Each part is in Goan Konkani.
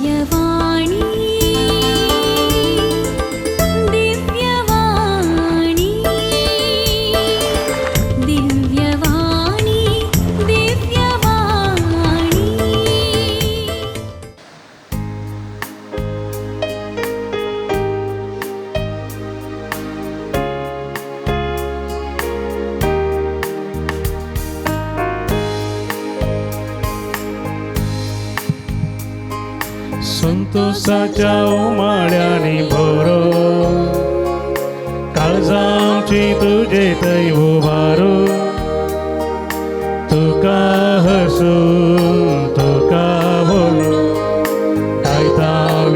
दिव्यवाणी दिव्यवाणी दिव्यवाणी दिव्यवाणी। संतोषाच्या उमाळ्यानी भरो काळजांची तुजे थंय उबारो तुका हसून तुका बोलून गायता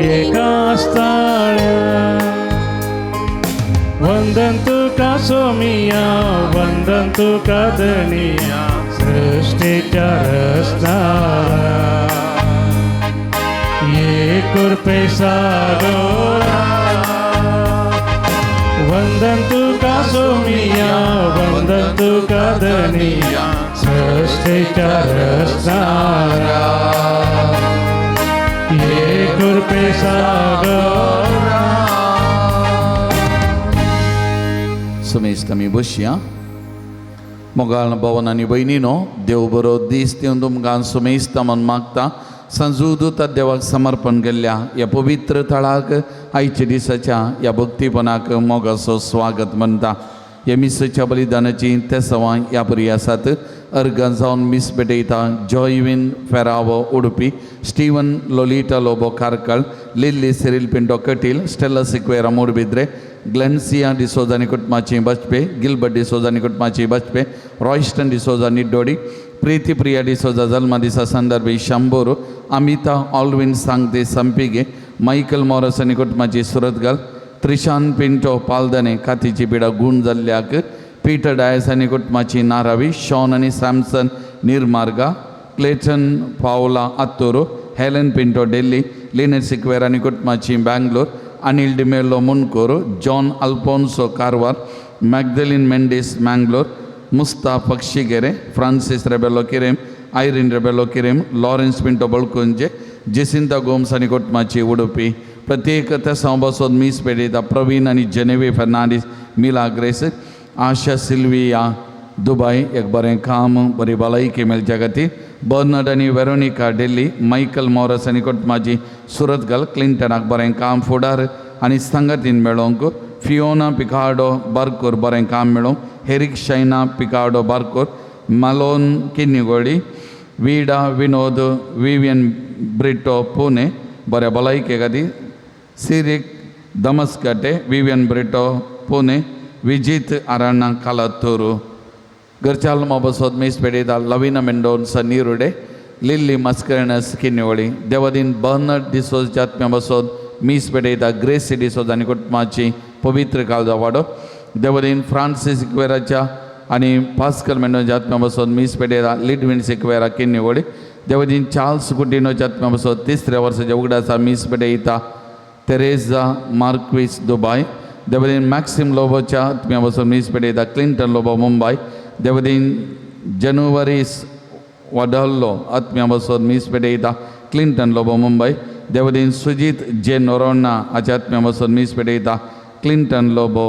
एका ताळ्या। वंदन तुका सोमिया वंदन तुका धनिया सृष्टीच्या रचणारा ये कृपे सागोरा। वंदन तुका सोमिया वंदन तुका धनिया सृष्टीच्या रचणारा ये कृपे सागोरा। सुमेस्त आमी बसया। मोगाळ भवन आनी भयणीनो देव बरो दीस दिवन तुमकां सुमेस्त म्हूण मागता। संजूदूत देवाक समर्पण केल्ल्या ह्या पवित्र थळाक आयच्या दिसाच्या ह्या भक्तीपणाक मोगाचो स्वागत म्हणटा। ह्या मिसाच्या बलिदानाची तेसवां ह्या परी आसात। अर्गां जावन मीस भेटयता Joywin Ferrao Udupi, Steven Lolita Lobo Karkala, Lily Cyril Pinto Kateel, Stella Sequeira Moodbidri, Glencia D'Souza आनी कुटुंबाची बचपे, गिलबर्ट डिसोजा आनी कुटुंबाची बचपे, रॉयस्टन डिसोजा निड्डोडी, प्रीती प्रिया डिसोजा जल्मा दिसा संदर्भी शंबोर, अमिता ऑलविन सांगते संपिगे, मायकल मॉरस आनी कुटुंबाची सुरतगल, त्रिशान पिंटो पालदने कातीची पिडा गूण जाल्ल्याक, पीटर डायस आनी कुटुंबाची नारावी, शॉन आनी Samson Nirmarga, Clayton Paula Attur, Helen Pinto Delhi, Linet Sequeira आनी कुटुंबाची Bangalore, Anil D'Mello Mundkur, John Alphonso Karwar, Magdalene Mendes Mangalore, Musta Pakshigere, Francis Rebello Querim, Irene Rebello Querim, Lawrence Pinto Balkunje, Jacinta Gomes आनी कुटुंबाची उडुपी। प्रत्येक त्या बसोद मीस पेटयता प्रवीण आनी Genevieve Fernandes, Mila Grace, Asha Sylvia Dubai एक बरें काम बरी भलायकी मेळच्या खातीर, बर्नर्ड आनी वेरोनिका दिल्ली, मायकल मॉरस आनी कुटुंबाची सुरतगल, क्लिंटनाक बरें काम फुडार आनी संगतीन मेळोवंक, फियोना पिकार्डो बारकोर बरें काम मेळोवंक, हेरीक शैना पिकार्डो बारकोर, मालोन किन्नीगोडी, वीडा विनोद विवियन ब्रिटो पुणे बऱ्या भलायके खातीर, सिरीक दमस्कटे विवियन ब्रिटो पुणे, विजीत आराणा कालातोरू। घरच्याल बसोद मीस पेटयता लवीना मेंडोन्सा निरुडे, लिल्ली मस्करेनस किन्निवळी, देवादीन बर्नर्ड डिसोज आत्म्या बसोद मीस पेटयता ग्रेसी डिसोज आनी कुटुंबाची पवित्र काळजा वाडो, देवादीन फ्रांसीस सिक्वेराच्या आनी पास्कल मेंडोनच्या आत्म्या बसोद मीस पेटयता लिडविन सिक्वेरा किन्निवळी, देवादीन चार्ल्स कुटिनोच्या आत्म्या बसोद तिसऱ्या वर्साच्या उगडासा मीस पेटयता तेरेजा मार्क्विस दुबाय, देवादीन मॅक्सिम लोबोच्या आत्म्या बसोद मीस पेटयता क्लिंटन लोबो मुंबय, देवदीन जनुवरीस वडल्लो आत्म्या बसोद मीस पेटयता क्लिंटन लोबो मुंबय, देवदीन सुजीत जे नोरोन्ना हाच्या आत्म्या बसोद मीस पेटयता क्लिंटन लोबो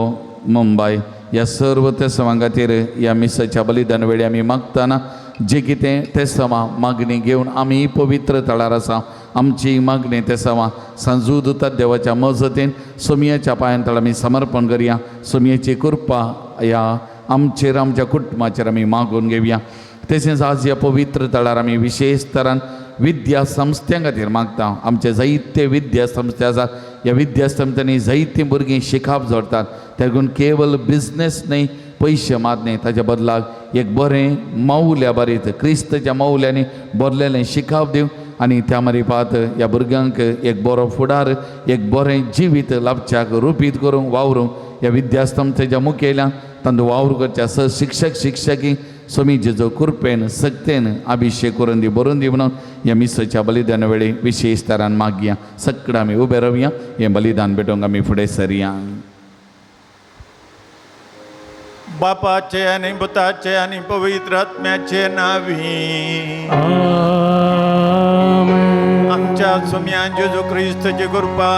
मुंबय। ह्या सर्व तेसवां खातीर ह्या मिसाच्या बलिदान वेळी आमी मागतना जे कितें तेसवां मागणी घेवन आमी पवित्र थळार आसा। आमची मागणी तेसवां सांजूदूत देवाच्या मजतीन सोमयाच्या पांयान तळ आमी समर्पण करया। सोमयेची कृपा ह्या आमचेर आमच्या कुटुंबाचेर आमी मागून घेवया। तशेंच आज ह्या पवित्र थळार आमी विशेश तरान विद्या संस्थ्यां खातीर मागता। आमचे जायते विद्या संस्थे आसात, ह्या विद्या संस्थांनी जायतीं भुरगीं शिकाप जोडटात। तेगून केवल बिजनेस न्हय, पयशे मात न्हय, ताच्या बदलाक एक बरें मावल्या बारीत क्रिस्तच्या मावल्यांनी भरलेलें शिकाप दिवं आनी त्या मारिपात ह्या भुरग्यांक एक बरो फुडार, एक बरें जिवीत लाभच्याक रुपीत करूंक वावरूंक ह्या विद्यासंस्थेच्या मुखेल्यान तांचो वावर करच्या स शिक्षक शिक्षकी स्वामी जेजो कृपेन सक्तेन अभिषेक करून दी बरोवन दी म्हणून ह्या मिसाच्या बलिदाना वेळी विशेष तरान मागया। सगळं आमी उबे रावया, हें बलिदान भेटोवंक आमी फुडें सरया। बापाचे आनी पुताचे आनी पवित्र आत्म्याचे नावी आमेन। आमच्या सुम्यान जेजू क्रिस्तची कृपा,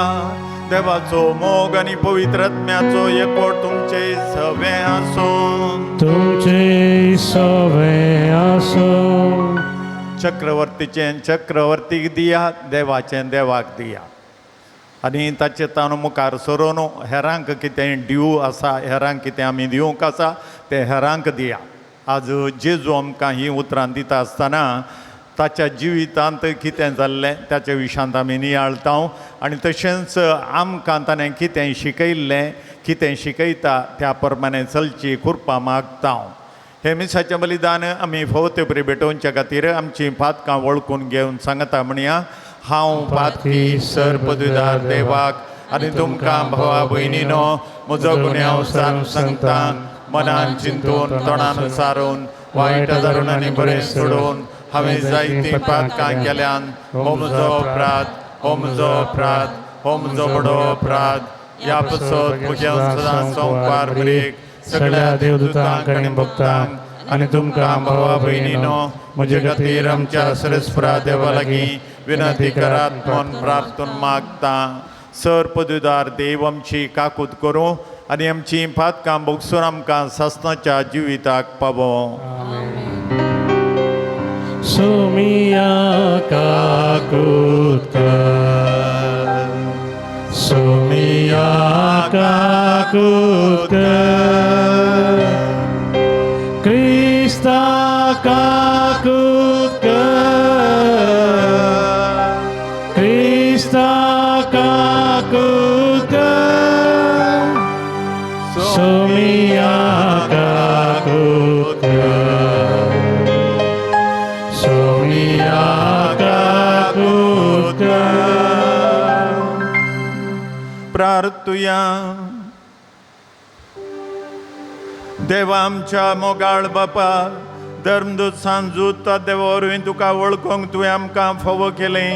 देवाचो मोग आनी पवित्र आत्म्याचो एकवट तुमचे सवे आसूं. तुमचे सवे आसूं. चक्रवर्तीचें चक्रवर्तीक दिया, देवाचें देवाक दिया. आनी ताचे ताणू मुखार सरून हेरांक कितें दिवं आसा, हेरांक कितें आमी दिवंक आसा तें हेरांक दिया. आज जेजू आमकां हीं उतरां दिता आसतना ताच्या जिवितांत कितें जाल्लें ताच्या विशयांत आमी नियाळता आनी तशेंच आमकां ताणें कितें शिकयल्लें, कितें शिकयता त्या प्रमाणे चलची कृपा मागता. हें मिसाचें बलिदान आमी फावो ते परी भेटोवच्या खातीर आमचीं पातकां वळखून घेवन सांगता म्हणया. हांव पातकी सर पदवीदार देवाक आनी तुमकां भावा भयणीनो म्हजो गुन्यांव सांगता. मनान चिंतून, तोंडान सारून, वायट धरून आनी बरें सोडून हांवें जायतीं पातकां केल्यान. हो म्हजो अपराध, हो म्हजो अपराध, हो म्हजो व्हडो अपराध. ह्या पसत म्हज्या सदां संवपार ब्रेक सगळ्या देवदूतांक आनी भक्तांक आनी तुमकां भावा भयणीनो म्हजे खातीर आमच्या सरस्परा देवा लागीं विनंती करात म्हूण प्रार्थून मागता. सर पदवीदार देव आमची काकूत करूं आनी आमची पातकां भोगसून आमकां सासणाच्या जिविताक पावों. सोमिया काकूत कर, सोमिया काकूत कर, क्रिस्ता काकूत कर, क्रिस्ता काकूत कर, सोमिया काकूत कर, सोमिया काकूत कर. प्रार्थुया. देवा आमच्या मोगाळ बापा, धर्मदूत सांजूत देवा वरवीं तुका वळखूंक तुवें आमकां फावो केलें.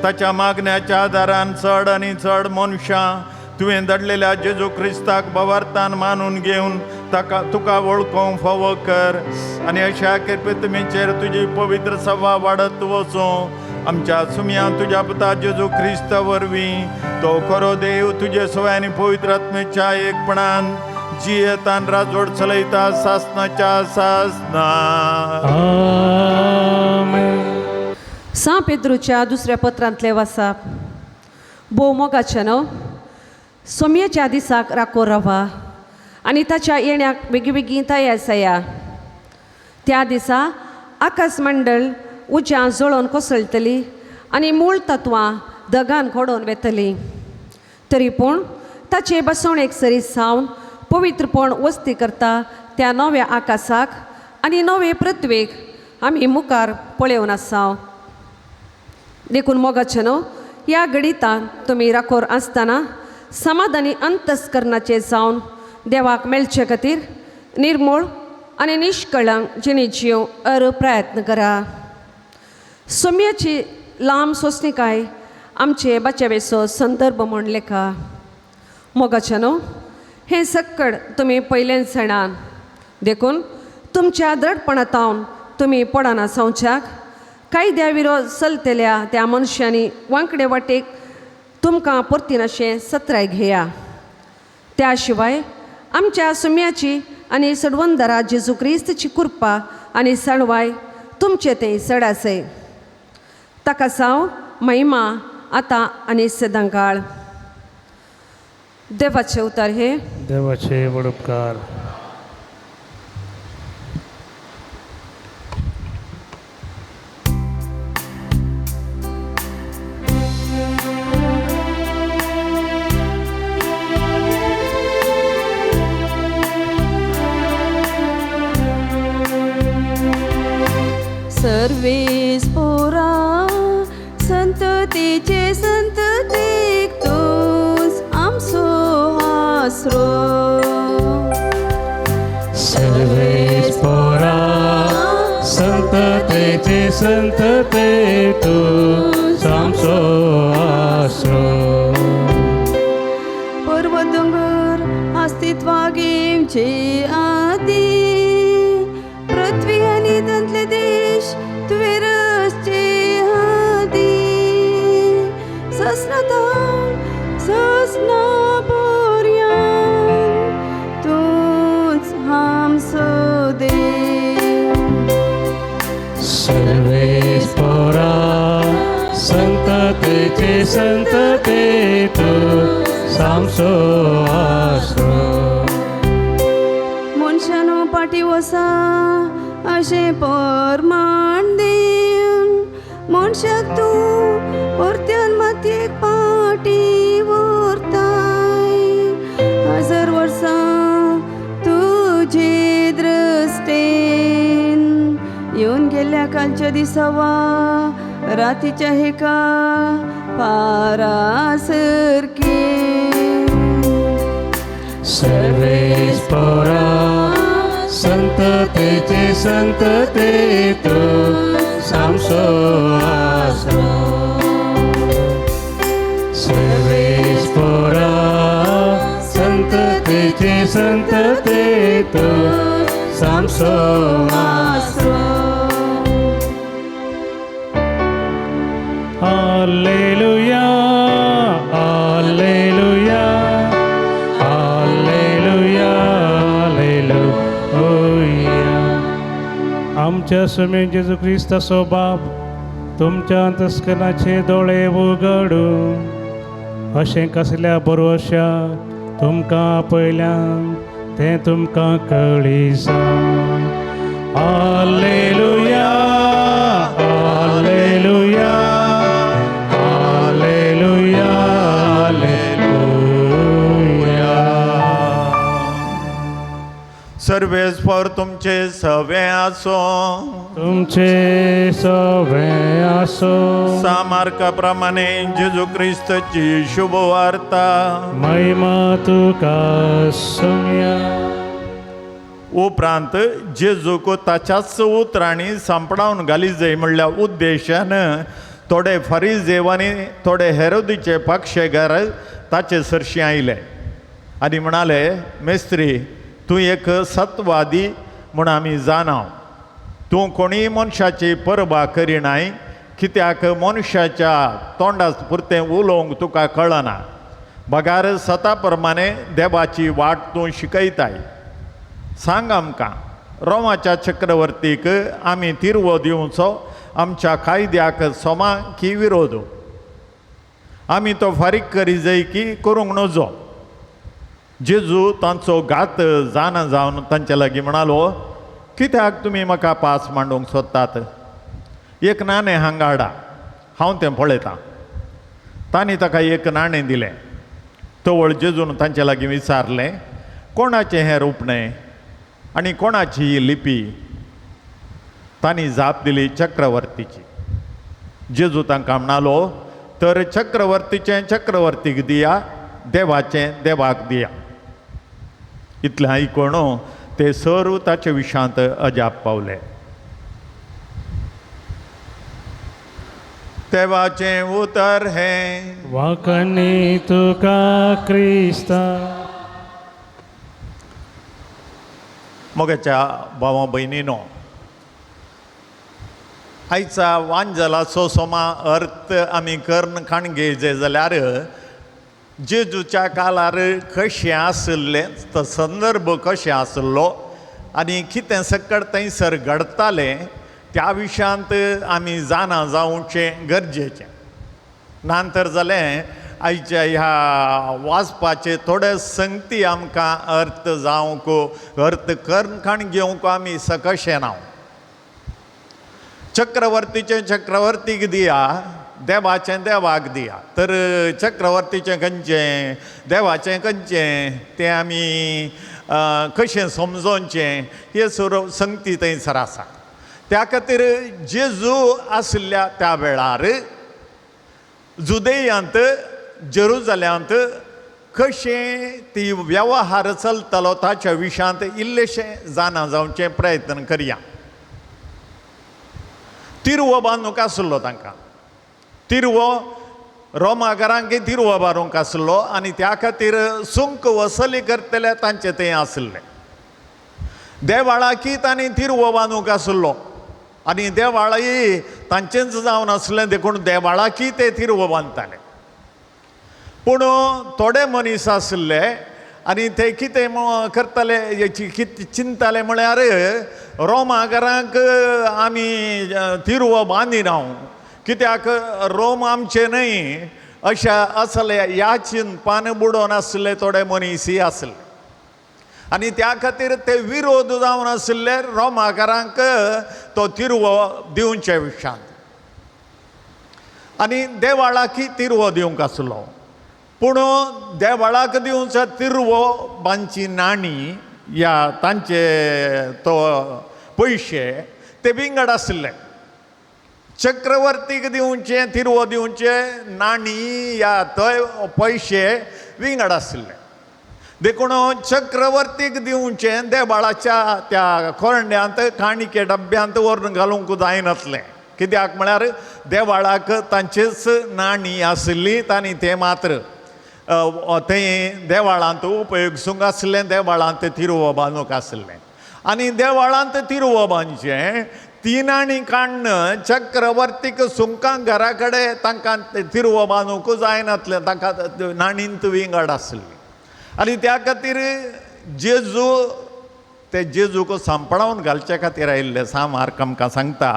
ताच्या मागण्याच्या आदारान चड आनी चड मनशां तुवें धाडलेल्या जेजू क्रिस्ताक भावार्थान मानून घेवन ताका तुका वळखूंक फावो कर आनी अशा कृपेतमीचेर तुजी पवित्र सभा वाडत वचूं. आमच्या सुमया तुज्या पुता जेजू क्रिस्ता वरवीं तो खरो देव तुजे सवय आनी पवित्र आत्मेच्या एकपणान जियेतान राजवट चलयता सासनाच्या सासना. आमेन. सां पेद्रूच्या दुसऱ्या पत्रांतले वासाप. भोव मोगाचें न्हू, सोमयेच्या दिसाक राखो रावा आनी ताच्या येण्याक बेगी बेगीन तयार जाया. त्या दिसा आकाशमंडळ उज्यां जळोवन कोसळटली आनी मूळ तत्वां दगान घडोवन वेतली. तरी पूण ताचे बसवणेक सरी सावन पवित्रपण वस्ती करता त्या नव्या आकाशाक आनी नवे पृथ्वेक आमी मुखार पळोवन आसा. देखून मोगाचें न्हू, ह्या घडितान तुमी राखोर आसतना समाधानी अंतस्करणाचे जावन देवाक मेळचे खातीर निर्मूळ आनी निश्कळंक जिणे जिव अर प्रयत्न करा. सोम्याची लांब सोंसणीकाय आमचे बचावेचो संदर्भ म्हूण लेखा. मोगाचें न्हू, हें सक्कड तुमी पयलेंच जाणात. देखून तुमच्या दडपणांत तुमी पडना जावच्याक कायद्या विरोध चलतल्या त्या मनशांनी वांकडे वाटेक तुमकां परतीन सत्राय घेया. त्या शिवाय आमच्या सुम्याची आनी सडवंदरा जेजू क्रिस्तची कृपा आनी सणवाय तुमचे ते चड आसय. ताका साव महिमा आतां आनी सदांकाळ. देवाचे उतर हे देवाचे व्हड उपकार. सर्वेस पोरा संततीचे संततीक तूंच आमचो आसरो. सर्वेस पोरा संततेचे संतते तूं आमचो आसरो. पर्वत दोंगर अस्तित्वाक येवचे आदी पृथ्वी आनी तांतले देश तुवें रचचे आदी. ससनातान ससना पर्यान तूंच आमचो देव. सर्वेस पोरा संततेचे संतते तूं सामसो आसरो. मनशानो पाटी वसा अशें परमाण दिवन मनशाक तूं परत्यान मातयेक पाटी व्हरताय. हजार वर्सां तुजे दृश्टेन येवन गेल्ल्या कालच्या दिसा वा रातीच्या हेका पारासरके. सर्वेस पोरा संततेचे संतते तूं सामसो आसरो. सर्वेस पोरा संततेचे संतते तूं सामसो आसरो. Alleluia, alleluia, alleluia, alleluia. आमच्या स्वामी जेजू क्रिस्ताचो बाप तुमच्या अंतस्करणाचे दोळे उगडूं अशें कसल्या बरोवशा तुमकां पयल्यान तें तुमकां कळिसा. Alleluia, alleluia, alleluia, alleluia. सर्वेस्पर तुमचे सवे आसो. तुमचे सवे आसो. सामार्का प्रमाणे जेजू क्रिस्ताची शुभवार्ता. महिमा तुका सोम्या. उपरांत जेजूक ताच्याच उतरांनी सांपडावन घाली जाय म्हणल्या उद्देशान थोडे फरिजेव आनी थोडे हेरोदीचे पक्षेगार ताचे सरशीं आयले आनी म्हणाले, मेस्त्री तूं एक सत्वादी म्हूण आमी जाणाव. तूं कोणीय मनशाची परबा करिनाय, कित्याक मनशाच्या तोंडा पुरतें उलोवंक तुका कळना, बगार सता प्रमाणे देवाची वाट तूं शिकयताय. सांग आमकां, रोमाच्या चक्रवर्तीक आमी तिरवो दिवचो आमच्या कायद्याक सोमा की विरोध? आमी तो फारीक करी जाय की करूंक नजो? जेजू तांचो घात जाणा जावन तांचे लागीं म्हणालो, कित्याक तुमी म्हाका पास मांडूंक सोदतात? एक नाणें हांगा हाडा, हांव तें पळयतां. तांणी ताका एक नाणें दिलें. तवळ जेजून तांचे लागीं विचारलें, कोणाचें हें रुपणें आनी कोणाची ही लिपी? तांणी जाप दिली, चक्रवर्तीची. जेजू तांकां म्हणालो, तर चक्रवर्तीचें चक्रवर्तीक दिया, देवाचें देवाक दिया. इतलें आयकून ते सर्व ताचे विशांत अजाप पावले. देवाचें उतर हें. वाकणी तुका क्रिस्ता. मोगाच्या भावा भयणीनो, आयचा वांजलाचो सोमा अर्थ आमी कर्ण काणगे जे जाल्यार जेजूच्या काळार कशें आशिल्लें, तो संदर्भ कशें आशिल्लो आनी कितें सकट थंयसर घडतालें त्या विशयांत आमी जाणा जावचें गरजेचें. ना तर जालें आयच्या ह्या वाचपाचे थोडे संगती आमकां अर्थ जावंक अर्थ कर्ण खाण घेवंक आमी सकशें ना. चक्रवर्तीचें चक्रवर्तीक दिया, देवाचें देवाक दिया. तर चक्रवर्तीचें खंयचें, देवाचें खंयचें तें आमी कशें समजोवचें हें सर्व संगती थंयसर आसा. त्या खातीर जेजू आशिल्ल्या त्या वेळार जुदेयांत जेरुजाल्यांत कशें ती वेव्हार चलतालो ताच्या विशयांत इल्लेशें जाणा जावचें प्रयत्न करया. तिरवो बांदूंक आसलो तांकां, तिरवो रोमाकारांक तिरवो बांदूंक आसलो आनी त्या खातीर सुंक वसली करतले तांचे थंय आसले. देवाळाकी तांणी तिरवो बांदूंक आसलो आनी देवाळाय तांचेंच जावन आसलें देखून देवाळाकी ते तिरवो बांदताले. पूण थोडे मनीस आसले आनी ते कितें करताले, कितें चिंताले म्हळ्यार रोमाकारांक आमी तिरवो बांदिना, कित्याक रोम आमचें न्हय अशा असले ह्या चिंतपान बुडोवन आसले थोडे मनीसय आसले. आनी त्या खातीर ते विरोध जावन आशिल्ले रोमाकारांक तो तिरवो दिवचे विशांत. आनी देवाळाकय तिरवो दिवंक आसलो, पूण देवाळाक दिवचो तिरवो बांदची नाणी या तांचे तो पयशे ते विंगड आसले. चक्रवर्तीक दिवचे तिरवो दिवचे नाणी या थंय पयशे विंगड आसले. देखून चक्रवर्तीक दिवचें देवाळाच्या त्या कोरंड्यांत काणिके डब्यांत व्हरून घालूंक जायनासलें, कित्याक म्हळ्यार देवाळाक तांचेच नाणी आशिल्ली तांणी तें मात्र तें देवाळांत उपयोग आसलें, देवाळांत तिरवो बांदूंक आसलें. आनी देवाळांत तिरवो बांदचें ती नाणी काडून चक्रवर्तीक सुंकां घरा कडेन तांकां तिरवो बांदूंक जायनासलें, तांकां नाणींत विंगड आसली. आनी त्या खातीर जेजू ते जेजूक सांपडावन घालचे खातीर आयिल्ले. सा मार्क आमकां सांगता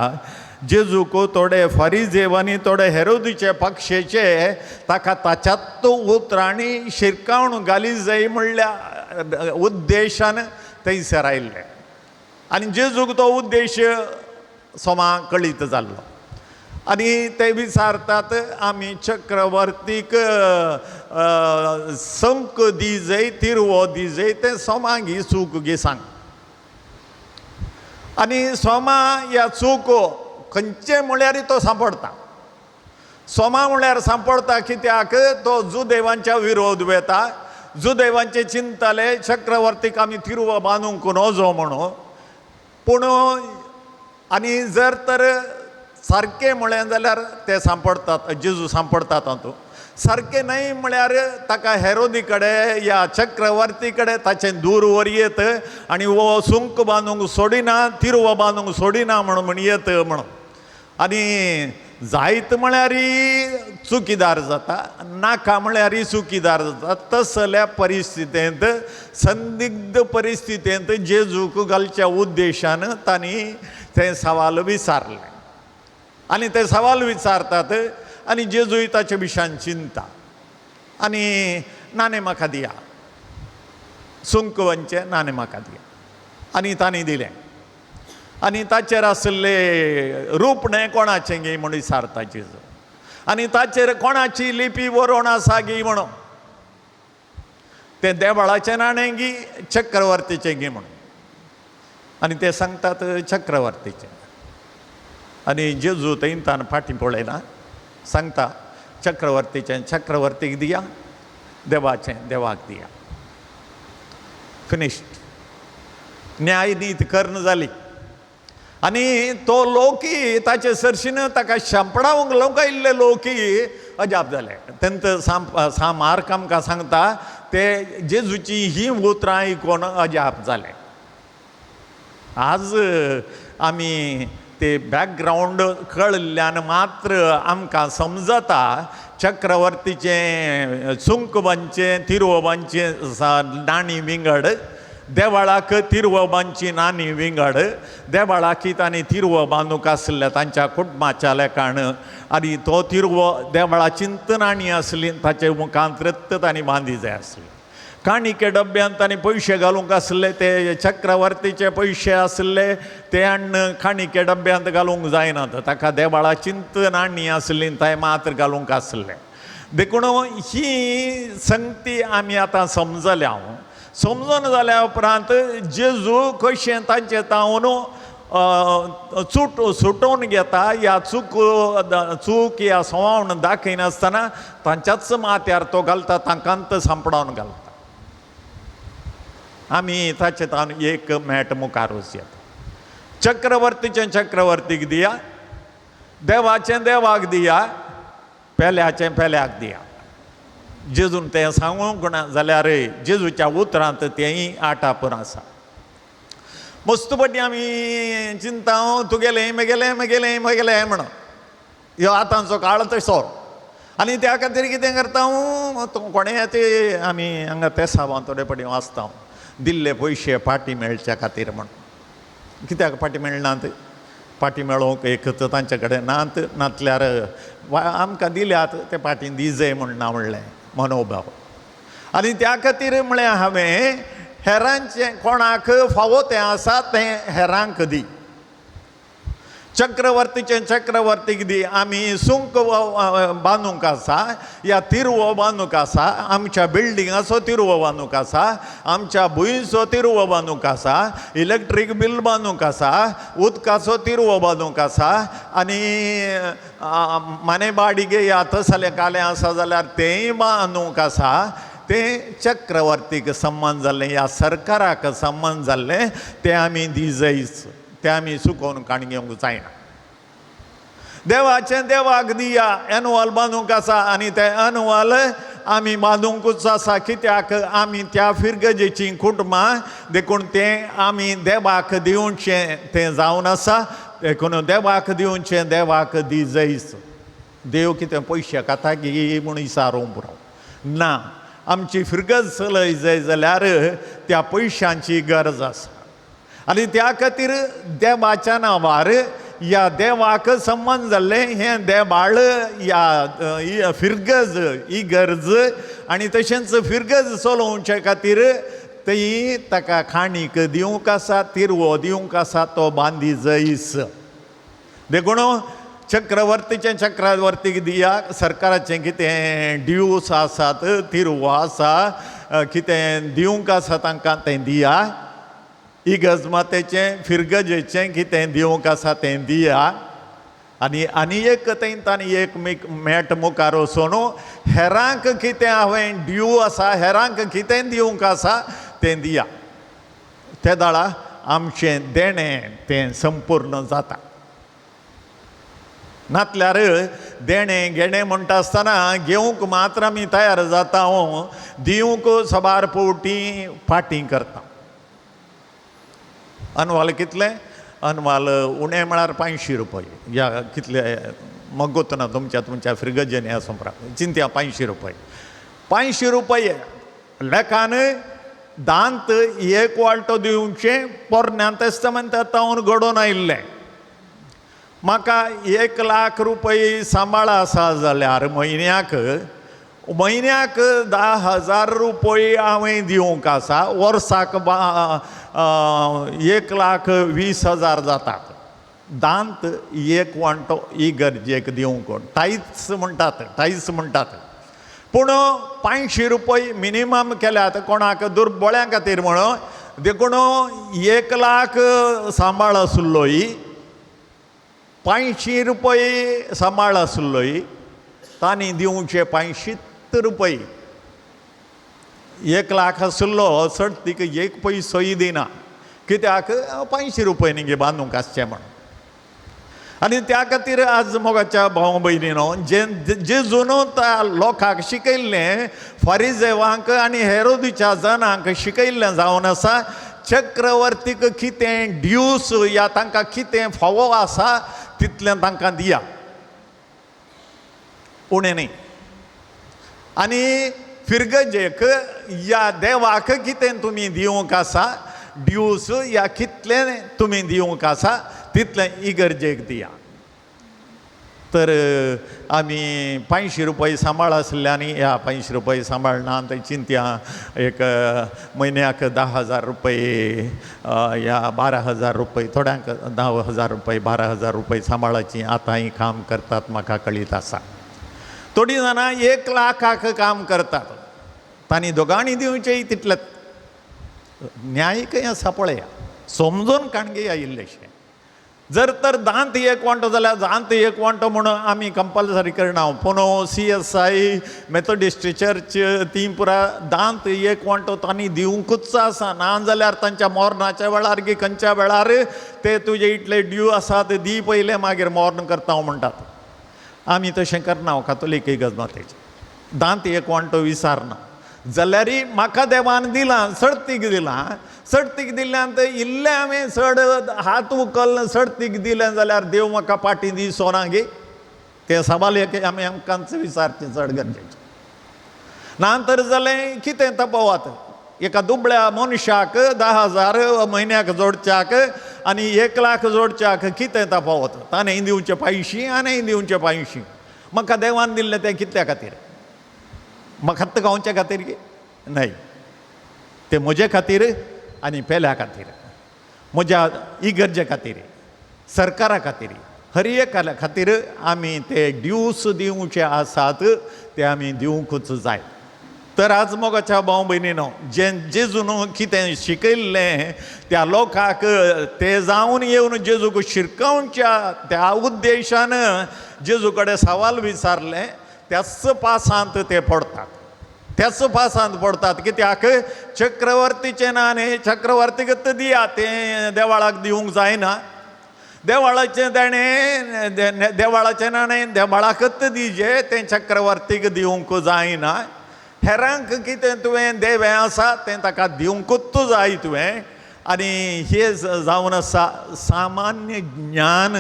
जेजूक थोडे फारिजेव आनी थोडे हेरोदीचे पक्षेचे ताका ताच्यात उतरांनी शिरकावन घाली जाय म्हणल्या उद्देशान थंयसर आयिल्ले. आनी जेजूक तो उद्देश सोमा कळीत जाल्लो. आनी ते विचारतात आमी चक्रवर्तीक संक दी जाय तिरवो दी जाय तें सोमागी चूक गी सांग. आनी सोमा ह्या चूक खंयचे म्हळ्यार तो सांपडटा. सोमा म्हळ्यार सांपडटा कित्याक तो जुदेवांच्या विरोध वेता, जुदेवांचे चिंताले चक्रवर्तीक आमी तिरवो बांदूंक नजो म्हणून. पूण आनी जर तर सारकें म्हळें जाल्यार ते सांपडटात, जेजू सांपडटात तातूंत. सारकें न्हय म्हळ्यार ताका हेरोदी कडेन या चक्रवर्ती कडेन ताचें दूर व्हरयेत आनी हो सुंक बांदूंक सोडिना तिरवो बांदूंक सोडिना म्हणून म्हणयेत म्हणून. आनी जायत म्हळ्यार चुकीदार जाता, नाका म्हळ्यार चुकीदार जाता. तसल्या परिस्थितींत संदिग्ध परिस्थितींत जेजूक घालच्या उद्देशान तांणी तें सवाल विचारलें. आनी ते सवाल विचारतात आनी जेजूय ताचे विशयान चिंता आनी नाणे म्हाका दिया, सुंक वनचें नाणे म्हाका दिया. आनी तांणी दिलें. आनी ताचेर आशिल्ले रूपणें कोणाचें गी म्हूण विचारता जेजू. आनी ताचेर कोणाची लिपी बरोवन आसा गी म्हणून, तें देवाळाचें नाणें गी चक्रवर्तीचें गी म्हणून. आनी ते सांगतात चक्रवर्तीचें. आनी जेजू थंयतान फाटीं पळयना, सांगता चक्रवर्तीचें चक्रवर्तीक दिया, देवाचें देवाक दिया. फिनिश्ड. न्याय नीत कर्ण जाली. आनी तो लोकी ताचे सरशीन ताका शेंपडावंक लोक आयिल्ले लोकी अजाप जाले. तेंत सा मार्क आमकां सांगता ते जेजूची ही उतरां आयकून अजाप जाले. आज आमी ते बॅकग्रावंड कळिल्ल्यान मात्र आमकां समजता चक्रवर्तीचें सुंक बांदचें तिरवो बांदचें नाणी विंगड, देवाळाक तिरवो बांदची नाणी विंगड, देवाळाकी तांणी तिरवो बांदूंक आसलें तांच्या कुटुंबाच्या लेखान. आनी तो तिरवो देवाळाचींत नाणी आसली ताचे मुखांत तांणी बांदी जाय आसली. काणिके डब्यांत तांणी पयशे घालूंक आसले, ते चक्रवर्तीचे पयशे आसले ते हाडून काणिके डब्यांत घालूंक जायनात, ताका देवाळाचींत नाणी आसली ते मात्र घालूंक आसले. देखून ही संगती आमी आतां समजल्या. समजून जाल्या उपरांत जेजू कशें तांचे तावन चूट सुटोवन घेता या चूक चूक या सवावन दाखयनासतना तांच्याच माथ्यार तो घालता, तांकां सांपडावन घालता. आमी ताचे तावन एक मेट मुखारूच येता. चक्रवर्तीचें चक्रवर्तीक दिया, देवाचें देवाक दिया, पेल्याचें पेल्याक दिया. जेजून तें सांगूंक ना जाल्यार जेजूच्या उतरांत तेंय आटापून आसा. मस्त पटी आमी चिंता तुगेलें म्हगेलें म्हगेलें म्हगेलें म्हणून ह्यो आतांचो काळ तसो. आनी त्या खातीर कितें करता हांव, कोणें ते आमी हांगा तेसांवां थोडे फावटी वाचता, दिल्ले पयशे फाटीं मेळच्या खातीर म्हण. कित्याक फाटीं मेळनात? फाटीं मेळोवंक एक तर तांचे कडेन नात, नातल्यार आमकां दिल्यात ते फाटीं दिजय म्हण ना म्हणलें मनोभाव. आनी त्या खातीर म्हळें हांवें हेरांचें कोणाक फावो तें आसा तें हेरांक दी, चक्रवर्तीचें चक्रवर्तीक दी. आमी सुंक बांदूंक आसा या तिरवो बांदूंक आसा, आमच्या बिल्डिंगाचो तिरवो बांदूंक आसा, आमच्या भुंयचो तिरवो बांदूंक आसा, इलेक्ट्रीक बील बांदूंक आसा, उदकाचो तिरवो बांदूंक आसा, आनी माने बाडिगे या तसलें कालें आसा जाल्यार तेंय बांदूंक आसा. तें चक्रवर्तीक सम्मान जाल्लें या सरकाराक सम्मान जाल्लें तें आमी दिजयच, तें आमी चुकोवन काण घेवंक जायना. देवाचें देवाक दिया, एनुअल बांदूंक आसा आनी तें एनुअल आमी बांदूंकूच आसा. कित्याक आमी त्या फिरगजेचीं कुटुंबां, देखून तें आमी देवाक दिवचें तें जावन आसा. देखून देवाक दिवचें देवाक दिजयच. देव कितें पयशे खाता की म्हूण विचारूंक पुरो ना. आमची फिरगज चलय जाय जाल्यार त्या पयशांची गरज आसा. आनी त्या खातीर देवाच्या नांवार या देवाक संबंद जाल्लें हें देवाळ या फिरगज इगर्ज, आनी तशेंच फिरगज चलोवचे खातीर ती ताका खाणीक दिवंक आसा, तिरवो दिवंक आसा, तो बांदी जैस. देखून चक्रवर्तीचें चक्रवर्तीक दिया, सरकाराचें कितें ड्यूस आसात, तिरवो आसा, कितें दिवंक आसा तांकां तें दिया. इगर्ज मातेचें फिरगजेचें कितें दिवंक आसा तें दिया. आनी आनी एक थंय तांणी एक मेट मुखार वचून हेरांक कितें हांवें ड्यू आसा, हेरांक कितें दिवंक आसा तें दिया. ते दाळा आमचें देणें तें संपूर्ण जाता. नातल्यार देणें घेणें म्हणटा आसतना घेवंक मात्र आमी तयार जाता, हांव दिवंक सबार पवटी फाटीं करता. अनवाल कितलें? अनवाल उणें म्हळ्यार 500 रुपये या कितले मगोत ना तुमच्या तुमच्या फिरगजेनी आसूं चिंत्या 500 रुपये. 500 रुपये लेखान दांत एक वाल्टो दिवचें पोरण्या तेस्तामेंता तावन घडोवन आयिल्लें. म्हाका 1 लाख रुपये सांबाळ आसा जाल्यार म्हयन्याक म्हयन्याक 10,000 रुपये हांवें दिवंक आसा, वर्साक 1,20,000 जातात. दांत एक वांटो इगर्जेक दिवंक टायच म्हणटात, टायच म्हणटात. पूण 500 रुपये मिनिमम केल्यात कोणाक दुर्बळ्यां खातीर म्हणून. देखून 1 लाख सांबाळ आसलोय, 500 रुपये सांबाळ आसलोय, तांणी दिवचे 500 रुपये. 1 लाख आसलो चड तिका एक पयसोय दिना, कित्याक 500 रुपये न्ही बांदूंक आसचें म्हण. आनी त्या खातीर आज मोगाच्या भाव भयणीनो, जे जेजून त्या लोकांक शिकयल्लें, फारिजेवांक आनी हेरोदीच्या जनांक शिकयल्लें जावन आसा, चक्रवर्तीक कितें ड्यूस या तांकां कितें फावो आसा तितलें तांकां दिया, उणें न्ही. आनी फिरगजेक या देवाक कितें तुमी दिवंक आसा ड्यूस या कितलें तुमी दिवंक आसा तितलें इगर्जेक दिया. तर आमी 500 रुपये सांबाळ आसले आनी ह्या 500 रुपये सांबाळना थंय चिंत्या एक म्हयन्याक 10,000 रुपये या 12,000 रुपये, थोड्यांक 10,000 रुपये 12,000 रुपये सांबाळाची आतांय काम करतात म्हाका कळीत आसा. थोडीं जाणां 1 लाखाक काम करतात, तांणी दोगांनी दिवचें तितलें न्यायकय आसा पळया, समजून काणगे आयिल्लेशें. जर तर दांत एक वांटो जाल्यार दांत एक वांटो म्हणून आमी कंपल्सरी करना. पूण CSI Methodist church ती पुरा दांत एक वांटो तांणी दिवंकूच आसा, ना जाल्यार तांच्या मोरनाच्या वेळार की खंयच्या वेळार ते तुजे इतले ड्यू आसा ते दी पयले मागीर मोर्न करता म्हणटात. आमी तशें करना कातोलीक इगर्ज दांत एक वांटो विसारना. जाल्यारय म्हाका देवान दिलां, सडतीक दिलां, सडतीक दिल्ल्यान ते इल्लें हांवें चड हात उखल सडतीक दिलें जाल्यार देव म्हाका पाटी दिसो ना गे. तें सवाल एक आमी आमकांच विचारचें चड गरजेचें. ना तर जालें कितें तपोवात एका दुबळ्या मनशाक 10,000 म्हयन्याक जोडच्याक आनी 1 लाख जोडच्याक कितें तपोवत? ताणें दिवचे पयशे आनी दिवचे पयशे. म्हाका देवान दिल्लें तें कितल्या खातीर? म्हाका खावच्या खातीर न्हय, तें म्हजे खातीर आनी पेल्या खातीर, म्हज्या इगर्जे खातीर, सरकारा खातीर, हर एका खातीर आमी ते ड्यूस दिवचे आसात, ते आमी दिवंकूच जाय. तर आज मोगाच्या भाव भयणीनो, जे जेजून कितें शिकयल्लें त्या लोकांक ते जावन येवन जेजूक शिरकोवच्या त्या उद्देशान जेजू कडेन सवाल विचारलें, त्याच पासांत ते पडटात, त्याच पासांत पडटात. कित्याक चक्रवर्तीचें नाणें चक्रवर्तीकच दिया, तें देवाळाक दिवंक जायना. देवाळाचें देणें देवाळाचें नाणें देवाळाकच दिजे, तें चक्रवर्तीक दिवंक जायना. हेरांक कितें तुवें देवें आसा तें ताका दिवंकूच जाय तुवें. आनी हें जावन आसा सामान्य ज्ञान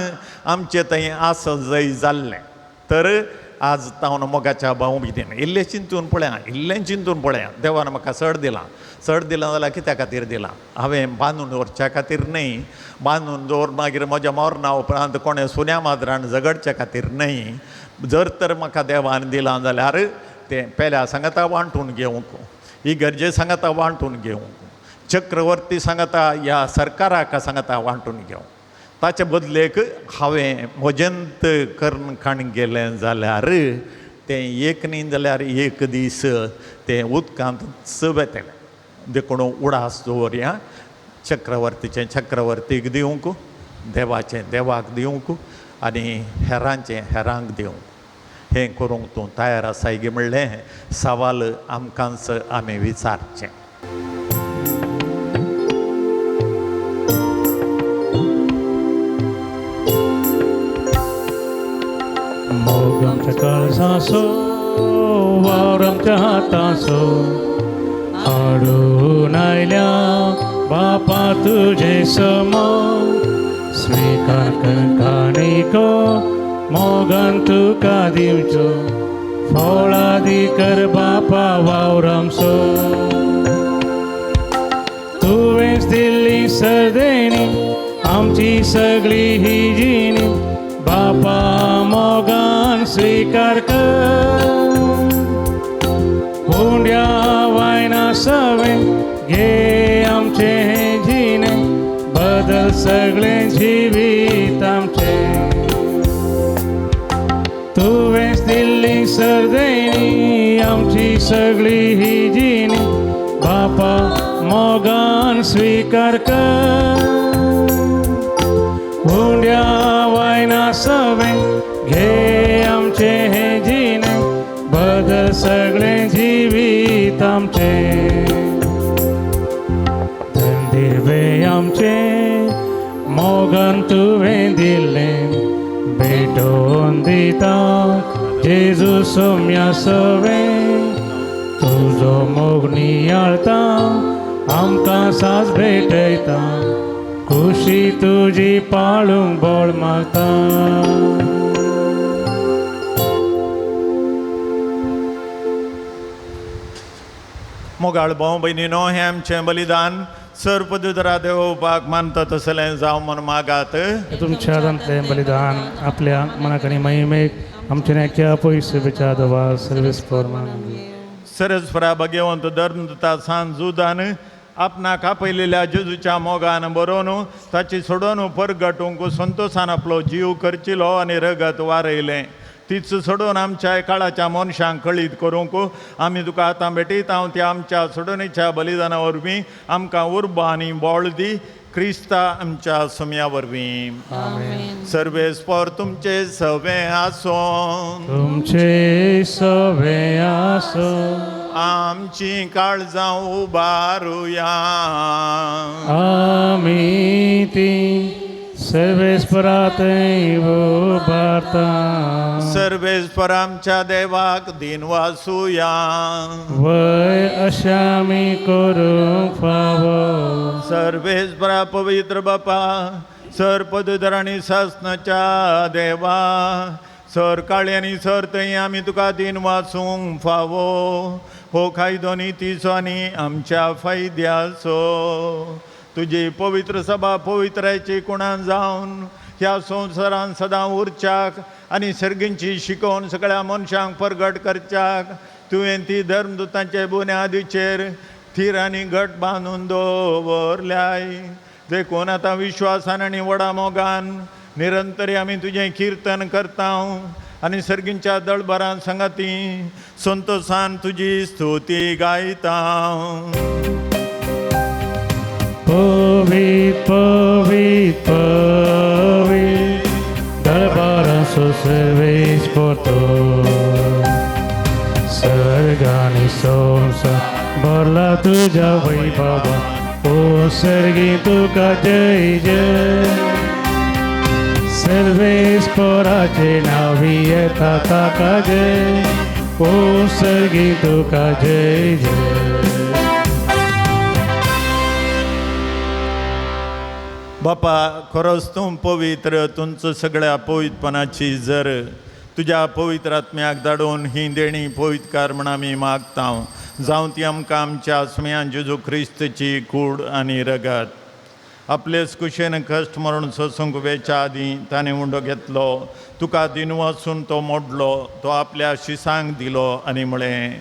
आमचें थंय आसा जय जाल्लें. तर आज तावन मोगाच्या भाव भयणीन इल्लें चिंतून पळया, इल्लें चिंतून पळया. देवान म्हाका चड दिलां, चड दिलां जाल्यार कित्या खातीर दिलां? हांवें बांदून दवरच्या खातीर न्हय, बांदून दवर मागीर म्हज्या मरणा उपरांत कोणें सुन्या माजरान झगडच्या खातीर न्हय. जर तर म्हाका देवान दिलां जाल्यार तें पेल्या सांगाता वांटून घेवंक, ही गरजे सांगाता वांटून घेवंक, चक्रवर्ती सांगाता ह्या सरकाराक सांगाता वांटून घेवंक. ताचे बदलेक हांवें म्हजेंत करून खाण गेलें जाल्यार तें एक न्ही जाल्यार एक दीस तें उदकांत वेतलें. देखून उडास दवरया, चक्रवर्तीचें चक्रवर्तीक दिवंक, देवाचें देवाक दिवंक आनी हेरांचें हेरांक दिवंक. हें करूंक तूं तयार आसाय गी म्हणलें सवाल आमकांच आमी विचारचें. मोग आमच्या काळजाचो, वावर आमच्या हाताचो, हाडून आयल्या बापा तुजे समोर, स्विकार कर काणिको मोगान तुका दिवचो, फळादी कर बापा वावर आमचो. तुवेंच दिल्ली सदेणी आमची सगळी ही जिणी, बापा मोगान स्विकार कर. हुंड्या वायना सवे घे आमचें हें जिणें, बदल सगळें जिवीत आमचें. तुवेंच दिल्ली सरदेणी आमची सगळी ही जिणी, बापा मोगान स्विकार कर. हुंड्या वायना सवे घे आमचें हें जिणें, बदल सगळें जिवीत आमचें. धंदिर्वे आमचें मोगान तुवें दिल्लें, भेटोवन दिता जेजू सोम्या सवें, तुजो मोग नियाळता आमकां सास भेटयता, खुशी तुजी पाळूंक बळ मागता. मोगाळ भाव भयणीनो, हें आमचें बलिदान सर्पदुदरा देवोवपाक मानता तसलें जावं म्हूण मागात. तुमच्या हातांतलें बलिदान आपल्या मनाक आनी महिमेक आमच्या नेक्या पयस विचार दवा सर्वीस फॉर सरस्वरा भगवंत धर्मदूता सान जुदान आपणाक आपयलेल्या जेजूच्या मोगान बरोवन ताची सोडोवन परगटूंक संतोशान आपलो जीव करचिलो आनी रगत वारयलें. तीच सोडून आमच्या काळाच्या मनशांक कळीत करूंक आमी तुका आतां भेटयता. हांव त्या आमच्या सोडोवणेच्या बलिदाना वरवीं आमकां उर्बा आनी बळ दी, क्रिस्ता आमच्या सुम्या वरवीं. सर्वेस्पर तुमचे सवे आसों, तुमचे सवे आसों. आमची काळजां उबारुया, आमी ती सर्वेस्परा थंय उबारता. सर्वेस्पर आमच्या देवाक दिन वासुया, वय अशें आमी करूंक फावो. सर्वेस्परा पवित्र बापा, सर्पदुदर आनी सासणाच्या देवा, सर काळी आनी सर थंय आमी तुका दिन वासूंक फावो हो कायदो नितीचो आनी आमच्या फायद्याचो. तुजी पवित्र सभा पवित्रायची कुणान जावन ह्या संवसारान सदां उरच्याक आनी सर्गींची शिकोवन सगळ्या मनशांक परगट करच्याक तुवें ती धर्मदुतांचे बुन्यादीचेर थीर आनी घट बांदून दवरल्याय. देखून आतां विश्वासान आनी व्हडा मोगान निरंतर आमी तुजें किर्तन करता आनी सर्गींच्या दळभरान सांगाती संतोसान तुजी स्तुती गायता. पवित पवित पवित दरबाराचो सर्वेस पोरतो सर्गानी संवसार भरला तुज्या वैभवा ओ सर्गी तुका जय जय. सर्वेस पोराचे नावी येता ताका जय ओ सर्गी तुका जय जय. बापा खरोच तूं पवित्र तुमचो सगळ्या पवित्रपणाची जर तुज्या पवित्र आत्म्याक धाडून ही देणी पवित्रकार म्हण आमी मागता जावं ती आमकां आमच्या सुम्यान जेजू क्रिस्तची कूड आनी रगत. आपलेच कुशेन कश्ट मरण सोसूंक वेच्या आदीं ताणें उंडो घेतलो तुका दिनवासून तो मोडलो तो आपल्या शिसांक दिलो आनी म्हळें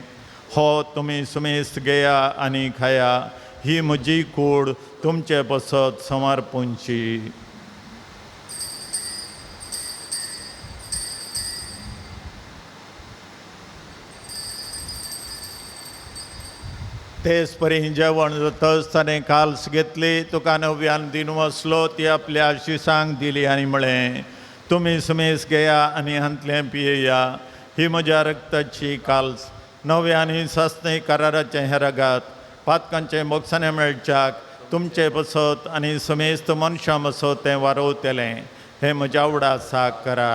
हो तुमी सुमेस्त घेया आनी खाया ही म्हजी कूड तुमचे पसत समर्पूंची. तेच परी जेवण जातच ताणें काल्स घेतली तुका नव्यान दिन वसलो ती आपल्या शिसांक दिली आनी म्हळें तुमी सुमेस घेया आनी हांतलें पियेया ही म्हज्या रक्ताची काल्स नव्या आनी सासणे कराराचें हें रगात पातकांचें मोगसाणें मेळच्याक तुमचे बसत आनी समेस्त मनशां बसत तें वारोवतलें हें म्हज्या उडासाक करा.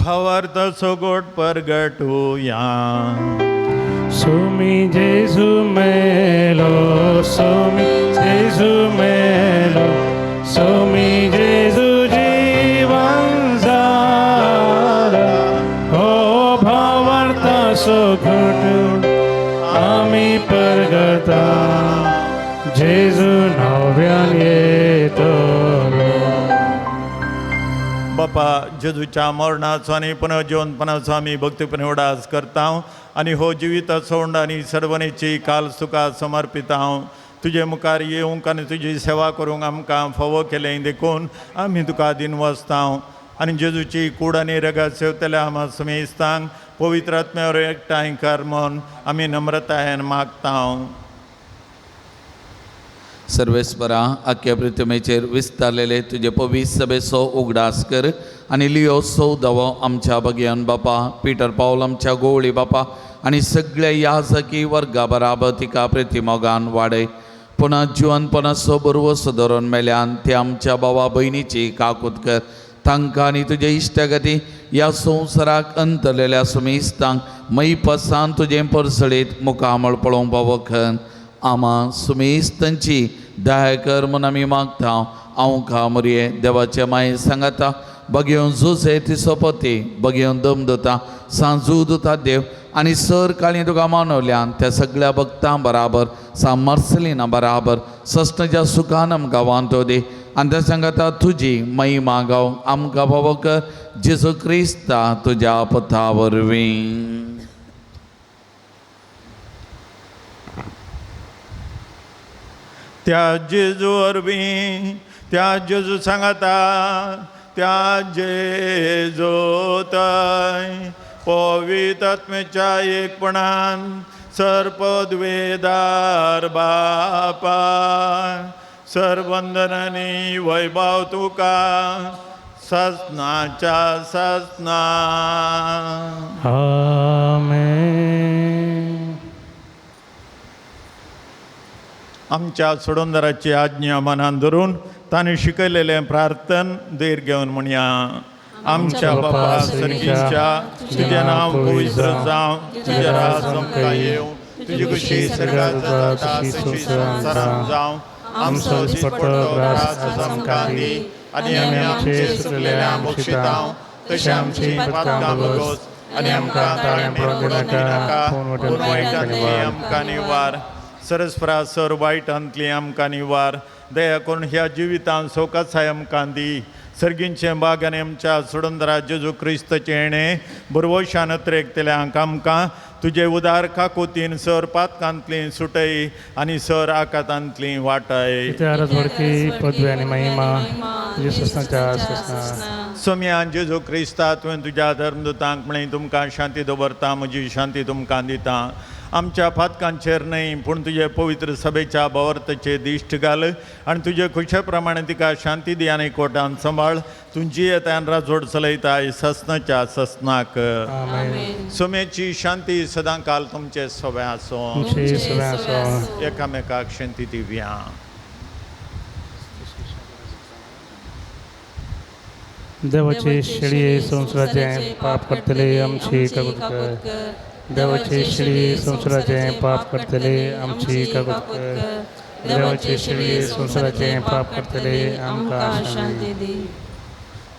भावार्थ सोगोट परगटुया. सुमी जेजू मेलो सुमी जेजू मेलो सुमी जेजू जीवन जाला हो भावार्थ सोगोट आमी परगता जेजू नव्यान येतलो. बापा जेजूच्या मरणाचो आनी पुनर्जिवनपणाचो आमी भक्तीपणे उडास करता आनी हो जिविताचो उंड आनी सर्वणेची काल तुका समर्पिता. तुजे मुखार येवंक आनी तुजी सेवा करूंक आमकां फावो केलें देखून आमी तुका दिनवासता आनी जेजूची कूड आनी रगत सेवतल्या आमा समेस्तांक पवित्र आत्म्यावर एकठांय कर म्हूण आमी नम्रतायेन मागता. सर्वेस्परा आख्या पृथ्वीचेर विस्तारलेले तुजे पवित्र सभेचो उगडास कर आनी लियो सौदवो आमच्या बगयान बापा पिटर पावल आमच्या गोवळी बापा आनी सगळ्या याजकी वर्गा बराबर तिका प्रतिमोगान वाडय. पुन्हा जिवनपणाचो बरवसो धरून मेल्यान ते आमच्या बाबा भयणीची काकूत कर तांकां आनी तुजे इश्टागती ह्या संवसाराक अंतरलेल्या सुमेस्तांक मैपसान तुजें परसळीत मुखामळ पळोवंक पावखन आमा सुमेस्तांची दया कर म्हूण आमी मागता. हांव कामरये देवाचे माये सांगाता बगेवन जुजे ती सोपती बगेवन दम दिता सांजू दिता देव आनी सर काळी तुका मानवल्यान त्या सगळ्या भक्तां बराबर सा मार्सलिना बराबर सस्नच्या सुखान आमकां वांतो दी आनी त्या सांगाता तुजी महिमा गाव आमकां फावो कर जेजू क्रिस्ता तुज्या पथा वरवीं. त्या जेजू वरवीं त्या जेजू सांगाता त्या जेजू थंय पवित्र आत्म्याच्या एकपणान सर्पद्वेदार बापा सर्वंदनानी वैभव तुका ससनाच्या ससना. आमेन. आमच्या सोडोंदराची आज्ञा मनान धरून ताणें शिकयलेलें प्रार्थन धीर घेवन म्हणया. आमच्या बापा सर्गीच्या तुजें नांव पवित्र जावं तुजें राज आमकां येवं तुजी खुशी सर्गात जाता तशी संवसारांत जावं. आमचो दिसपट्टो ग्रास आज आमकां दी आनी आमी आमचे चुकलेल्या बक्षितांव तशें आमची पातकां भोगोस आनी आमकां ताळें पडूंक दिनाका, पूण वायटांतली आमकां निवार. सरस्परा सर वायटांतली आमकां निवार. दया करून ह्या जिवितांत सवकासाय आमकां दी. सर्गींचें बाग आनी आमच्या सोडंदरा जेजू क्रिस्ताचें येणें बरवशान अत्रेकतल्यांक आमकां तुजे उदार काकुतीन सर पातकांतली सुटय आनी सर आकातांतली वाटाय. व्हडकी पदवी आनी महिमा तुज्या ससनाच्या ससना. सोम्यान जेजू क्रिस्ता तुवें तुज्या धर्मदूतांक म्हळें तुमकां शांती दवरता, म्हजी शांती तुमकां दिता. आमच्या पातकांचेर न्हय पूण तुजे पवित्र सभेच्या भावार्थाचेर दिश्ट घाल आनी तुजे खुशे प्रमाणे तिका शांती दी आनी कोटान सांबाळ. तुमची येतान राजवट चलयताय ससनाच्या ससनाक. सोम्याची शांती सदां काल तुमचे सगळे आसूं. एकामेकाक शांती दिवया. देवाचे शेळये संवसाराचें पाप करतले आमची काकूत कर. देवाचे शेळये संवसाराचें पाप करतले आमची काकूत कर. देवाचे शेळये संवसाराचें पाप करतले आमकां शांती दी.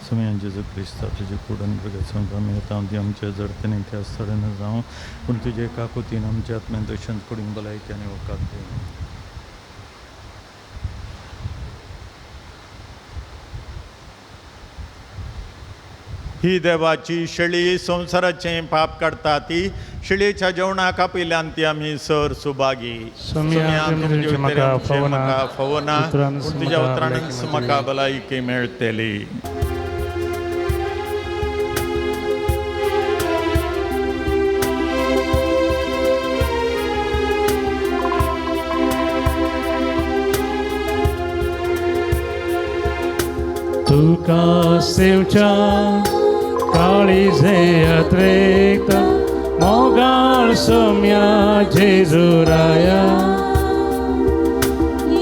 सोम्यान जेजू क्रिस्ता तुजे कुडन प्रगत आमी येता ती आमच्या जडतेने त्या स्थळान जावं पूण तुजे काकुतीन आमच्या आत्म्यान तशेंच कुडीन भलायकी आनी वखद दी. ही देवाची शेळी संवसाराचें पाप काडटा ती शेळयेच्या जेवणाक आपयल्यान ती आमी सर सुभागी. म्हाका फवना पूण तुज्या उतरानच म्हाका भलायकी मेळटली. तुका सेवच्या काळीजे अत्रेक्त मोगाळ सोम्या जेजुराया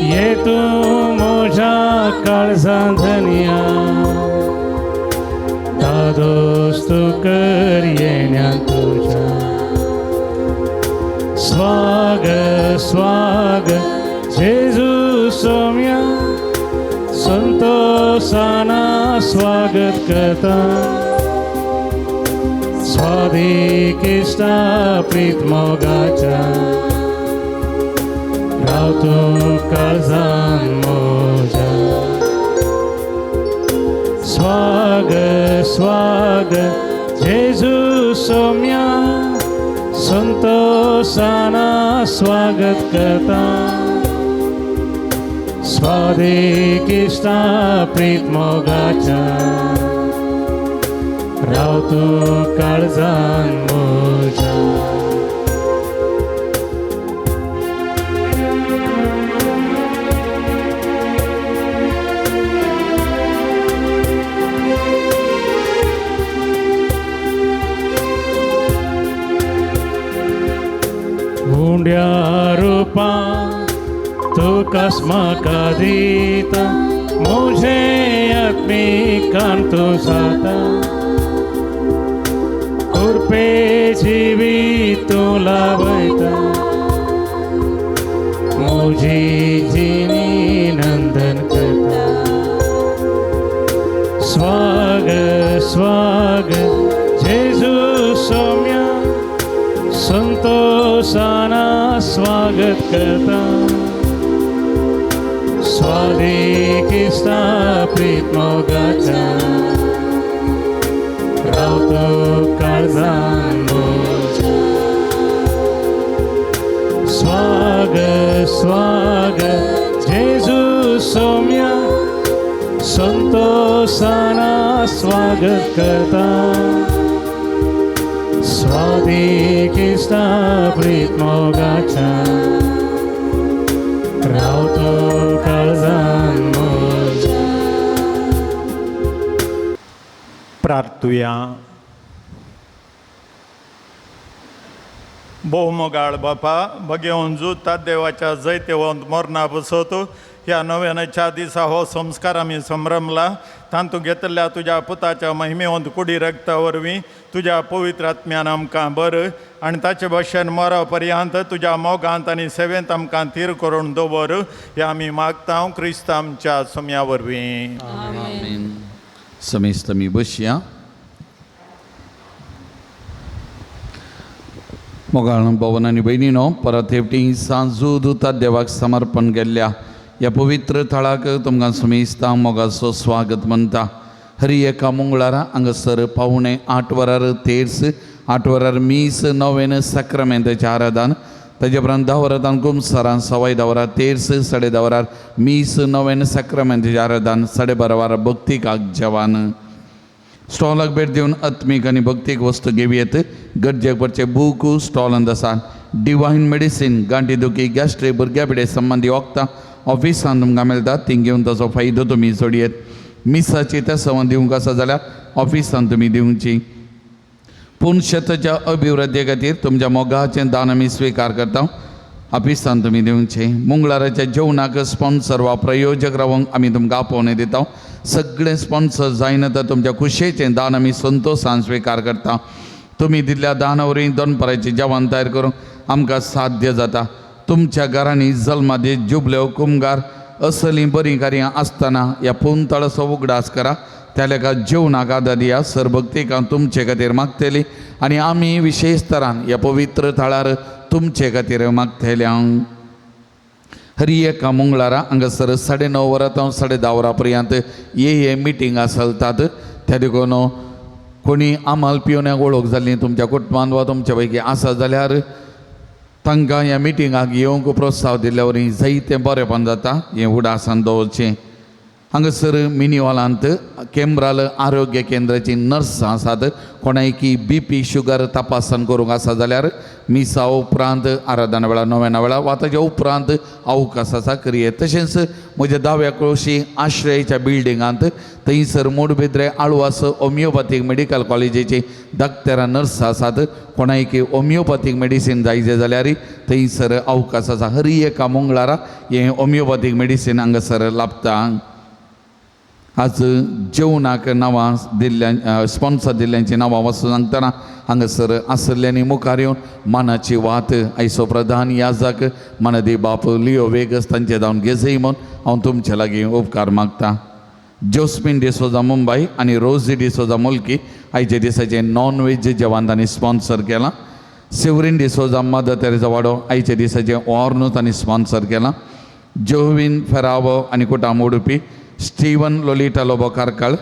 ये तूं म्हज्या काळजां धनया दादोस तूं कर येण्या तुज्या. स्वागत स्वागत जेजू सोम्या संतोषाना स्वागत करता. स्वादिकिश्टा प्रीत मोगाच्या राव तूं काळजान म्हज्या. स्वागत स्वागत जेजू सोम्या संतोषाना स्वागत करता. स्वादिकिश्टा प्रीत मोगाच्या राव तूं काळजान म्हज्या. उंड्या रुपा तुकाच म्हाका दिता म्हजें आत्मिकान तूं जाता. कृपे जिवीत तूं लाभयता म्हजी जिणी नंदन करता. स्वागत स्वागत जेजू सोम्या संतोषाना स्वागत करता. स्वादिकिश्टा प्रीत मोगाच्या राव तूं काळजान म्हज्या. स्वागत स्वागत जेजू सोम्या संतोषाना स्वागत करता. स्वादिकिश्टा प्रीत मोगाच्या राव तूं काळजान म्हज्या. प्रार्थुया. भोवमोगाळ बापा भगेवन जुता देवाच्या जैतेवंत मरणा बसत ह्या नव्याच्या दिसा हो संस्कार आमी संभ्रमला. तांतूं घेतल्या तुज्या पुताच्या महिमेवंत कुडी रक्ता वरवीं तुज्या पवित्र आत्म्यान आमकां बर आनी ताचे भशेन मरा पर्यंत तुज्या मोगांत आनी सेवेंत आमकां थीर करून दवर हे आमी मागता क्रिस्त आमच्या सोम्या वरवीं. आमेन. समेस्त आमी बसया. मोगाळ भवन आनी भयणीनो, परत हेवटी सांजू दुता देवाक समर्पण केल्ल्या ह्या पवित्र थळाक तुमकां समेस्तां मोगाचो स्वागत म्हणटा. हरी एका मंगळारा हांगासर 7:45 वरार तेर्स, 8 वरार मीस, नवेन साक्रामेंताचें आराधन, ताजे उपरांत 10 वरां कुमसरां, 10:15 वरां तेर्स, 10:30 वरार मीस, नवेन साक्रामेंताचें आराधन, 12:30 वरां भक्तिकाक जेवण. स्टॉलाक भेट दिवन आत्मीक आनी भक्तीक वस्तू घेवयेत. गरजेक पडचे बूक स्टॉलांत आसा. डिवायन मेडिसीन, गांठी दुखी, गॅस्ट्रीक, भुरग्या पिडे संबंदी वखदां ऑफिसान तुमकां मेळटा, ती घेवन ताचो फायदो तुमी जोडयेत. मिसाची त्या सवन दिवंक आसा जाल्यार ऑफिसान तुमी दिवची. पूण शेताच्या अभिवृद्धी खातीर तुमच्या मोगाचें दान आमी स्विकार करता, ऑफिसान तुमी दिवचें. मंगळाराच्या जेवणाक स्पॉन्सर वा प्रयोजक रावंक आमी तुमकां आपोवणें दिता. सगळे स्पॉन्सर जायना तर तुमच्या खुशयेचें दान आमी संतोशान स्विकार करता. तुमी दिल्ल्या दाना वरवीं दनपाराचें जेवण तयार करूंक आमकां साध्य जाता. तुमच्या घरांनी जल्मादीस, जुबल्यो, कुमगार असलीं बरीं कार्यां आसतना ह्या पुंतळाचो उगडास करा. त्या लेखा जेवणाक आदार दिया. सरभक्तीक हांव तुमचे खातीर मागतली आनी आमी विशेश तरान ह्या पवित्र थळार तुमचे खातीर मागतले. हांव हरी एका मंगळारा हांगासर 9:30 वरां तावन 10:30 वरां पर्यंत ये हे मिटिंगां चलतात. त्या देखून कोणी आमाल पिवण्याक वळख जाल्ली तुमच्या कुटुंबान वा तुमच्या पैकी आसा जाल्यार तांकां ह्या मिटिंगाक येवंक प्रोत्साहन दिल्ल्या वरवीं जायतें बरेंपण जाता हें उडासान दवरचें. हांगासर मिनी हॉलांत केंब्राल आरोग्य केंद्राची नर्सां आसात. कोणायकी बी पी, शुगर तपासण करूंक आसा जाल्यार मिसा उपरांत आराधना वेळार, नव्याना वेळार वा ताच्या उपरांत अवकाश आसा, करयेत. तशेंच म्हज्या दाव्या कुळशी आश्रयाच्या बिल्डिंगांत थंयसर मोडबेद्रे आळवास होमियोपॅथीक मेडिकल कॉलेजीची डॉक्टरां नर्सां आसात. कोणायकी होमियोपॅथीक मेडिसीन जाय जाल्यार थंयसर अवकाश आसा. हरी एका मंगळारा हें होमियोपॅथीक मेडिसीन हांगासर लाभता. आज जेवणाक नांवां दिल्ल्या स्पॉन्सर दिल्ल्यांची नांवां वाचून सांगतना हांगासर आसल्ल्यांनी मुखार येवन मानाची वात आयचो प्रधान याजक मानदी बाप लियो वेगस तांचे जावन घेजय म्हूण हांव तुमचे लागीं उपकार मागता. जोस्मिन डिसोजा मुंबय आनी रोजी डिसोजा मुल्की आयच्या दिसाचें नॉन वेज जेवण तांणी स्पॉन्सर केलां. सेवरीन डिसोजा मदर तेरेजा वाडो आयच्या दिसाचें ऑर्नू तांणी स्पॉन्सर केलां. जोविन फेरावो आनी कुटाम Udupi, Steven Lolita Lobo Karkala,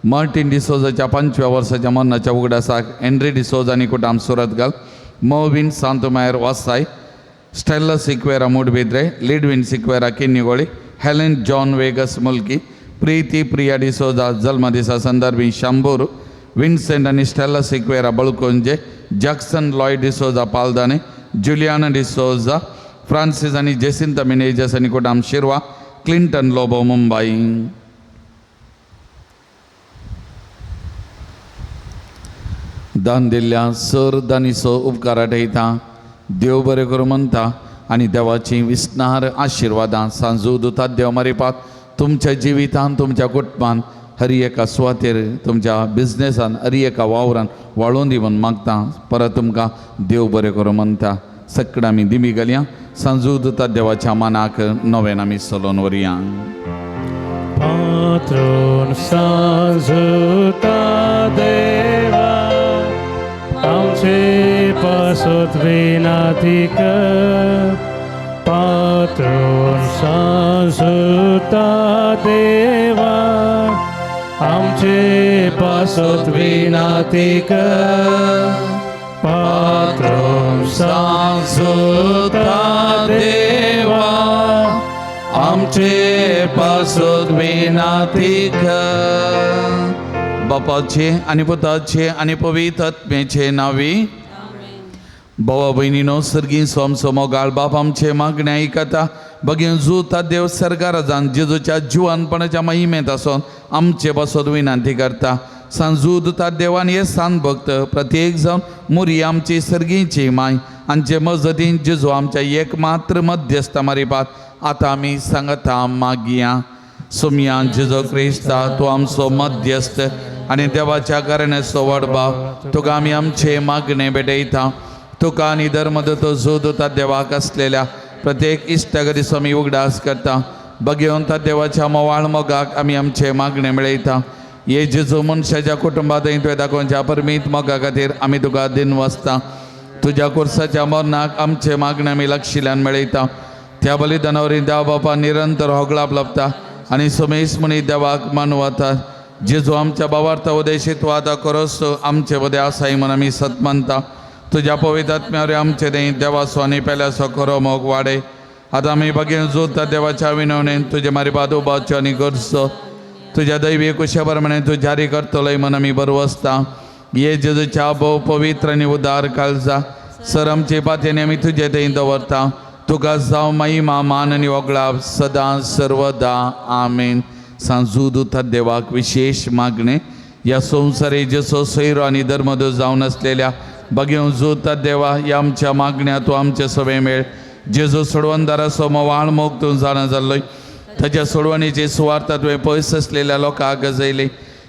Martin डिसोजाच्या 5व्या वर्साच्या मरणाच्या उगडासाक हेनरी डिसोजा आनी कुटाम Surathkal, Mervin Santomayor Vasai, Stella Sequeira Moodbidri, Lidwin Sequeira Kinnigoli, Helen John Vegas Mulki, Preethi Priya D'Souza जल्मदिसा संदर्भी शांबूर, विन्सेंट आनी Stella Sequeira Balkunje, Jackson Lloyd D'Souza Paldane, Juliana D'Souza, Francis आनी जेसिंता मिनेजस आनी कुटाम शिरवा, क्लिंटन लोबो मुंबई. दान दिल्ल्या सर दानीचो उपकार आठयता. देव बरें करूं म्हणटा आनी देवाची विस्नार आशिर्वादां सांजू दुतात देव मारिपात तुमच्या जिवितान, तुमच्या कुटुंबान, हर एका सुवातेर, तुमच्या बिजनेसान, हर एका वावरान वाळोवन दी म्हूण मागता. परत तुमकां देव बरें करूं म्हणटा. सगळें आमी दिमी घालया. सांजू दुतात देवाच्या मानाक नव्यान आमी चलोवन व्हरया. पात्रोन सांजुता देवा आमचे पासत विनाती कर. पात्रोन सांजुता देवा आमचे पासत विनाती कर. पात्रोन सांजुता देवा आमचे पासत विनाती कर. बापाचे आनी पुताचे आनी पवित्र आत्म्याचे नांवी. भावा भयणीनो, सर्गीं सोमसो मोगाळ बाप आमचे मागणे आयकता. बगीन जुता देव सरकाराजान जेजूच्या जिवानपणाच्या महिमेंत आसोन आमचे पासत विनंती करता. सांजू दुता देवान हे सांत भक्त प्रत्येक जावन मुरी आमची सर्गीची माय हांचे मजतीन जेजू आमच्या एकमात्र मध्यस्थ मारिपात आतां आमी सांगता मागया. सोमया जेजू क्रिस्ता तूं आमचो मध्यस्थ आनी देवाच्या घराण्याचो व्हड भाव, तुका आमी आमचे मागणे भेटयता. तुका आनी धर्मदूत जोदूता देवाक आसलेल्या प्रत्येक इश्टागतीचो आमी उगडास करता. बगेवन त्या देवाच्या मोवाळ मोगाक आमी आमचे मागणे मेळयता. हे जेजू मनशाच्या कुटुंबात तुवें दाखोवच्या परमीत मोगा खातीर आमी तुका दिनवासता. तुज्या कुर्साच्या मरणाक आमचे मागणे आमी लक्षिल्यान मेळयता. त्या बलिदानावरी देव बापा निरंतर होगळाप लाबता आनी सोमेश म्हणी देवाक मानवता. जेजू आमच्या बाबार्थ उदेशी तूं आतां करोस आमचे मदें आसाय म्हूण आमी सत मानता. तुज्या पवित्र आत्म्यावरी आमचे दें देवाचो आनी पेल्याचो खरो मोग वाडय. आतां आमी बगेन जोडटा देवाच्या विनवणेन तुजे मारी उबाचो आनी गरजो तुज्या दैवी कुशा प्रमाणे तूं जारी करतलोय म्हूण आमी बरवसता. ये जेजूच्या भोव पवित्र आनी उदार काळजा सर आमचे पातयेनी आमी तुजे थंय दवरता. तुका जावं महिमा मान आनी वगळाप सदां सर्वदा. आमेन. सांजू दुता देवाक विशेश मागणें ह्या संवसारी जसो सैरो आनी धर्मदूत जावन आसलेल्या बगेवन जोता देवा ह्या आमच्या मागण्या तूं आमचे सवे मेळ. जेजू सोडवणदाराचो मोवाळ मोग तूं जाणा जाल्लोय. ताच्या सोडवणीची सुवार्थ तुवें पयस आसलेल्या लोकांक गजयली.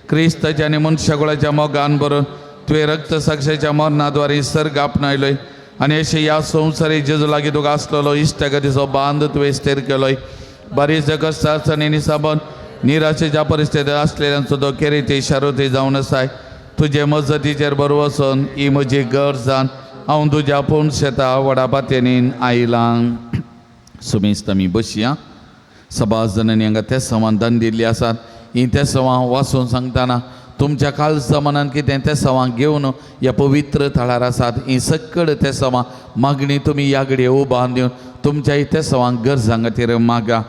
क्रिस्ताच्या आनी मनशाकुळाच्या मोगान भरून तुवें रक्त साक्षाच्या मरणाद्वारे सर्ग आपणायलोय आनी अशें ह्या संवसारी जेजू लागीं तुका आसलेलो इश्टागतीचो बांद तुवें स्थिर केलोय. बारीक कश्ट आनी साबण निराशेच्या परिस्थितींत आसलेल्यांचो तो केरीती शारुती जावन आसाय. तुजे मजतीचेर बरो वचून ही म्हजी गरज जावन हांव तुज्या पूण शेता व्हडा पातयेनीन आयलां. सुमेस्त आमी बसया. सभास जणांनी हांगा ते सवान दान दिल्ली आसात. ही ते सवां वाचून सांगतना तुमच्या कालचा मनान कितें ते सवां घेवन ह्या पवित्र थळार आसात. ही सकड ते सवां मागणी तुमी ह्या घडये उबान दिवन तुमच्या ते सवांक गरजां खातीर मागा.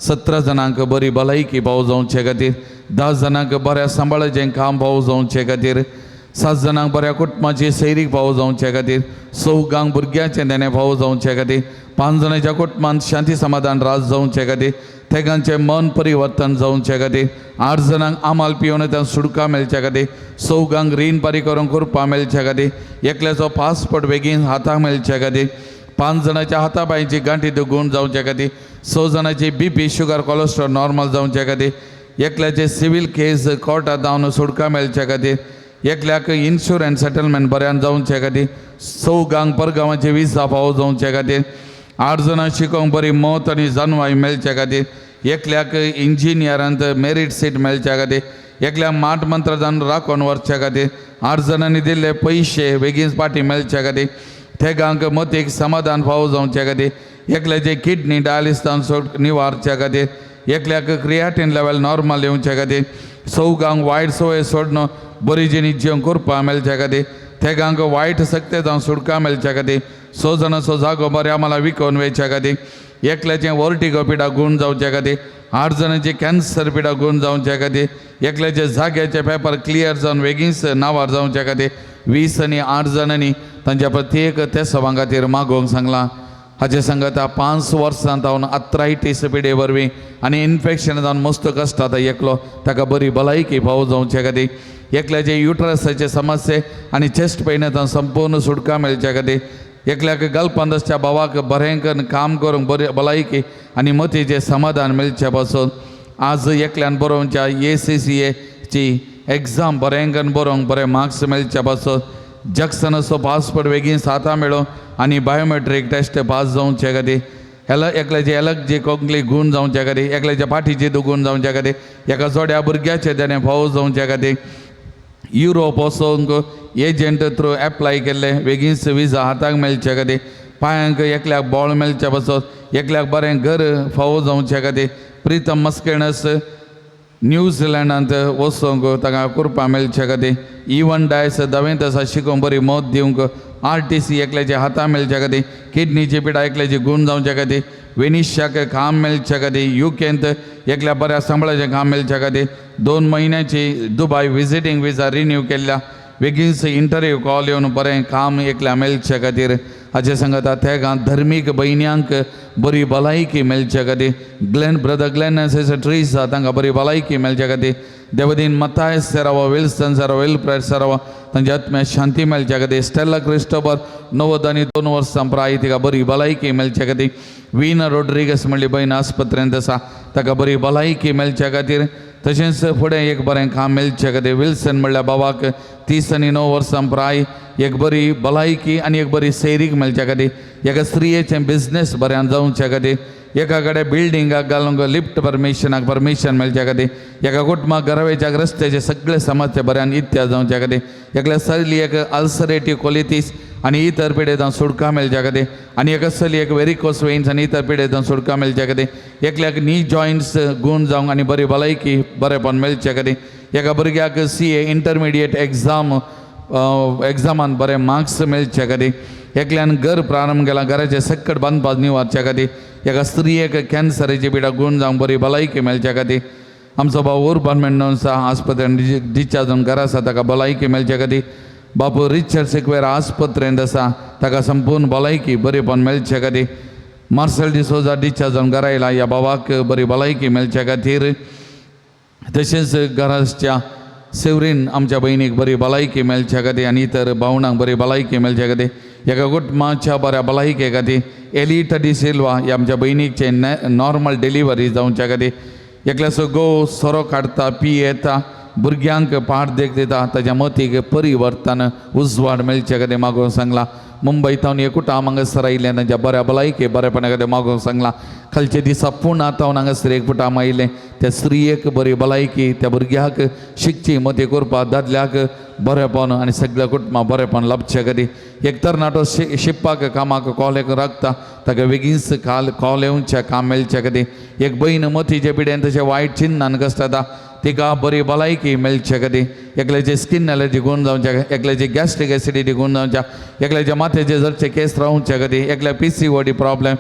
17 जाणांक बरी भलायकी पाव जावचे खातीर, 10 जाणांक बऱ्या सांबाळाचें काम पाव जावचे खातीर, 7 जाणांक बऱ्या कुटुंबाची सैरीक पाव जावचे खातीर, 4 भुरग्यांचें देणें पाव जावचे खातीर, 5 जाणांच्या कुटुंबांत शांती समाधान राज जावचे खातीर, तेगांचें मन परिवर्तन जावचे खातीर, 8 जाणांक आमाल पिवन त्या सुडका मेळच्या खातीर, 4 रीण पारी करूंक कृपा मेळच्या खातीर, एकल्याचो पासपोर्ट बेगीन हाताक मेळच्या खातीर, 5 जाणांच्या हाता पांयची गांठी दुगून जावच्या खातीर, 6 जाणांची बीपी शुगर कोलेस्ट्रॉल नॉर्मल जावच्या खातीर, एकल्याचे सिवील केस कोर्टात जावन सुटका मेळच्या खातीर, एकल्याक इन्शुरन्स सेटलमेंट बऱ्यान जावचे खातीर, 4 परगांवाची विजा फावो जावचे खातीर, 8 जाणां शिकोवंक बरी मत आनी जानवाय मेळच्या खातीर, एकल्याक इंजिनियरांत मेरीट सीट मेळच्या खातीर, एकल्याक माट मंत्रान राखून व्हरच्या खातीर, 8 जाणांनी दिल्ले पयशे बेगीन पाटी मेळच्या खातीर, थेगांक मतीक समाधान फावो जावच्या खातीर, एकल्याचे किडनी डायलिसान सोड निवारच्या खातीर, एकल्याक क्रियाटीन लेवल नॉर्मल येवच्या खातीर, 4 वायट संवय सोडून बरी जिणी जेवण करपा मेळच्या खातीर, थेगांक वायट सक्ते जावन सुटका मेळच्या खातीर, 6 जाणांचो जागो बऱ्या आम्हाला विकोवन वयच्या खातीर, एकल्याचें वर्टिगो पिडा गूण जावच्या खातीर, 8 जाणांची कॅन्सर पिडा गूण जावच्या खातीर, एकल्याचे जाग्याचे पेपर क्लियर जावन बेगीनच नांवार जावच्या खातीर, 20 आनी 8 जाणांनी तांच्या प्रत्येक ते सभां खातीर मागोवंक सांगलां. हाचे सांगता 5 वर्सां जावन आथरायटीस पिडे वरवीं आनी इन्फेक्शन जावन मस्त कश्ट आतां एकलो ताका बरी भलायकी फावो जावचे खातीर, एकल्याचे युट्रसाचे समस्ये आनी चेस्ट पेनांत संपूर्ण सुटका मेळच्या खातीर, एकल्याक गल्पांदसच्या भावाक बरें करून काम करूंक बरी भलायकी आनी मतीचें समाधान मेळचे पासून आज एकल्यान बरोवच्या ACCAची एग्जाम बरें करून बरोवंक बरे मार्क्स मेळचे पासून, जॅक्सनाचो पासपोर्ट बेगीन सातां मेळो आनी बायोमेट्रीक टेस्ट पास जावचे खातीर, एकल्याचे एलर्जी कोंकली गूण जावचे खातीर, एकल्याच्या पाठीची दुगूण जावचे खातीर, एका जोड्या भुरग्याचे तेणें फावो जावचे खातीर, युरोप वचोंक एजंट थ्रू एप्लाय केल्ले बेगीनच विजा हाताक मेळचे खातीर, पांयांक एकल्याक बोळ मेळचे पासत, एकल्याक बरें घर फावो जावचे खातीर, प्रितम मस्केणस न्यूझिलंडांत वचोंक ताका कृपा मेळचे खातीर, इवन डायस धवेंत आसा शिकोवंक बरी मत दिवंक, RTC एकल्याच्या हाता मेळच्या खातीर, किडनीची पिडा एकल्याची गूण जावच्या खातीर, वेनिशाक काम मेळच्या खातीर, युकेंत एकल्या बऱ्या सांबाळाचें काम मेळच्या खातीर, 2 म्हयन्याची दुबाय विजिटींग विजा रिन्यू केल्ल्या बेगीनच इंटरव्यू कॉल येवन बरें काम एकल्या मेळचे खातीर. हाचे सांगता तेगां धर्मीक भयण्यांक बरी भलायकी मेळचे खातीर, ग्लॅन ब्रदर ग्लॅन ट्रीसा तांकां बरी भलायकी मेळचे खातीर, देवदीन Mathias Serrao Wilson Serrao Wilfred Serrao तांच्या आत्म्याक शांती मेळच्या खातीर, स्टेला क्रिस्टोबर 92 वर्सां प्राय तिका बरी भलायकी मेळचे खातीर, वीना रोड्रिगस म्हणली बयन आस्पत्रेंत आसा ताका बरी भलायकी मेळच्या खातीर तशेंच फुडें एक बरें काम मेळचे खातीर विल्सन म्हणल्यार बाबाक 39 वर्सां प्राय एक बरी भलायकी आनी एक बरी सैरीक मेळच्या खातीर एका स्त्रियेचें बिजनेस बऱ्यान जावच्या खातीर एका कडेन बिल्डिंगाक घालूंक लिफ्ट परमिशनाक परमिशन मेळच्या खातीर एका कुटुंबाक घरावेच्या रस्त्याचे सगळे समस्या बऱ्यान इत्या जावच्या खातीर एकल्या चलयेक अल्सरेटीव कोलिटीस आनी इतर पिडेंत सुटका मेळच्या खातीर आनी एका चलयेक वेरिकोस वेन्स आनी इतर पिडेंत सुटका मेळच्या खातीर एकल्याक नी जॉयंट्स गूण जावंक आनी बरी भलायकी बरेपण मेळच्या खातीर एका भुरग्याक CA intermediate exam एग्जामान बरे मार्क्स मेळचे खातीर एकल्यान घर प्रारंभ केला घराचें सक्कट बांदपाक निवारच्या खातीर एका स्त्रियेक कॅन्सराची पिडा गूण जावंक बरी भलायकी मेळच्या खातीर आमचो भाव उर्बन मेंडोन्सा आस्पत्रेन डिस्चार्ज जावन घरा आसा ताका भलायकी मेळच्या खातीर बापू रिचर्ड सिक्वेर आस्पत्रेंत आसा ताका संपूर्ण भलायकी बरेपण मेळचे खातीर मार्सेल डिसोजा डिस्चार्ज जावन घरा आयला ह्या बाबाक बरी भलायकी मेळच्या खातीर तशेंच घराच्या सेवरीन आमच्या भयणीक बरी भलायकी मेळच्या खातीर आनी इतर भावणांक बरी भलायकी मेळच्या खातीर एका कुटुंबाच्या बऱ्या भलायके खातीर एलिटा डी सिल्वा ह्या आमच्या भयणीकचे नॉर्मल डिलिव्हरी जावच्या खातीर एकल्याचो घोव सोरो काडटा पियेता भुरग्यांक पाठ देख दिता ताच्या मतीक परिवर्तन उजवाड मेळचे खातीर मागूंक सांगला मुंबय तावन एकूट हांगासर आयिल्लें तांच्या बऱ्या भलायके बरेपणा खातीर मागूंक सांगला खालचे दिसा पुणा तावन हांगासर एक पुटाम आयिल्लें त्या स्त्रियेक बरी भलायकी त्या भुरग्याक शिकची मती करपा दादल्याक बरेपण आनी सगळ्या कुटुंबा बरेपण लाभचे खातीर एक तरणाटो शिकपाक कामाक कॉलेक राखता ताका बेगीनच काल कॉल येवच्या काम मेळचे खातीर एक बयन मतीचे पिड्यान तशें वायट चिन्नान कसता तिका बरी भलायकी मेळचे खातीर एकल्याचे स्किन एलर्जी गुण जावच्या एकल्याचे गॅस्ट्रीक एसिडिटी गुण जावच्या एकल्याच्या माथ्याचे जरचे केस रावच्या खातीर एकल्या PCOD problem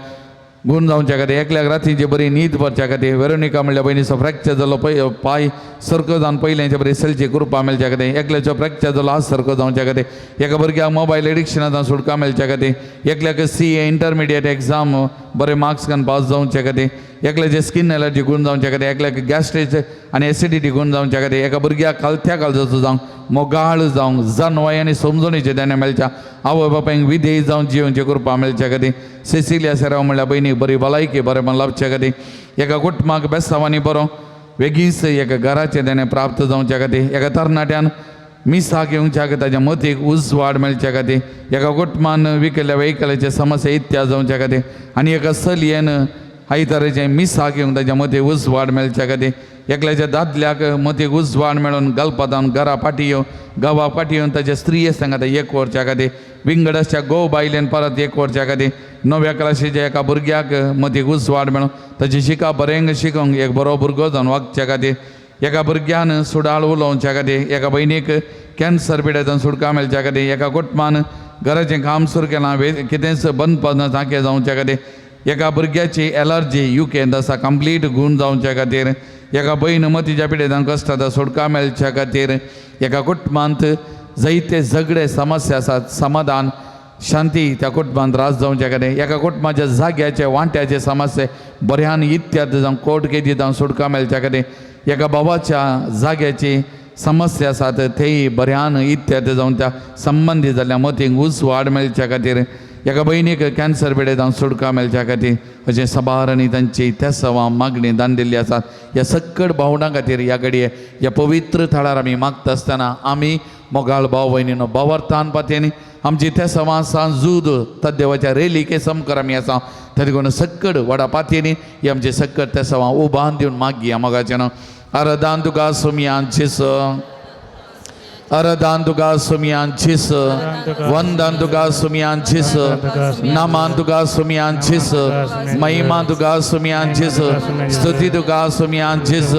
गुण जावच्या खातीर एकल्याक रातीची बरी न्हीद पडच्या खातीर वेरोनिका म्हणल्यार भयणीचो फ्रॅक्चर जालो पय पांय सारको जावन पयल्यांचे बरी सेलची कृपा मेळच्या खातीर एकल्याचो फ्रॅक्चर जालो हात सारको जावच्या खातीर एका भुरग्याक मोबायल एडिक्शनांत सुटका मेळच्या खातीर एकल्याक CA intermediate exam बरे मार्क्स घेवन पास जावच्या खातीर एकल्याचे स्किन एलर्जी गुण जावच्या खातीर एकल्याक गॅस्ट्रीक आनी एसिडिटी गुण जावच्या खातीर एका भुरग्याक खालत्या काळजाचो जावंक मोगाळ जावंक जानवाय आनी समजणीचें देणें मेळच्या आवय बापायक विधेय जावन जिवनची कृपा मेळच्या खातीर सेसिलिया सेराव म्हणल्यार भयणीक बरी भलायकी बरेपण लाभच्या खातीर एका कुटुंबाक बेसांवांनी बरो वेगींच एका घराचें देणें प्राप्त जावच्या खातीर एका तरणाट्यान मिसाक येवच्या खातीर ताच्या मतीक उजवाड मेळच्या खातीर एका कुटुंबान विकल्ल्या वेहिकलाचे समस्या इत्या जावच्या खातीर आनी एका चलयेन आयताराचें मिसाक येवंक ताच्या मतीक उजवाड मेळच्या खातीर एकल्याच्या दादल्याक मतीक उजवाड मेळून गल्पातावन घरा फाटी येवन गांवा फाटी येवन ताच्या स्त्रिये सांगाता एक वरच्या खातीर विंगडाच्या घोव बायलेन परत एक वरच्या खातीर नव्या क्लासीच्या एका भुरग्याक मतीक उजवाड मेळून ताची शिका बरें शिकोवंक एक बरो भुरगो जावन वागच्या खातीर एका भुरग्यान सुडाळ उलोवच्या खातीर एका भयणीक कॅन्सर पिड्याच्यान सुटका मेळच्या खातीर एका कुटुंबान घराचें काम सुरू केलां कितेंच बंद पडना सारकें जावच्या खातीर एका भुरग्याची एलर्जी युकेंत आसा कंप्लीट गूण जावच्या खातीर एका भयण मतीच्या पिडेतान कश्ट सुटका मेळच्या खातीर एका कुटुंबांत जायते झगडे समस्या आसात समाधान शांती त्या कुटुंबांत त्रास जावच्या खातीर एका कुटुंबाच्या जाग्याचे वांट्याचे समस्ये बऱ्यान इत्याद जावं कोर्ट केजी जावं सुटका मेळच्या खातीर एका बाबाच्या जाग्याची समस्या आसात तेय बऱ्यान इत्याद जावन त्या संबंदी जाल्ल्या मतींक उजवाड मेळच्या खातीर एका भयणीक कॅन्सर पिडेतान सुटका मेळच्या खातीर अशें सबार आनी तांची तेसवां मागणी दान दिल्ली आसात ह्या सक्कड भावणां खातीर ह्या घडये ह्या पवित्र थळार आमी मागता आसतना आमी मोगाळ भाव भयणीनो भावार्थान पातयेनी आमची तेसवां सांजूद तद्देवाच्या रेलिके समकर आमी आसा तरी कोण सक्कड वडा पातयेनी ही आमची सक्कड तेसवां उबान दिवन मागया मोगाचें न्हू आराधान तुका सोमयान जेस आराधान तुका सोमयान जेस वंदन तुका सोमयान जेस नमन तुका सोमयान जेस महिमा तुका सोमयान जेस स्तुती तुका सोमयान जेस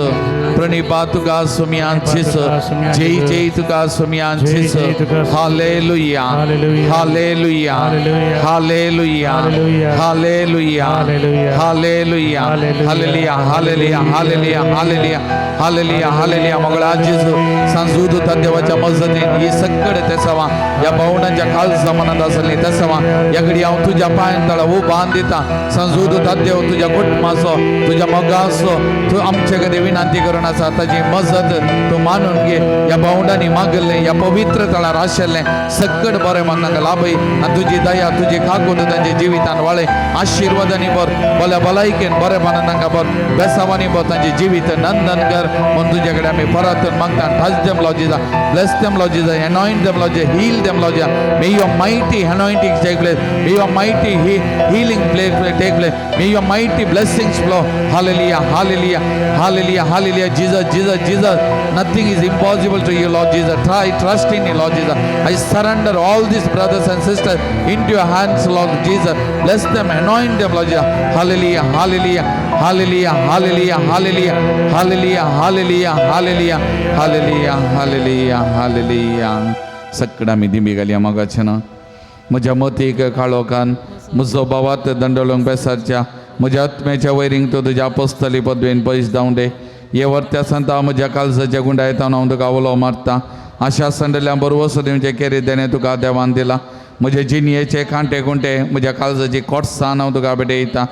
प्रणिपात तुका सोमयान जेस जय जय तुका सोमयान जेस hallelujah hallelujah hallelujah hallelujah hallelujah hallelujah hallelujah hallelujah hallelujah hallelujah hallelujah मगळा जेजू सांजूद देवाच्या मजतीन ही सक्कड तेसवा या भावनांच्या काल जमानात आसली तेसवा ह्या घडी हांव तुज्या पांयान तळा उबान दिता सांजूद देव तुज्या कुटुंबाचो तुज्या मोगाचो तूं आमचे कडेन विनंती करून कारण आसा ताजी मजत तूं मानून घे. ह्या भावंडांनी मागिल्लें ह्या पवित्र थळार आशिल्लें सक्कड बरें मन तांकां लाभय आनी तुजी दया तुजी काकूट तांच्या जिवितान वाळय. आशिर्वादांनी बर, भल्या भलायकेन बरेपणान तांकां बर, बेसावांनी बर, तांचें जिवीत नंदन कर म्हूण तुजे कडेन आमी परत मागता. Touch them, Lord Jesus. Bless them, Lord Jesus. Anoint them, Lord Jesus. Heal them, Lord Jesus. May your mighty anointing take place. May your mighty healing take place. May your mighty blessings flow. Hallelujah, hallelujah, hallelujah, hallelujah. Jesus, Jesus, Jesus. Nothing is impossible to you, Lord Jesus. Try, trust in you, Lord Jesus. I surrender all these brothers and sisters into your hands, Lord Jesus. Bless them, anoint them, Lord Jesus. Hallelujah, hallelujah, hallelujah, hallelujah, hallelujah, hallelujah, hallelujah, hallelujah, hallelujah, hallelujah, hallelujah. सगळं आमी दिंबी घालया मोगाचें ना. म्हज्या मतीक काळोखान म्हजो भावात दंडलोंक बेसारच्या म्हज्या आत्म्याच्या वैरींक तूं तुज्या पोस्तली पदवेन पयस धांवडे दे. हे वर्त्या सांता म्हज्या काळजाच्या गुंडायतान हांव तुका उलो मारता. आशा संडल्या बरवसो दिवचें केरी देणें तुका देवान दिला. म्हजे जिणयेचे कांटे कुंटे म्हज्या काळजाची कोटसान हांव तुका भेटयता.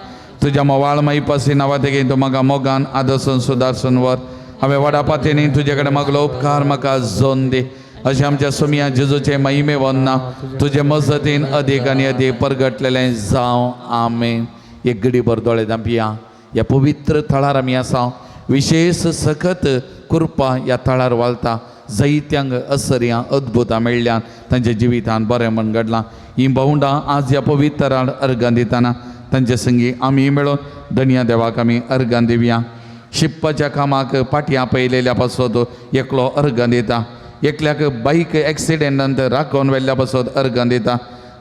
तुज्या मोवाळ माई नांवा तेगेन तूं म्हाका मोगान आदर्शन सुदारसून व्हर. हांवें वडा पातयेनी तुजे कडेन मागलो उपकार म्हाका जोन दी. अशें आमच्या सोमया जेजूचे महिमे वन्ना तुजे मजतीन अदीक आनी अदीक परगटलेलें जावं. आमेन. एक घडीभर दोळे धांपया. ह्या पवित्र थळार आमी आसा. विशेश सखत कृपा ह्या थळार वालता. जैत्यांक असर्यां अद्भुतां मेळ्ळ्यान तांच्या जिवितान बरें म्हण घडलां. हीं भावंडां आज ह्या पवित्रान अर्गां दितना तांचे संगी आमी मेळून धनया देवाक आमी अर्गां दिवया. शिकपाच्या कामाक पाटयां पयलेल्या पासत एकलो अर्गां दिता. एकल्याक बायक एक्सिडेंटांत राखोवन व्हेल्ल्या पासत अर्गां दिता.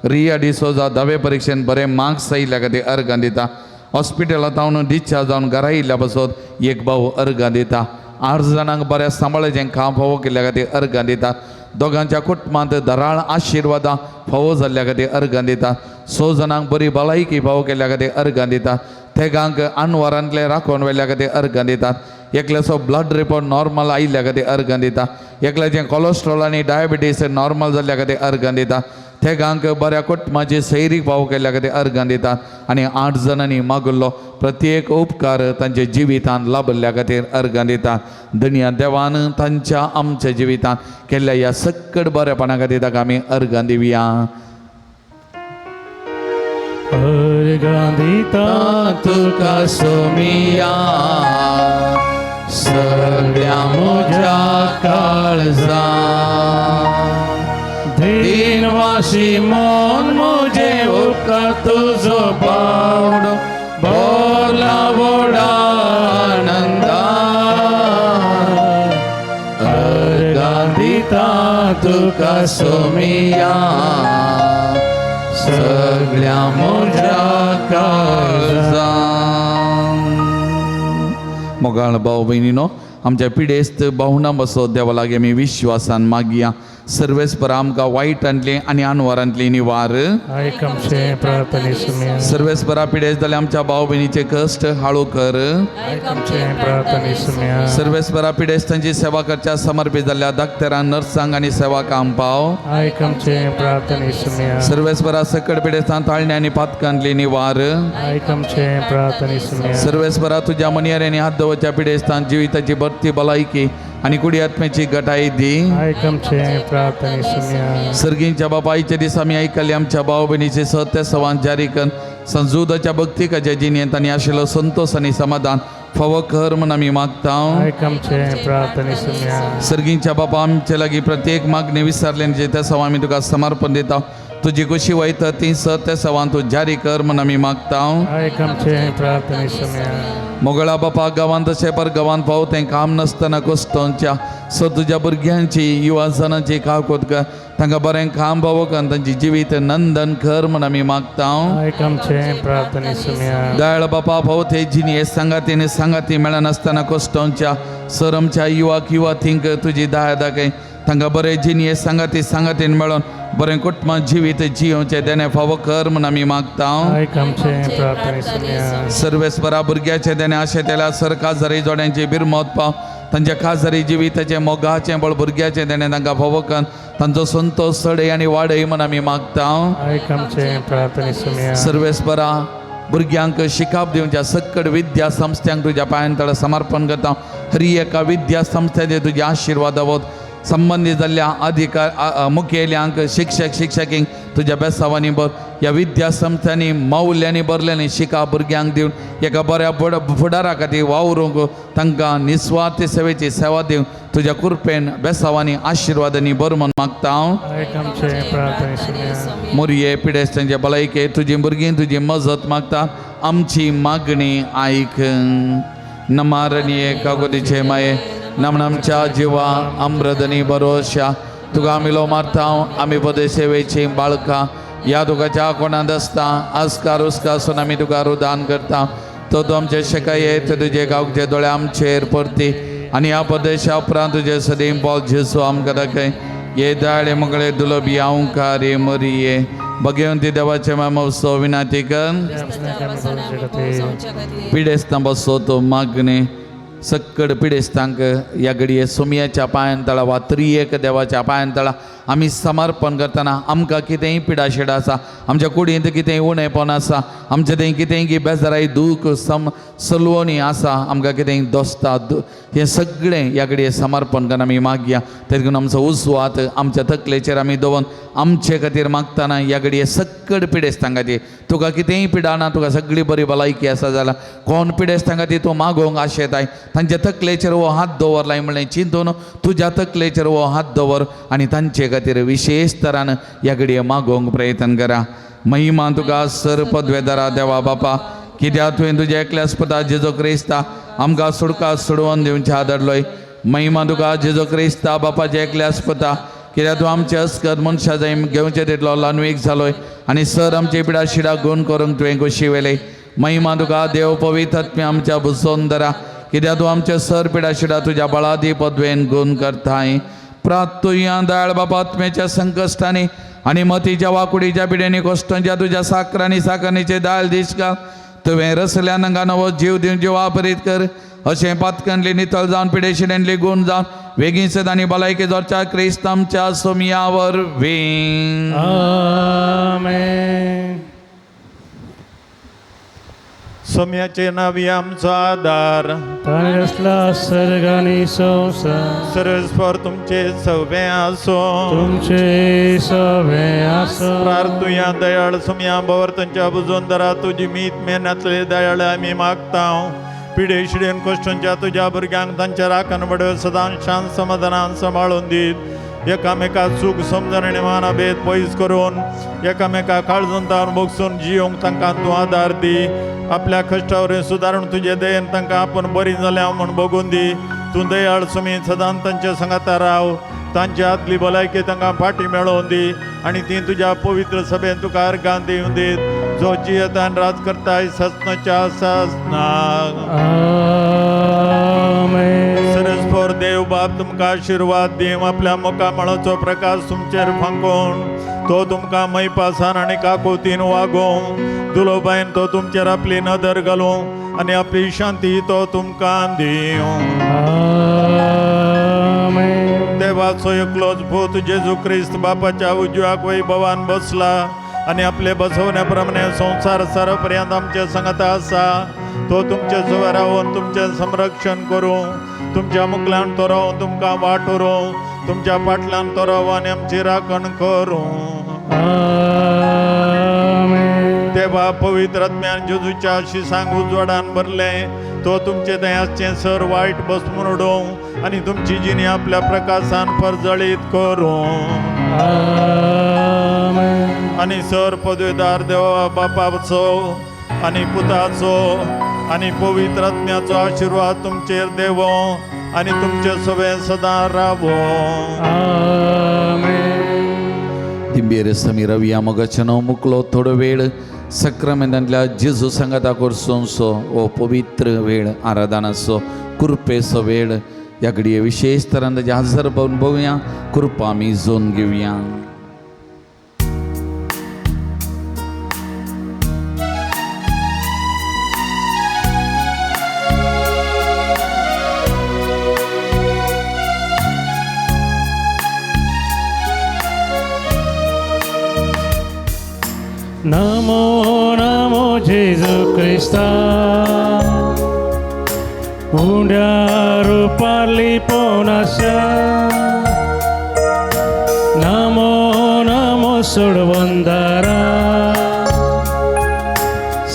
रिया डिसोजा धावे परिक्षेन बरे मार्क्स आयिल्ल्या खातीर अर्गां दिता. हॉस्पिटलांत हांव डिस्चार्ज जावन घरा येयल्ल्या पासत एक भाव अर्गां दिता. 8 जाणांक बऱ्या सांबाळाचें काम फावो केल्ल्या खातीर अर्गां दिता. दोगांच्या कुटुंबांत धराळ आशिर्वादां फावो जाल्ल्या खातीर अर्गां दिता. 6 जाणांक बरी भलायकी फावो केल्ल्या खातीर अर्गां दिता. तेगांक आनवरांतले राखोवन व्हेल्ल्या खातीर अर्गां दितात. एकल्याचो ब्लड रिपोर्ट नॉर्मल आयिल्ल्या खातीर अर्गां दिता. एकल्याचें कोलेस्ट्रॉल आनी डायबिटीस नॉर्मल जाल्ल्या खातीर अर्गां दिता. तेगांक बऱ्या कुटुंबाची सैरीक फावो केल्ल्या खातीर अर्गां दितात. आनी 8 जाणांनी मागुल्लो प्रत्येक उपकार तांच्या जिवितान लाभल्ल्या खातीर अर्गां दितात. धनया देवान तांच्या आमच्या जिवितान केल्ल्या ह्या सक्कड बरेपणा खातीर ताका आमी अर्गां दिवया. अर्गां दिता तुका सोमिया सगळ्या म्हज्या काळजा. दिनवाशी मन म्हजें उपकार तुजो बावडो बोला व्हडा आनंदान. अर्गां दिता तुका सोमिया सगळ्या म्हज्या काळजा. मोगाळ भाव भयणीनो, आमच्या पिडेस्त भावना बसो देवा लागीं आमी विश्वासान मागया. सर्वेस्पर आमकां वायटांतली आनी अनवरांतली निवार. आयक आमचें प्रार्थने सुमया. सर्वेस्परा पिडेस्त जाल्यार आमच्या भाव भयणीचे कश्ट हाळू कर. आयक आमचें प्रार्थने सुमया. सर्वेस्परा पिडेस्तांची सेवा करच्या समर्पित जाल्ल्या डाक्टरांक, नर्सांक आनी सेवकांक पाव. आयक आमचें प्रार्थने सुमया. सर्वेस्परा सकट पिडेस्तां ताळणे आनी पातकांतली निवार. आयक आमचें प्रार्थने सुमया. सर्वेस्परा तुज्या मनियाऱ्यांनी हात दवरच्या पिडेस्तां जिविताची भरती भलायकी आनी कुडी आत्म्याची गटाय दी. आयक आमचें प्रार्थने सुमया. सर्गींच्या बापायच्या दिसा आमी आयकल्ले आमच्या भाव भयणीचे सत्य सवान जारी कर संजुदाच्या भक्तिकाच्या जिणेंत आनी आशिल्लो संतोष आनी समाधान फावो कर म्हूण आमी मागता. आयक आमचें प्रार्थने सुमया. सर्गींच्या बापा आमचे लागीं प्रत्येक मागणी विसरले त्या सवा आमी तुका समर्पण दिता. तुजी खुशी वयता ती सत्य सवान तूं जारी कर म्हूण आमी मागता. आयक आमचें प्रार्थने सुमया. मोगळा बापा गांवांत तशें पर गांवांत पाव तें काम नासतना कोस्तोंच्या सो तुज्या भुरग्यांची युवा जणांची काकूत कर तांकां बरें काम पावो कर तांची जिवीत नंदन कर म्हूण आमी मागता. आयक आमचें प्रार्थने सुमया. दयाळ बापा भाव ते जिणये सांगातीने सांगाती मेळनासतना कोस्तोंच्या सर आमच्या युवाक युवातींक तुजी दया दाखय तांकां बरें जिणये सांगाती सांगातीन मेळोन बरें कुटुंबां जिवीत जियोवचें देणें फावो कर म्हूण आमी मागता. आयक आमचें प्रार्थने सुमया. सर्वेस्परा भुरग्याचें देणें आशें तेल्या सर काजारी जोड्यांची बिरमत पाव तांच्या काजारी जिविताचें मोगाचें बळ भुरग्याचें देणें तांकां फावो कर तांचो संतोश चडय आनी वाडय म्हूण आमी मागता. आयक आमचें प्रार्थने सुमया. सर्वेस्परा भुरग्यांक शिकाप दिवच्या सक्कड विद्या संस्थ्यांक तुज्या पांयां तळा समर्पण करता. हरी एका विद्या संस्थेचे तुजे आशिर्वाद आवत संबंदीत जाल्ल्या अधिकार मुखेल्यांक शिक्षक शिक्षकींक तुज्या बेसावांनी भर ह्या विद्या संस्थांनी मावल्यांनी भरल्यांनी शिका भुरग्यांक दिवन एका बऱ्या फुडारा खातीर वावरूंक तांकां निस्वार्थ सेवेची सेवा दिवन तुज्या कृपेन बेसावांनी आशिर्वादांनी भर म्हूण मागता हांव. मोरये पिडेस्तांचे भलायके तुजी भुरगीं तुजी मजत मागता आमची मागणी आयक. नमारणीये कागोदीचे माये नमनामच्या जिवा अमृतनी बरोशा तुका आमी लो मारता आमी पदे सेवेची बाळकां ह्या तुकाच्या कोणांत आसता आस्कार उस्कासून आमी तुका रुदान करता तो तूं आमचे शेकाये ते तुजे गांवचे दोळे आमचेर परती आनी ह्या प्रदेशा उपरांत तुजे सदीं बोल जेसू आमकां दाखय ये दाळे मुगळे दुलबी अंकारे मरिये भगवंती देवाचे मामोत्सव विनाती कर पिडेस्तां बसो तो मागणे सक्कड पिडेस्तांक ह्या घडये सोमयाच्या पांयान तळा वा त्रियेक देवाच्या पांयान तळा आमी समर्पण करतना आमकां कितेंय पिडाशिडा आसा आमच्या कुडींत कितेंय उणेपण आसा आमच्या थंय कितेंय की बेजाराय दूख सम सलवणी आसा आमकां कितेंय दोस्ता हें सगळें ह्या घडये समर्पण करून आमी मागया. तेका आमचो उजवात आमच्या तकलेचेर आमी दवरून आमचे खातीर मागतना ह्या घडये सक्कड पिडेस्तां खातीर तुका कितेंय पिडा ना तुका सगळी बरी भलायकी आसा जाल्यार कोण पिडेस्तां खातीर तूं मागोवंक आशेताय तांच्या तकलेचेर हो हात दवरलाय म्हणलें चिंतून तुज्या तकलेचेर हो हात दवर आनी तांचे खातीर विशेश तरान ह्या घडये मागोवंक प्रयत्न करा. महिमा तुका सर पदवेदारा देवा बापा कित्याक तुवें तुज्या एकल्याच पुता जेजो क्रिस्ता आमकां सुडका सोडोवन दिवच्या धाडलोय. महिमा तुका जेजो क्रिस्ता बापाच्या एकल्याच पुता कित्याक तूं आमचे अस्कत मनशां जाय घेवचे तितलो ल्हानवीक जालोय आनी सर आमचे पिडा शिडा गुण करूंक तुवें खोशी वेले. महिमा तुका देव पवित्र आत्म्या आमच्या बुसोन दरा कित्याक तूं आमचे सर पिडा शिडा तुज्या बळादी पदवेन गुण करताय. प्रातुया दयाळ बापा आत्म्याच्या संकश्टांनी आनी मतीच्या वाकुडीच्या पिड्यांनी कश्टांच्या तुज्या साकरांनी साकरणीचे दायल दीस घाल तुवें रसल्या नंगा नवो जीव दिवन जीव वापरीत कर अशें पातकांतली नितळ जावन पिडेशिड्यांतली गुण जावन वेगीं सद आनी भलायकी जोडच्या क्रिस्त आमच्या सोमया वरवीं. आमेन. सोम्याचे नावी आमचो आदार ताणें रचला सर्ग आनी संवसार सरस्वर तुमचे सवे आसो तुमचे सवे आसो. प्रार्थुया दयाळ सोमया भवर तुमच्या बुजून दरा तुजी मीत मेहनतले दयाळ आमी मागता. पिडे शिडेन कश्टांच्या तुज्या भुरग्यांक तांच्या राखण वडव सदां शांत समाधानान सांबाळून दीत एकामेका चूक समजण आनी मानाभेद पयस करून एकामेका काळजून तावन बगसून जियोंक तांकां तूं आदार दी. आपल्या कश्टावर सुदारून तुजे दयेन तांकां आपूण बरी जाल्या म्हूण बगून दी. तूं दयाळ सुमी सदां तांच्या सांगाता राव तांची आदली भलायकी तांकां फाटी मेळोवन दी आनी ती तुज्या पवित्र सभेन तुका अर्गां दिवन दीत जो जियेतान राज करताय ससनाच्या ससनाक. आमेन. सरस्वर देव बाप तुमकां आशिर्वाद दिवं आपल्या मुखामळाचो प्रकाश तुमचेर फांकोवन तो तुमकां मैपासान आनी काकुतीन वागोवं दुलोबायन तो तुमचेर आपली नदर घालूं आनी आपली शांती तो तुमकां दिवं. आमेन. देवाचो एकलोच पूत जेजू क्रिस्त बापाच्या उजव्याक वैभवान बसला आनी आपले बसवण्या प्रमाणे संवसार सरपर्यंत आमचे सांगाता आसा. तो तुमचे सुवार रावन तुमचें संरक्षण करूं तुमच्या मुखल्यान तो रावन तुमकां वाट उरूं तुमच्या फाटल्यान तो राव आनी आमची राखण करूं. आमेन. देवा पवित्र आत्म्यान जेजूच्या शिसांक उजवाडान भरलें तो तुमचे थंय आसचें सर वायट बसमून उडोवं आनी तुमची जिणी आपल्या प्रकाशान परजळीत करूं. आमेन. आनी सर पदवेदार देवा बापाचो आनी पुताचो आनी पवित्र आत्म्याचो आशिर्वाद तुमचेर देवो आनी तुमचे सगळें सदां रावो. आमेन. दिंबेर समी रवया मोगाचें मुकलो थोडो वेळ सक्रामेंतांतल्या जेजू सांगाता करसोनसो हो पवित्र वेळ आराधनाचो कृपेचो वेळ ह्या घडये विशेश तरान ताजे हजर बघुया कृपा आमी जोन घेवया. नमो नमो जेजू क्रिस्ता उंड्या रुपार लिपोवन आसा नमो नमो सोडवंदारा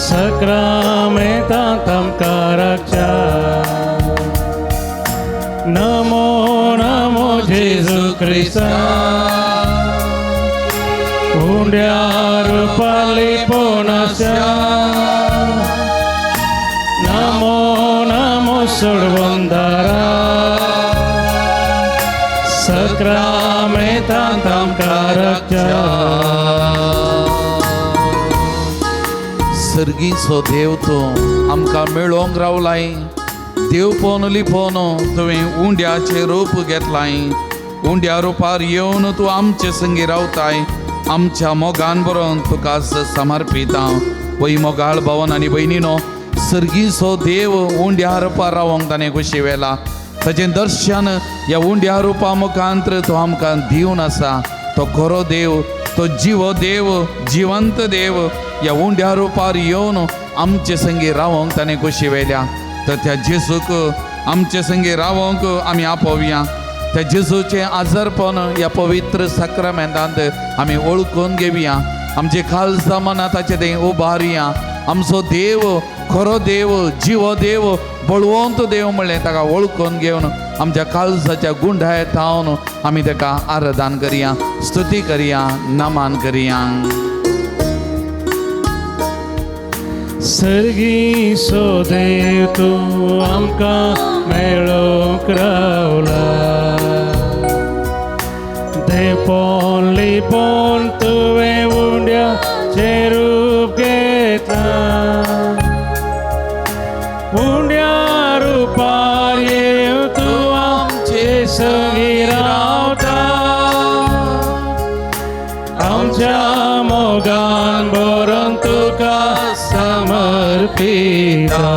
सक्रामेंतांत आमकां राखच्या नमो नमो जेजू क्रिस्ता उंड्या रुपार लिपोवन आसा नमो नमो सोडवंदारा सक्रामेंतांत आमकां राखच्या. सर्गीचो देव तूं आमकां मेळोवंक रावलाय. देवपण लिपोवन तुवें उंड्याचें रूप घेतलाय. उंड्या रुपार येवन तूं आमचे संगी रावताय. आमच्या मोगान बरोवन तुका समर्पिता. वय मोगाळ भवन आनी भयणीनो, सर्गीचो देव उंड्या रुपार रावोंक ताणें खुशी वेला. ताचें दर्शन ह्या उंड्या रुपा मुखांत्र तो आमकां दिवन आसा. तो खरो देव, तो जिवो देव, जिवंत देव ह्या उंड्या रुपार येवन आमचे संगी रावोंक ताणें खुशी वेल्या. तर त्या जेजूक आमचे संगी रावोंक आमी आपोवया. त्या जेजूचें आजारपण ह्या पवित्र साक्रामेंतांत आमी वळखून घेवया. आमचे खालसा मना ताचें तें उबारुया. आमचो देव खरो देव, जिवो देव, बळवंत देव म्हणलें ताका वळखून घेवन आमच्या काळजाच्या गुंडाय थावन आमी ताका आराधन करया, स्तुती करया, नमन करया. सर्गीचो देव तूं आमकां मेळोवंक रावला. देवपण लिपोवन तुवें उंड्याचें रूप घेतलां. उंड्या रुपार येवन तूं आमचे संगी रावता. आमच्या मोगान भरून तुका समर्पिता.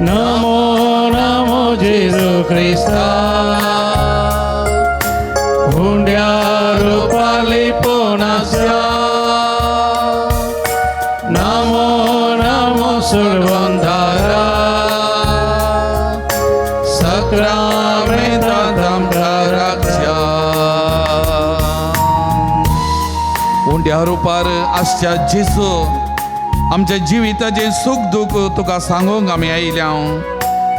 नमो नमो जेजू क्रिस्ता उंड्या रुपार लिपोवन आसा. नमो नमो सोडवंदारा सक्रामेंतांत आमकां राखच्या. उंड्या रुपार आसच्या जेजू, आमच्या जिविताचें सूख दूख तुका सांगूंक आमी आयल्या.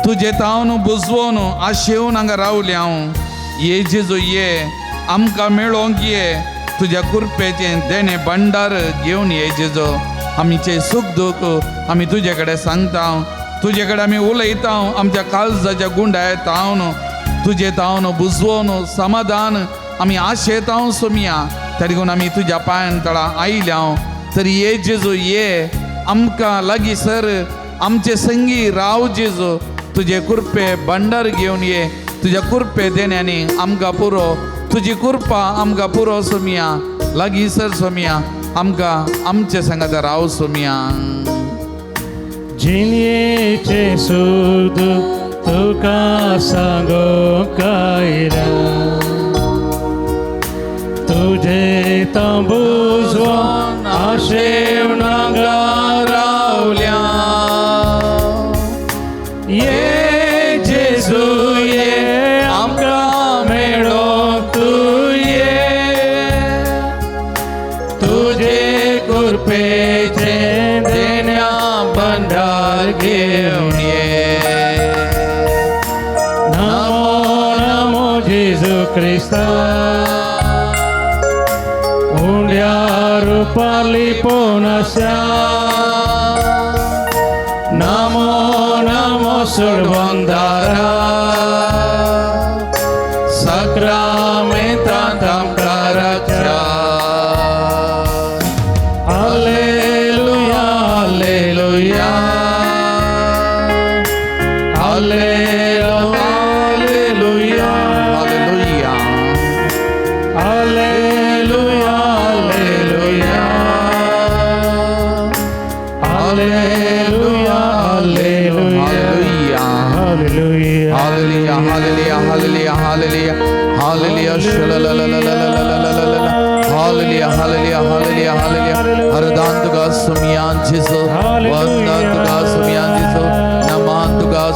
तुजें तावन बुजवोन आशेवन हांगा रावल्या. ये जेजू ये, आमकां मेळोवंक ये. तुज्या कृपेचें देणें भंडार घेवन ये जेजू. आमचें सूख दूख आमी तुजे कडेन सांगता, तुजे कडेन आमी उलयता. आमच्या काळजाच्या गुंडाय तावन तुजें तावन बुजवोन समाधान आमी आशेता सोमया. तरी आमी तुज्या पांयान तळा आयल्या. तरी ये जेजू ये, आमकां लागीं सर, आमचे संगी राव जेजू. तुजे कृपे भंडार घेवन ये. तुज्या कृपे देण्यांनी आमकां पुरो, तुजी कृपा आमकां पुरो सोमया. लागीं सर सोमया, आमकां आमचे सांगात राव सोमया. जिणेचें सूद तुका सांगूंक आयल्या. तुजें तंबूजवोन आशेवन हांगा रावल्या. ये जेजू ये, आमकां मेळोवंक तूं ये. तुजे कृपेचें देण्या भंडार घेवन ये. नमो नमो जेजू क्रिस्ता उंड्या रुपार लिपोवन आसा. नमो नमो सोडवंदारा सक्रामेंतांत आमकां राखच्या. Hallelujah hallelujah hallelujah hallelujah hallelujah hallelujah hallelujah hallelujah hallelujah hallelujah hallelujah hallelujah hallelujah hallelujah hallelujah शलललललललललल hallelujah hallelujah hallelujah hallelujah. Hardan तुका सुमियान जेजू, वंदन तुका सुमियान जेजू,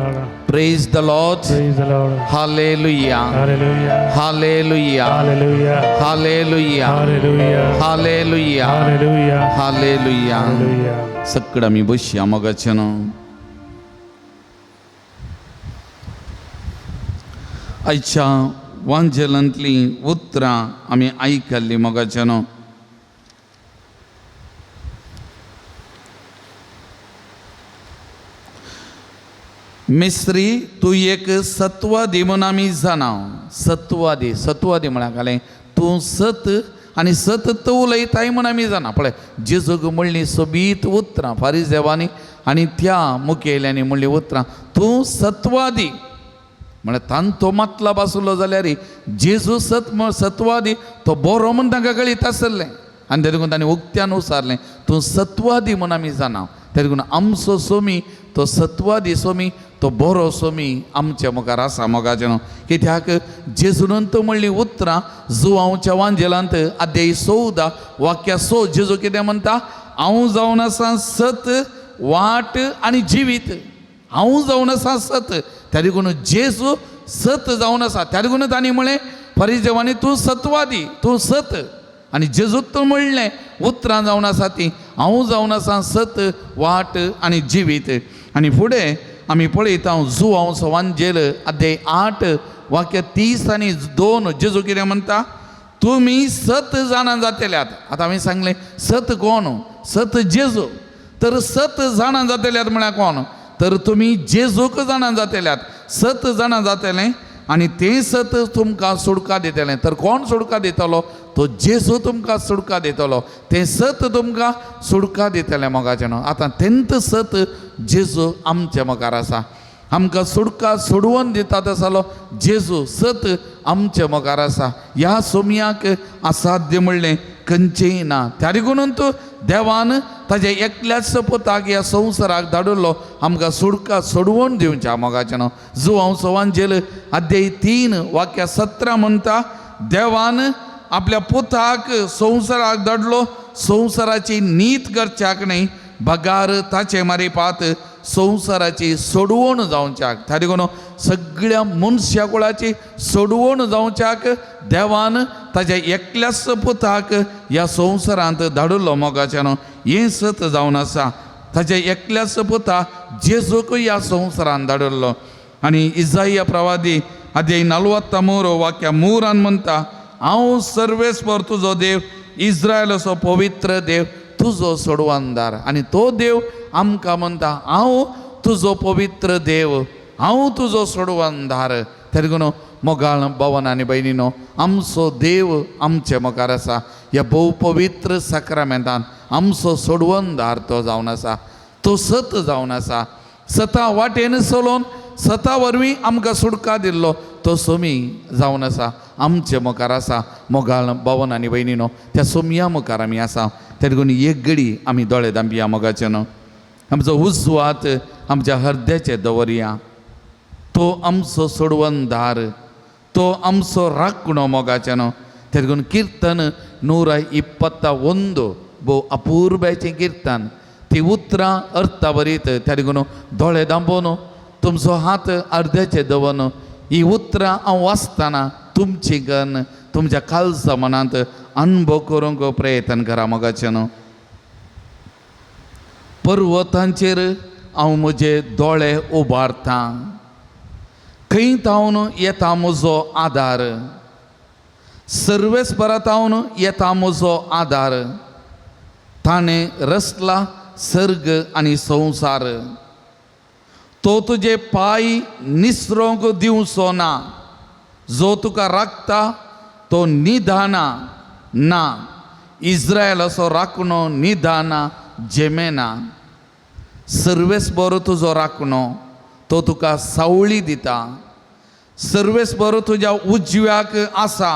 Lord. Praise the Lord. Praise the Lord. Hallelujah. Hallelujah. Hallelujah. Hallelujah. Hallelujah. Hallelujah. Hallelujah. Hallelujah. Hallelujah. Hallelujah. सगळं आमी बसया मोगाचें न्हू. आयच्या वांजेलांतलीं उतरां आमी आयकल्लीं मोगाचें न्हू. मिस्त्री तूं एक सत्वादी म्हूण आमी जाणा. सत्वादी, सत्वादी म्हळ्यार घालें तूं सत आनी सत तूं उलयताय म्हूण आमी जाणा. पळय जेजूक म्हणलीं सोबीत उतरां फारीजेवांनी आनी त्या मुखेल्यांनी म्हणलीं उतरां, तूं सत्वादी म्हळ्यार तांचो मतलब आसलो जाल्यार जेजू सत सत्वादी तो बरो म्हूण तांकां कळीत आसलें आनी ते देखून तांणी उक्त्यान उसारलें तूं सत्वादी म्हूण आमी जाणा. ते देखून आमचो सोमी तो सत्वादी सोमी तो बरो सोमी आमच्या मुखार आसा मोगाचें न्हू. कित्याक जेजून तो म्हणलीं उतरां जुवांवच्या वांजेलांत अध्याय 14 वाक्या 6 जेजू कितें म्हणटा, हांव जावन आसा सत वाट आनी जिवीत. हांव जावन आसा सत. त्या देखून जेजू सत जावन आसा. त्या देखून तांणी म्हळें फरिजेवांनी तूं सत्वादी, तूं सत. आनी जेजूत म्हणलें उतरां जावन आसा ती हांव जावन आसा सत वाट आनी जिवीत. आनी फुडें आमी पळयता जुवांव वांजेल अध्याय 8 वाक्य 30 आनी 2 जेजू कितें म्हणटा, तुमी सत जाणां जातल्यात. आतां हांवें सांगलें सत कोण, सत जेजू. तर सत जाणां जातल्यात म्हळ्यार कोण, तर तुमी जेजूक जाणां जातल्यात. सत जाणां जातलें आनी तें सत तुमकां सुडका दितलें. तर कोण सुडका दितलो, तो जेजू तुमकां सुडका दितलो. तें सत तुमकां सुडका दितलें मोगाचें न्हू. आतां तेंत सत जेजू आमच्या मुखार आसा. आमकां सुडका सोडवून दिता तसलो जेजू सत आमच्या मुखार आसा. ह्या सोमयाक असाध्य म्हणलें खंयचेंय ना. त्या देखून तूं देवान ताज्या एकल्याच पुताक ह्या संवसाराक धाडिल्लो आमकां सुडका सोडवून दिवच्या मोगाचें न्हू. जुवांव वांजेल अध्याय 3 वाक्या 17 म्हणटा, देवान आपल्या पुताक संवसाराक धाडलो संवसाराची नीत करच्याक न्हय बगार ताचे मारिपात संवसाराची सोडवण जावच्याक. त्या देखून सगळ्या मनशा कुळाची सोडवण जावच्याक देवान ताज्या एकल्याच पुताक ह्या संवसारांत धाडिल्लो मोगाचें न्हू. हें सत जावन आसा. ताज्या एकल्याच पुता जेजूक ह्या संवसारांत धाडिल्लो. आनी इजाया प्रवादी अध्याय 43 वाक्या 3 म्हणटा, हांव सर्वेस्पर तुजो देव, इस्रायल असो पवित्र देव तुजो सोडवणदार. आनी तो देव आमकां म्हणटा हांव तुजो पवित्र देव, हांव तुजो सोडवणदार. त्या देखून मोगाळ भवन आनी भयणीनो, आमचो देव आमचे मुखार आसा. ह्या भोव पवित्र साक्रामेंतान आमचो सोडवणदार तो जावन आसा. तो सत जावन आसा. सता वाटेन चलोवन सता वरवीं आमकां सुटका दिल्लो तो सोमी जावन आसा आमचे मुखार आसा. मोगाळ भवन आनी भयणीनो, त्या सोमया मुखार आमी आसा. त्या देखून एक घडी आमी दोळे धांपया मोगाचें न्हू. आमचो उजवात आमच्या हरद्याचे दवरया. तो आमचो सोडवणदार, तो आमचो राखणो मोगाचें न्हू. त्या देखून किर्तन 121 भोव अपुर्बायेचें किर्तन. ती उतरां अर्था बरीत. त्या देखून दोळे धांपोवन तुमचो हात अर्द्याचे दवरून ही उतरां हांव वाचतना तुमची गन तुमच्या कालचा मनांत अनुभव करूंक प्रयत्न करा मोगाचें न्हू. पर्वतांचेर हांव म्हजे दोळे उबारतां, खंय तावन येता म्हजो आदार, सर्वेस्परा तावन येता म्हजो आदार. ताणें रचला सर्ग आनी संवसार, तो तुजे पांय निसरोंक दिवचो ना. जो तुका राखता तो निधाना ना, इस्रायल असो राखणो निधाना जेमेना. सर्वेस्पर तुजो राखणो, तो तुका सावळी दिता. सर्वेस्पर तुज्या उजव्याक आसा.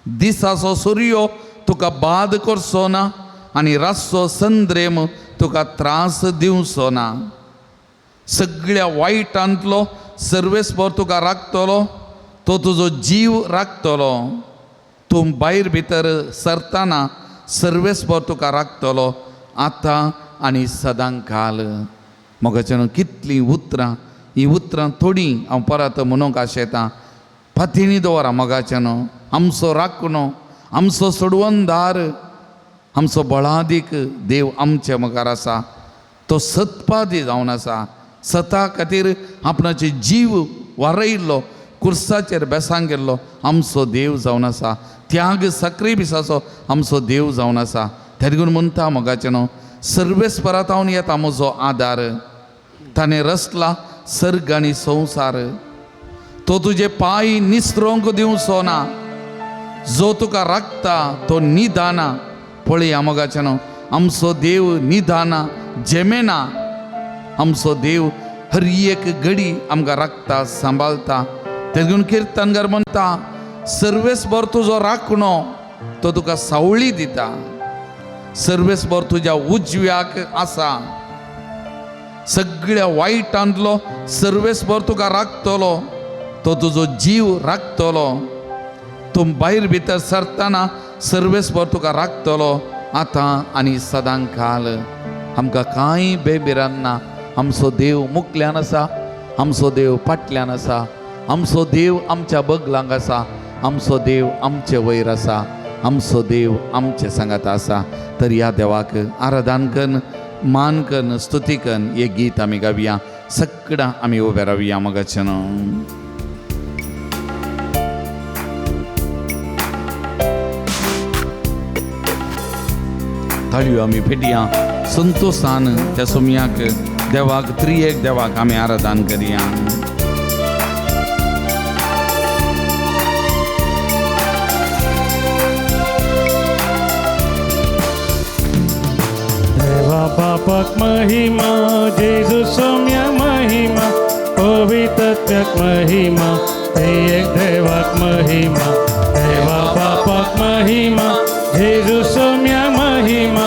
दिसाचो सुर्यो तुका बाद करचो ना आनी रातचो संद्रेम तुका त्रास दिवचो ना. सगळ्या वायटांतलो सर्वेस्पर तुका राखतलो, तो तुजो जीव राखतलो. तूं भायर भितर सरतना सर्वेस्पर तुका राखतलो आतां आनी सदां काल. मोगाचें कितलीं उतरां ही उतरां थोडीं हांव परत म्हणूंक आशेतां. पातिणी दवरा मोगाच्यानो, आमचो राखणो, आमचो सोडवणदार, आमचो बळादीक देव आमचे मुखार आसा. तो सत्पादी जावन आसा. सता खातीर आपणाचे जीव वारयल्लो, कुर्साचेर बेसांग गेल्लो आमचो देव जावन आसा. त्याग सक्रिबिसाचो आमचो देव जावन आसा. तेदगून म्हणटा मोगाचें न्हू, सर्वेस्परांत हांव येता म्हजो आदार, ताणें रचला सर्ग आनी संवसार. तो तुजे पांय निसरोंक दिवचो ना, जो तुका राखता तो निदाना. पळया मोगाचें न्हू, आमचो देव निदाना जेमेना. आमचो देव हर एक घडी आमकां राखता, सांबाळता. तेगून किर्तनकार म्हणटा, सर्वेस्पर तुजो राखणो, तो तुका सावळी दिता. सर्वेस्पर तुज्या उजव्याक आसा. सगळ्या वायटांतलो सर्वेस्पर तुका राखतलो, तो तुजो जीव राखतलो. तूं भायर भितर सरतना सर्वेस्पर तुका राखतलो आतां आनी सदां काल. आमकां कांय बेबिरान ना. आमचो देव मुखल्यान आसा, आमचो देव फाटल्यान आसा, आमचो देव आमच्या बगलांक आसा, आमचो देव आमचे वयर आसा, आमचो देव आमचे सांगात आसा. तर ह्या देवाक आराधन कन्न, मान कन्न, स्तुती कन्न एक गीत आमी गावया. सगळां आमी उबे रावया मोगाचें न्हू. ताळयो आमी पेटया संतोशान त्या सोमयाक देवाक, त्रियेक देवाक आमी आराधन करया. देवा बापाक महिमा, जेजू सोम्या महिमा, पवित्रत्याक महिमा, एक देवाक महिमा. देवा बापाक महिमा, जेजू सोम्या महिमा,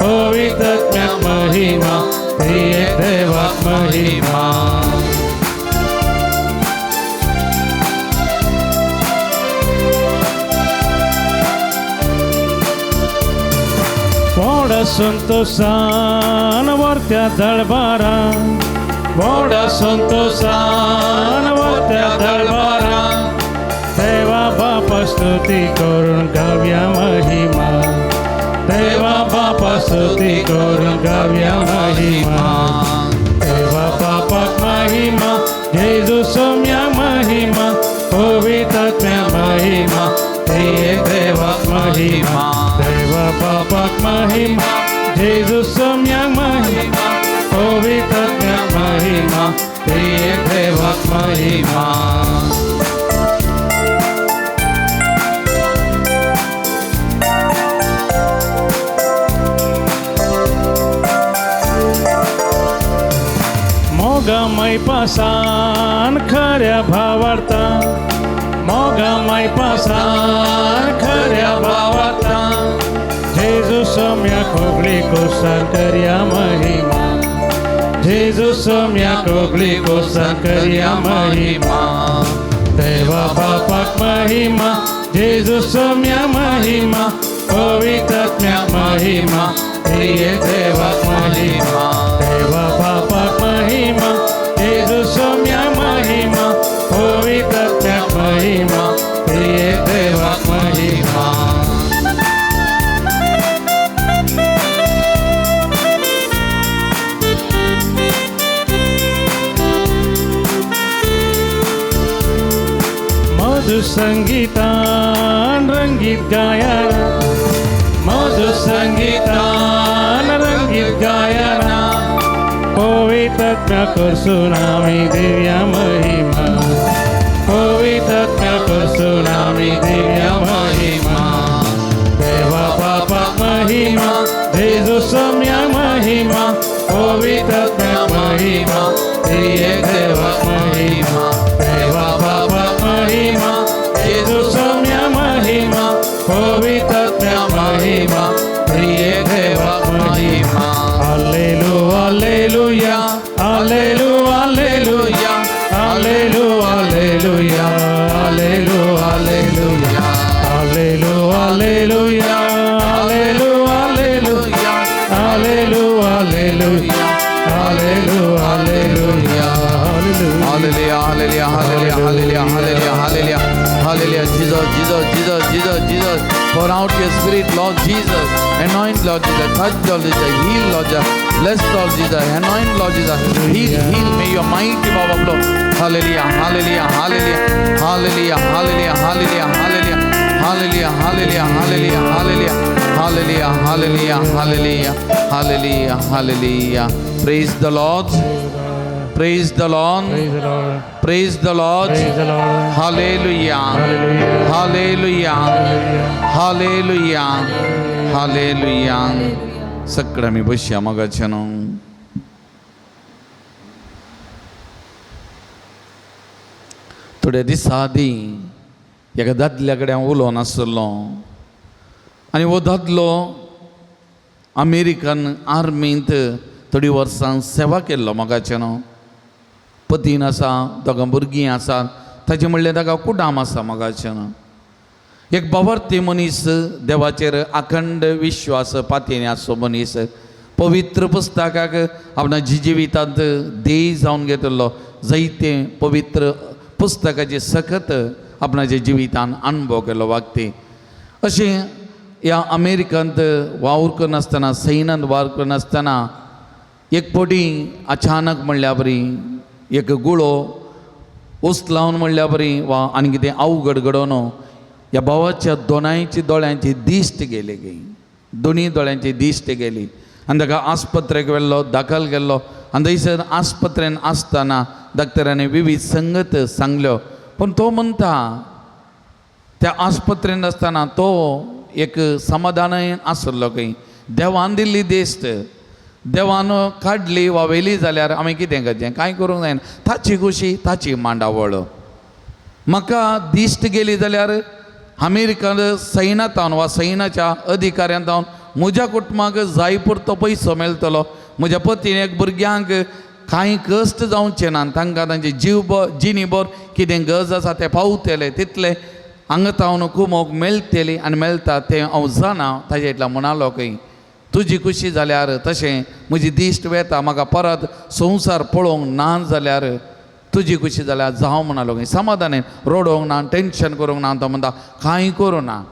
पवित्रत्याक महिमा, एक देवाक महिमा. व्हड संतोषान वरत्या दळबारान, व्हड संतोषान वरत्या दळबारान, देवा बापा स्तुती करून गावया महिमा, देवा बापा स्तुती करून गावया महिमा. देवा बापाक महिमा, जेजू सोम्या महिमा, पवित्रात्म्या महिमा, देवाक महिमा. देवा बापाक महिमा, जेजू सोम्या महिमा, पवित्रात्म्या महिमा, देवाक महिमा. मोगामय पासान खऱ्या भावार्थान, मोगामय पासान खऱ्या भावार्थान, जेजू सोम्या कोगळी कोसान करया महिमा, जेजू सोम्या कोगळी कोसान करया महिमा. देवा बापाक महिमा, जेजू सोम्या महिमा, पवित्रात्म्या महिमा, देवाक महिमा. देवा बापाक महिमा, जेजू सोम्या महिमा, पवित्रात्म्या महिमा, देवाक महिमा. मधु संगीतान रंगीत गायना, मधु संगीतान रंगीत गायना, पवित्रात्म्या करसून आमी दिव्या महिमा, पवित्रात्म्या करसून आमी दिव्या महिमा. देवा बापाक महिमा, जेजू सोम्या महिमा, पवित्रात्म्या महिमा, देवाक महिमा. देवा बापाक महिमा, जेजू सोम्या महिमा, पवित्रात्म्या महिमा, देवाक महिमा. Alleluia, alleluia, alleluia, alleluia, alleluia, alleluia, alleluia, alleluia, alleluia, alleluia, alleluia, alleluia, alleluia, alleluia. Hallelujah, hallelujah, hallelujah, hallelujah, hallelujah, hallelujah, hallelujah. Jesus, Jesus, Jesus, Jesus, Jesus. Pour out your spirit, Lord Jesus. Anoint, Lord Jesus. Touch, Lord Jesus. Heal, Lord Jesus. Bless, Lord Jesus. Anoint, Lord Jesus. Heal, heal. May your mighty power flow. Hallelujah, hallelujah, hallelujah, hallelujah, hallelujah, hallelujah, hallelujah, hallelujah, hallelujah, hallelujah, hallelujah, hallelujah, hallelujah, hallelujah, hallelujah, hallelujah. Praise the Lord. Praise the Lord. Praise the Lord. Praise the Lord. Praise the Lord. Hallelujah. Hallelujah. Hallelujah. Hallelujah. Hallelujah. सगळं मी बसया मगाच्यान. थोड्या दिसा आदीं एका दादल्या कडेन हांव उलोवन आसलो आनी हो दादलो अमेरिकन आर्मींत थोडीं वर्सां सेवा केल्लो मोगाचें न्हू. पतीन आसा, दोगां भुरगीं आसात, ताचें म्हणल्यार ताका कुटाम आसा मोगाचें न्हू. एक बावर्ती मनीस, देवाचेर अखंड विश्वास पातयेन आसचो मनीस, पवित्र पुस्तकाक आपणाच्या जिवितांत देय जावन घेतिल्लो, जायते पवित्र पुस्तकाचे सखत आपणाच्या जिवितान अणभव केल्लो वागती. अशें ह्या अमेरिकांत वावर करनासतना, सैनांत वावर करनासतना एक फावटी अचानक म्हणल्या बरी एक गुळो उस लावन म्हणल्या बरी वा आनी कितें अवघड घडोवन ह्या भावाच्या दोनांयची दोळ्यांची दिश्ट गेली गी, दोनी दोळ्यांची दिश्ट गेली आनी ताका आस्पत्रेक व्हेल्लो, दाखल केल्लो. आनी थंयसर आस्पत्रेन आसतना डॉक्टरांनी विवीध संगत सांगल्यो, पूण तो म्हणटा त्या आस्पत्रेन आसतना तो एक समाधानान आसलो खंय, देवान दिल्ली दिश्ट देवान काडली वा व्हेली जाल्यार आमी कितें करचें, कांय करूंक जायना. ताची खुशी ताची मांडावळ. म्हाका दिश्ट गेली जाल्यार अमेरिकन सैनांत वा सैनाच्या अधिकाऱ्यांत म्हज्या कुटुंबाक जाय पुरतो पयसो मेळटलो, म्हज्या पतीन भुरग्यांक कांय कश्ट जावचे ना, तांकां तांचे जीव जिणी भर कितें गरज आसा तें पावतलें, तितलें हांगा तावन कुमोक मेळटली आनी मेळटा तें हांव जाणा. ताजे इतल्या म्हणालो खंय तुजी खुशी जाल्यार तशें म्हजी दिश्ट वेता, म्हाका परत संवसार पळोवंक ना जाल्यार तुजी खुशी जाल्यार जावं म्हणालो खंय. समाधानान रडोवंक ना, टेंशन करूंक ना, तो म्हणटा कांय करूं ना.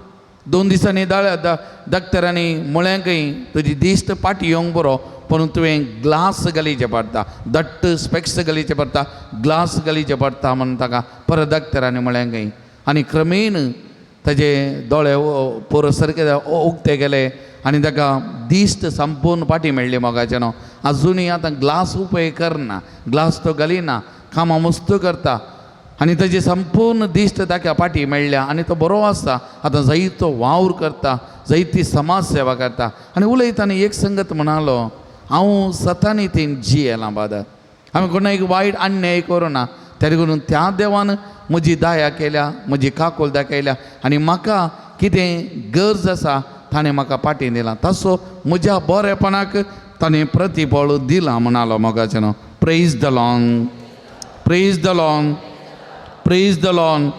2 दिसांनी डॉक्टरांनी म्हळें खंय तुजी दिश्ट फाटी येवंक बरो, पूण तुवें ग्लास घालीचें पडटा, दट्ट स्पेक्स घालीचें पडटा, ग्लास घालीचें पडटा म्हणून ताका परत डॉक्टरांनी म्हळें खंय. आनी क्रमेण ताजे दोळे पुरो सारके उक्ते गेले आनी ताका दिश्ट संपूर्ण फाटी मेळ्ळी मोगाचें न्हू. आजुनूय आतां ग्लास उपयोग करना, ग्लास तो घालिना, कामां मस्त करता आनी ताजी संपूर्ण दिश्ट ताका फाटी मेळ्ळ्या आनी तो बरो आसा. आतां जायतो वावर करता, जायती समाज सेवा करता. आनी उलयतना एक संगत म्हणालो, हांव सतानी तीन जियेलां बादर, हांवें कोणाक वायट अन्याय करूं ना, तरी करून त्या देवान म्हजी दया केल्या, म्हजी काकूल दाखयल्या आनी म्हाका कितें गरज आसा ताणें म्हाका फाटीं दिलां, तसो म्हज्या बरेपणाक ताणें प्रतिफळ दिलां म्हणालो मोगाचें न्हू. Praise the Lord, praise the Lord, praise the Lord.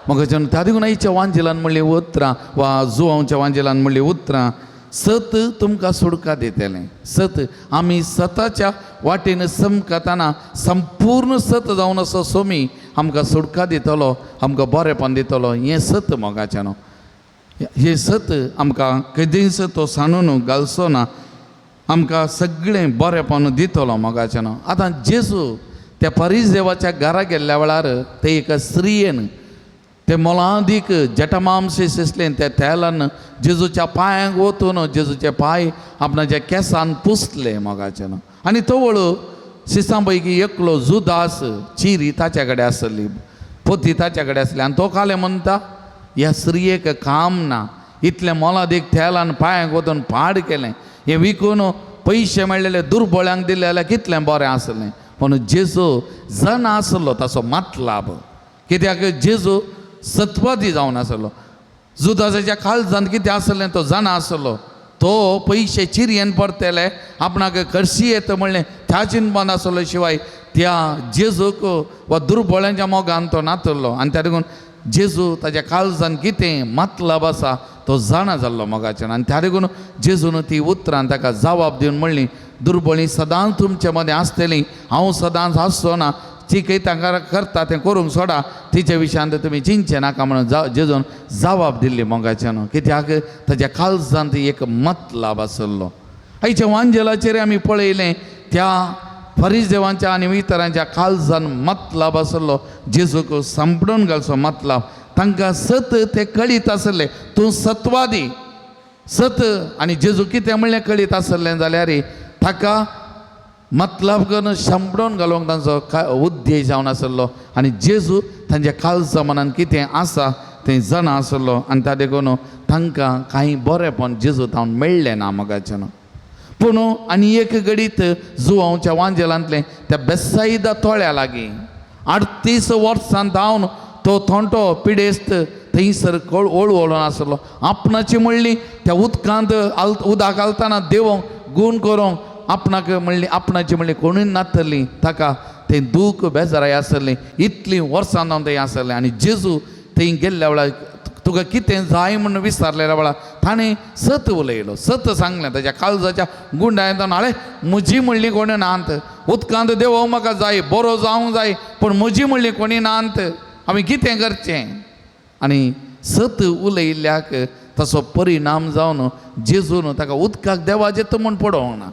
मोगाचें न्हू. त्या देखून आयच्या वांजेलान म्हणलीं उतरां वा जुवांवच्या वांजेलान म्हणलीं उतरां, सत तुमकां सुडका दितलें. सत आमी सताच्या वाटेन समकताना संपूर्ण सत जावन आसा सोमी आमकां सुडका दितलो, आमकां बरेपण दितलो. हें सत मोगाचें न्हू. हें सत आमकां केदींच तो सांडून घालचो ना, आमकां सगळें बरेपण दितलो मोगाचें न्हू. आतां जेजू त्या परीस देवाच्या घरा गेल्ल्या वेळार ते एका स्त्रियेन ते मोलादीक जटमांसे शिसलें त्या तेलान जेजूच्या पांयांक वतून जेजूचे पांय आपणाच्या केंसान पुसले मोगाचें न्हू. आनी तवळ शिसां पैकी एकलो जुदास चिरी ताच्या कडेन आसली, पोती ताच्या कडेन आसली आनी तो कालें म्हणटा ह्या स्त्रियेक काम ना, इतलें मोलादीक तेलान पांयांक वतून पाड केलें, हें विकून पयशे मेळ्ळेले दुर्बळ्यांक दिले जाल्यार कितलें बरें आसलें. पूण जेजू जाणा आसलो ताचो मतलाब, कित्याक जेजू सत्वादी जावन आसलो. जुदासाच्या काळजांत कितें आसलें तो जाणा आसलो, तो पयशे चिरयेन परतले आपणाक खर्शी येता म्हणलें त्या चिंतपान आसलो, शिवाय त्या जेजूक वा दुर्बळ्यांच्या मोगान तो नातलो. आनी त्या देखून जेजू ताच्या काळजान कितें मतलब आसा तो जाणा जाल्लो मोगाच्यान. आनी त्या देखून जेजून ती उतरां ताका जवाब दिवन म्हणली, दुर्बळी सदांच तुमचे मदें आसतलीं, हांव सदांच आसचो ना. ती तांकां करता तें करूंक सोडा, तिच्या विशयांत तुमी चिंतचें नाका म्हणून जेजून जबाब दिल्ली मोगाच्यान. कित्याक ताच्या काळजांत एक मतलाब आसलो. आयच्या वांजेलाचेर आमी पळयलें त्या फरिजदेवांच्या आनी इतरांच्या काळजान मतलाब आसलो, जेजूक सांपडून घालचो मतलाब. तांकां सत ते कळीत आसले, तूं सत्वादी सत. आनी जेजू कितें म्हणलें कळीत आसलें जाल्यार ताका मतलब करून सांपडून घालूंक तांचो उद्देश जावन आसलो. आनी जेजू तांच्या काळजा मनान कितें आसा तें जाणा आसलो आनी ता देखून तांकां कांय बरेंपण जेजू तावन मेळ्ळें ना मोगाच्यान. पूण आनी एक घडीत जुवांवच्या वांजेलांतलें त्या बेसायदा तोळ्या लागीं 38 वर्सां धांवन तो थोंटो पिडेस्त थंयसर वळवळून आसलो. आपणाची म्हणली त्या उदकांत उदक घालतना देवोंक गूण करूंक आपणाक म्हणली, आपणाची म्हणली कोणूय नातली, ताका थंय दूख बेजाराय आसली. इतलीं वर्सां जावन थंय आसलें. आनी जेजू थंय गेल्ल्या वेळार तुका कितें जाय म्हणून विचारलेल्या वेळार ताणें सत उलयलो, सत सांगलें. ताच्या काळजाच्या गुंडायेंत हाळे म्हजी म्हणली कोणी नात, उदकांत देवोंक म्हाका जाय, बरो जावंक जाय, पूण म्हजी म्हणली कोणी नात, आमी कितें करचें. आनी सत उलयल्ल्याक तसो परिणाम जावन जेजून ताका उदकाक देवाचें म्हूण पडोवंक ना,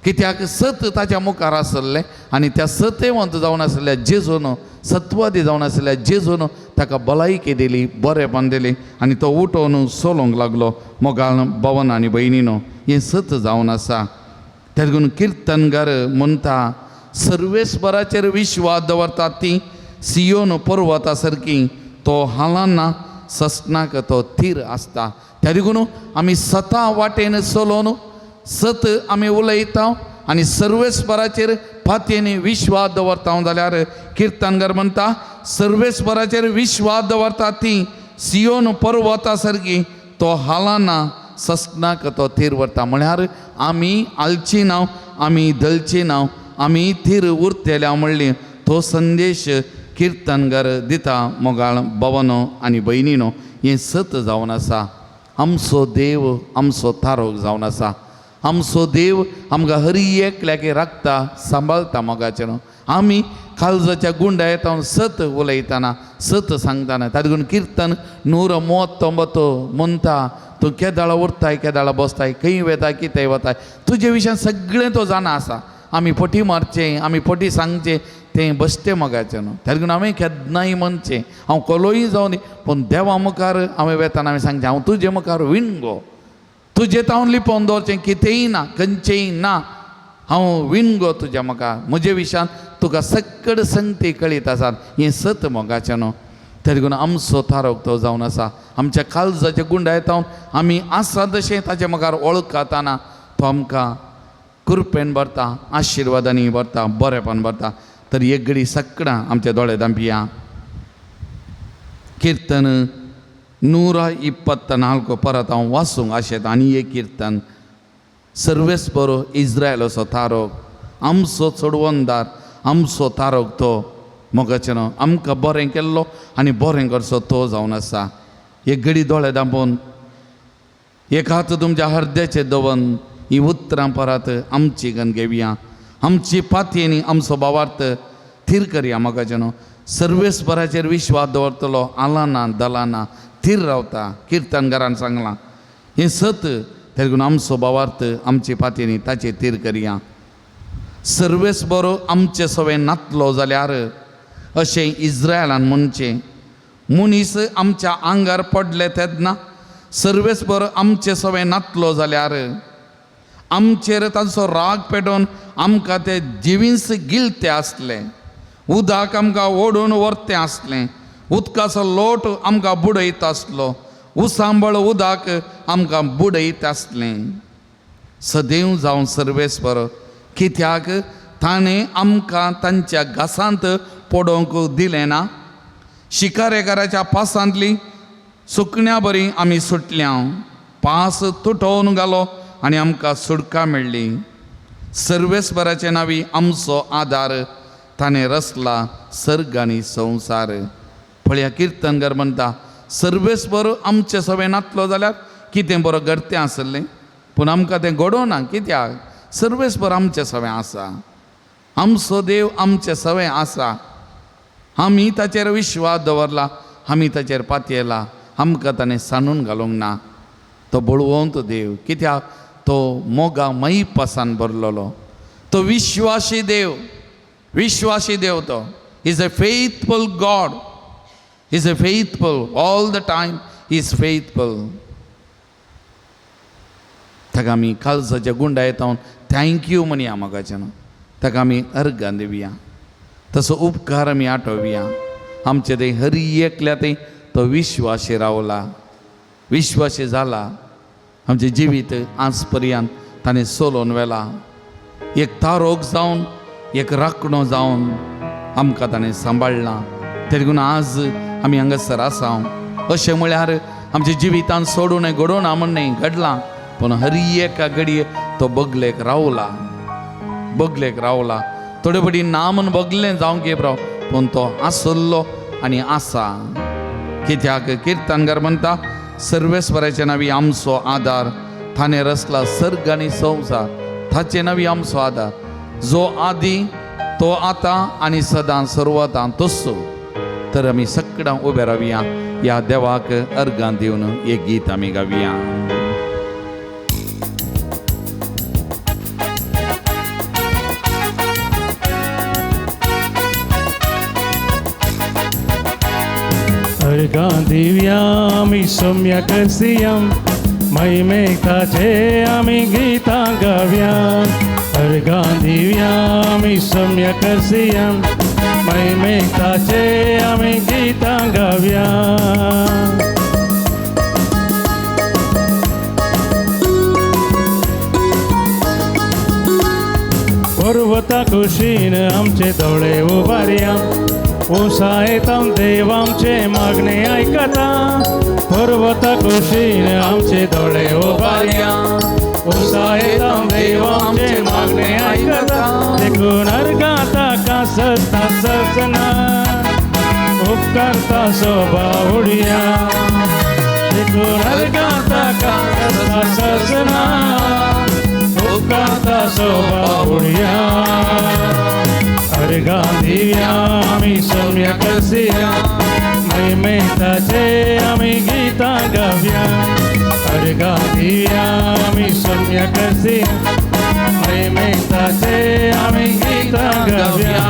कित्याक सत ताच्या मुखार आसलें. आनी त्या सतेवंत जावन आसल्या जेजून, सत्वादी जावन आसल्या जेजून ताका भलायकी दिली, बरेंपण दिली आनी तो उठोवन चलोवंक लागलो. मोगाल भवन आनी भयणीनो, हें सत जावन आसा. तेका लागून किर्तनकार म्हणटा, सर्वेस्पराचेर विश्वास दवरतात ती सियोन पर्वता सारकी, तो हालाना ससनाक तो थीर आसता. त्या देखून आमी सता वाटेन चलोवन सत आमी उलयता आनी सर्वेस्पराचेर पातयेन विश्वास दवरता जाल्यार किर्तनकार म्हणटा, सर्वेस्पराचेर विश्वास दवरता ती सियोन पर्वता सारकी, तो हालाना ससनाक तो थीर व्हरता. म्हळ्यार आमी हालची ना, आमी दलची ना, आमी थीर उरतले म्हणली तो संदेश किर्तनकार दिता. मोगाळ भवनो आनी भयणीनो, हें सत जावन आसा. आमचो देव आमचो तारोक जावन आसा. आमचो देव आमकां हरी एकल्याक राखता, सांबाळता. मोगाचें न्हू आमी काळजाच्या गुंडा येता सत उलयतना, सत सांगतना. ताका लागून किर्तन 139 म्हणटा, तूं केदाळा उरताय, केदाळा बसताय, खंय वेताय, कितें वताय, तुजे विशयान सगळें तो जाणा आसा. आमी फटी मारचें, आमी फटी सांगचें तें बसतें मोगाचें न्हू. ताका लागून हांवें केन्नाय म्हणचें, हांव कोलोय जावं दी, पूण देवा मुखार हांवें वेताना हांवें सांगचें, हांव तुजे मुखार विणगो, तुजें तावन लिपोवन दवरचें कितेंय ना, खंयचेंय ना, हांव विणगो तुज्या मुखार, म्हजे विशयान तुका सकड संगती कळीत आसात. हें सत मोगाचें न्हू. तरी देखून आमचो तारोक तो जावन आसा. आमच्या काळजाच्या गुंडायत आमी आसा तशें ताच्या मुखार वळखताना तो आमकां कृपेन भरता, आशिर्वादांनी भरता, बरेपण भरता. तर एक घडी सकडां आमच्या दोळे दांपया. किर्तन 124 परत हांव वाचूंक आशेता. आनी एक किर्तन, सर्वेस्पर इस्रायलाचो तारोक, आमचो चडवणदार, आमचो तारोक तो मोगाचें न्हू आमकां बरें केल्लो आनी बरें करचो तो जावन आसा. एक घडी दोळे दांपोवन एक हात तुमच्या हरद्याचेर दवरून ही उतरां परत आमची गन घेवया. आमची पातयेनी आमचो भावार्थ थीर करया. मोगाचें न्हू सर्वेस्पराचेर विश्वास दवरतलो आलाना दलाना थीर रावता. किर्तनकारान सांगलां हें सत. तेका आमचो भावार्थ आमची पातयेनी ताचेर थीर करया. सर्वेस्पर आमचे सवें नातलो जाल्यार अशें इस्रायलान म्हणचें, मनीस आमच्या आंगार पडले तेन्ना सर्वेस्पर आमचे सवें नातलो जाल्यार आमचेर तांचो राग पेटोवन आमकां ते जिवीस गिलते आसले, उदक आमकां ओडून व्हरतें आसलें, उदकाचो लोट आमकां बुडयत आसलो, उसांबळ उदक आमकां बुडयत आसलें. सदैव जावन सर्वेस्पर, कित्याक ताणें आमकां तांच्या घासांत पडोवंक दिलें ना. शिकारेकाराच्या पासांतली सुकण्या बरी आमी सुटल्या, पास तुटोवन घालो आनी आमकां सुटका मेळ्ळी. सर्वेस्पराचे नांवी आमचो आदार, ताणें रचला सर्ग आनी संवसार. पळया किर्तनकार म्हणटा, सर्वेस्पर आमचे सवें नातलो जाल्यार कितें बरो घडतें आसलें, पूण आमकां तें घडोवना. कित्याक सर्वेस्पर आमचे सवें आसा. आमचो देव आमचे सवय आसा. आमी ताचेर विश्वास दवरला, आमी ताचेर पातयेला, आमकां ताणें सांडून घालूंक ना. तो बळवंत देव, कित्याक तो मोगा मयपासान भरलेलो, तो विश्वासी देव, विश्वासी देव तो. Is a faithful God, is a faithful all the time, is faithful. ताका आमी काळजाच्या गुंडायत thank you म्हणया मोगाच्यान. ताका आमी अर्गां दिवया, तसो उपकार आमी आठोवया. आमचे ते हरी एकल्या ते तो विश्वासी रावला, विश्वासी जाला. आमचें जिवीत आज पर्यंत ताणें सोलोवन व्हेला. एक तारोक जावन, एक राखणो जावन आमकां ताणें सांबाळ्ळां. देखून आज आमी हांगासर आसा. अशें म्हळ्यार आमच्या जिवितान सोडून घडोवना म्हण न्हय, घडलां, पूण हरी एका घडये तो बगलेक रावला, बगलेक रावला. थोडे फावटी ना म्हण बगलें जावंक येवं, पूण तो आसल्लो आनी आसा. कित्याक किर्तनकार म्हणटा, सर्वेस्वराचे नांवी आमचो आदार, ताणें रचला सर्ग आनी संवसार, ताचे नांवी आमचो आदार, जो आदी तो आतां आनी सदां सर्वतां तस्सो. तर आमी सगळ्यां उबे रावया, ह्या देवाक अर्गां दिवन एक गीत आमी गावया. अर्गां दिवया आमी सोम्या करसिया, महिमेक ताचे आमी गीतां गावया. अर्गां दिवया आमी सोम्या करसिया, महिमेक ताचे आमी गीतां गावया. पर्वता कुशीन आमचे दोळे उबारया, उसायतां देव आमचे मागणे आयकता. पर्वता कुशीन आमचे दोळे उबारया, उसायतां देव आमचे मागणे आयकता. देखून अर्गां ताका सस्ता सजना, उपकारता सोबा उडया. देखून अर्गां ताका सस्ता सजना, उपकारता सोबा उडया. अर्गां दिवया आमी सोम्या करसिया, महिमेक ताचे आमी गीतां गावया. अर्गां दिवया आमी सोम्या करसिया, महिमेक ताचे आमी गीतां गावया.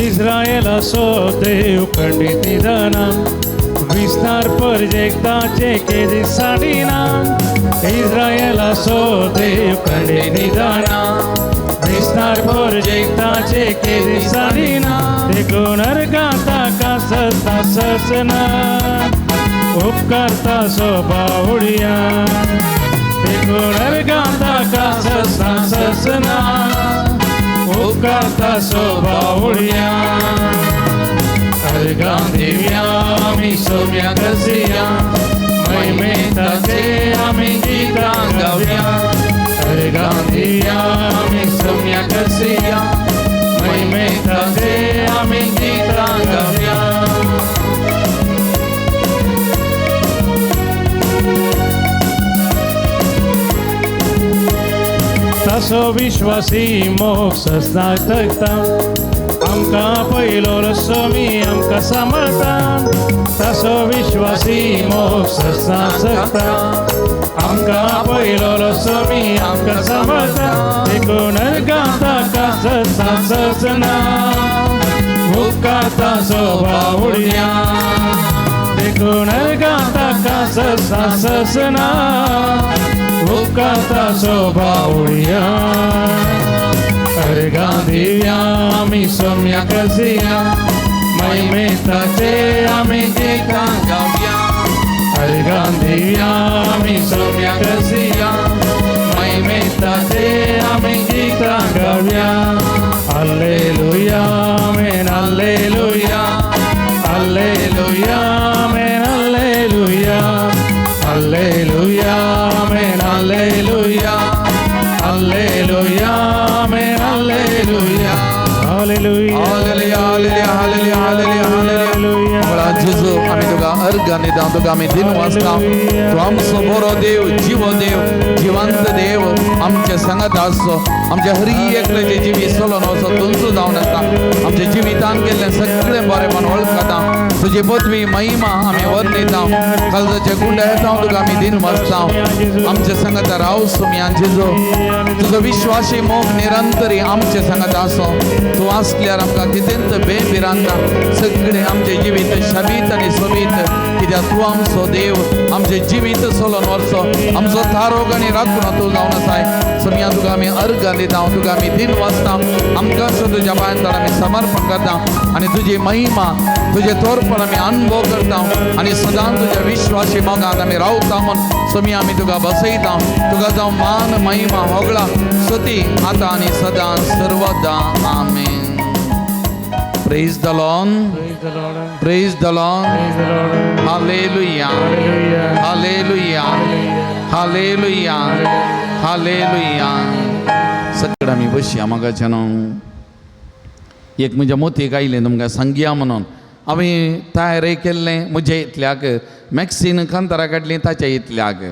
इस्रायलाचो देव खंडीत निदाना, विस्तार परजेकताचे केदी साडिना. इस्रायलाचो देव खंडीत निदाना, विस्तार परजेकताचे केदी साडिना. देखून अर्गां ताका सस्ता सजना, उपकारता सोबा उडया. देखून अर्गां ताका सस्ता सजना, उपकारता सोबा उडया. अर्गां दिवया आमी सोम्या करसिया, महिमेक ताचे आमी गीतां गावया. अर्गां दिवया आमी सोम्या करसिया, महिमेक ताचे आमी गीतां गावया. तासो विश्वासी मोग ससना जगता, आमकां पयलो सोमी आमकां सांबाळता. तासो विश्वासी मोग ससना जगता, आमकां पयलो सोमी आमकां सांबाळता. देखून अर्गां ताका सस्ता सजना, उपकारता सोबा उडया. देखून अर्गां ताका सस्ता सजना, उपकारता सोबा उडया. अर्गां दिवया आमी सोम्या करसिया, महिमेक ताचे आमी गीतां गावया. अर्गां दिवया आमी सोम्या करसिया, महिमेक ताचे आमी गीतां गावया. Hallelujah amen, hallelujah, hallelujah amen, hallelujah, hallelujah amen, hallelujah, hallelujah amen, hallelujah. अर्घां दिता, तुका आमी दिन वाचता. तूं आमचो बरो देव, जिवो देव, जिवंत देव, आमचे सांगात आसचो. आमच्या हरी एकल्याचे जिवीत चलोवन वचो तुमचो जावन आसा. आमच्या जिवितान केल्लें सगळें बरेंपण वळखता. तुजी पदवी महिमा आमी वर्णिता. काळजाचे गुंडे येता तुका आमी दिन वाचता. आमच्या सांगात राव सुमया जेजू, तुजो विश्वासी मोग निरंतरी आमचे सांगात आसो. तूं आसल्यार आमकां कितेंच बेभिरांता. सगळें आमचें जिवीत शाबीत आनी सोबीत, कित्याक तूं आमचो देव. आमचें जिवीत चलोवन व्हरचो, आमचो थारोग आनी राखणो तूं जावन आसाय. सोमया तुका आमी अर्घां दिता, तुका आमी दिन वाचता. आमकां तुज्या पांयांत आमी समर्पण करता आनी तुजी महिमा, तुजें तोरपण आमी अनुभव करता आनी सदां तुज्या विश्वासी मोगांत आमी रावता म्हूण सोमया आमी तुका बसयता. तुका जावं मान, महिमा, होगळा, स्तुती आतां आनी सदां सर्वदा. आमेन. Praise the Lord. Praise the Lord. Praise the Lord. Praise the Lord. Hallelujah. Hallelujah. Hallelujah. Hallelujah. Hallelujah. सगळं आमी बसया म्हाका न्हू. एक म्हज्या मोतीक आयलें तुमकां सांगया म्हणून हांवें तयार केल्लें म्हज्या इतल्याक. मॅक्सीन कांतारां काडलीं ताच्या इतल्याक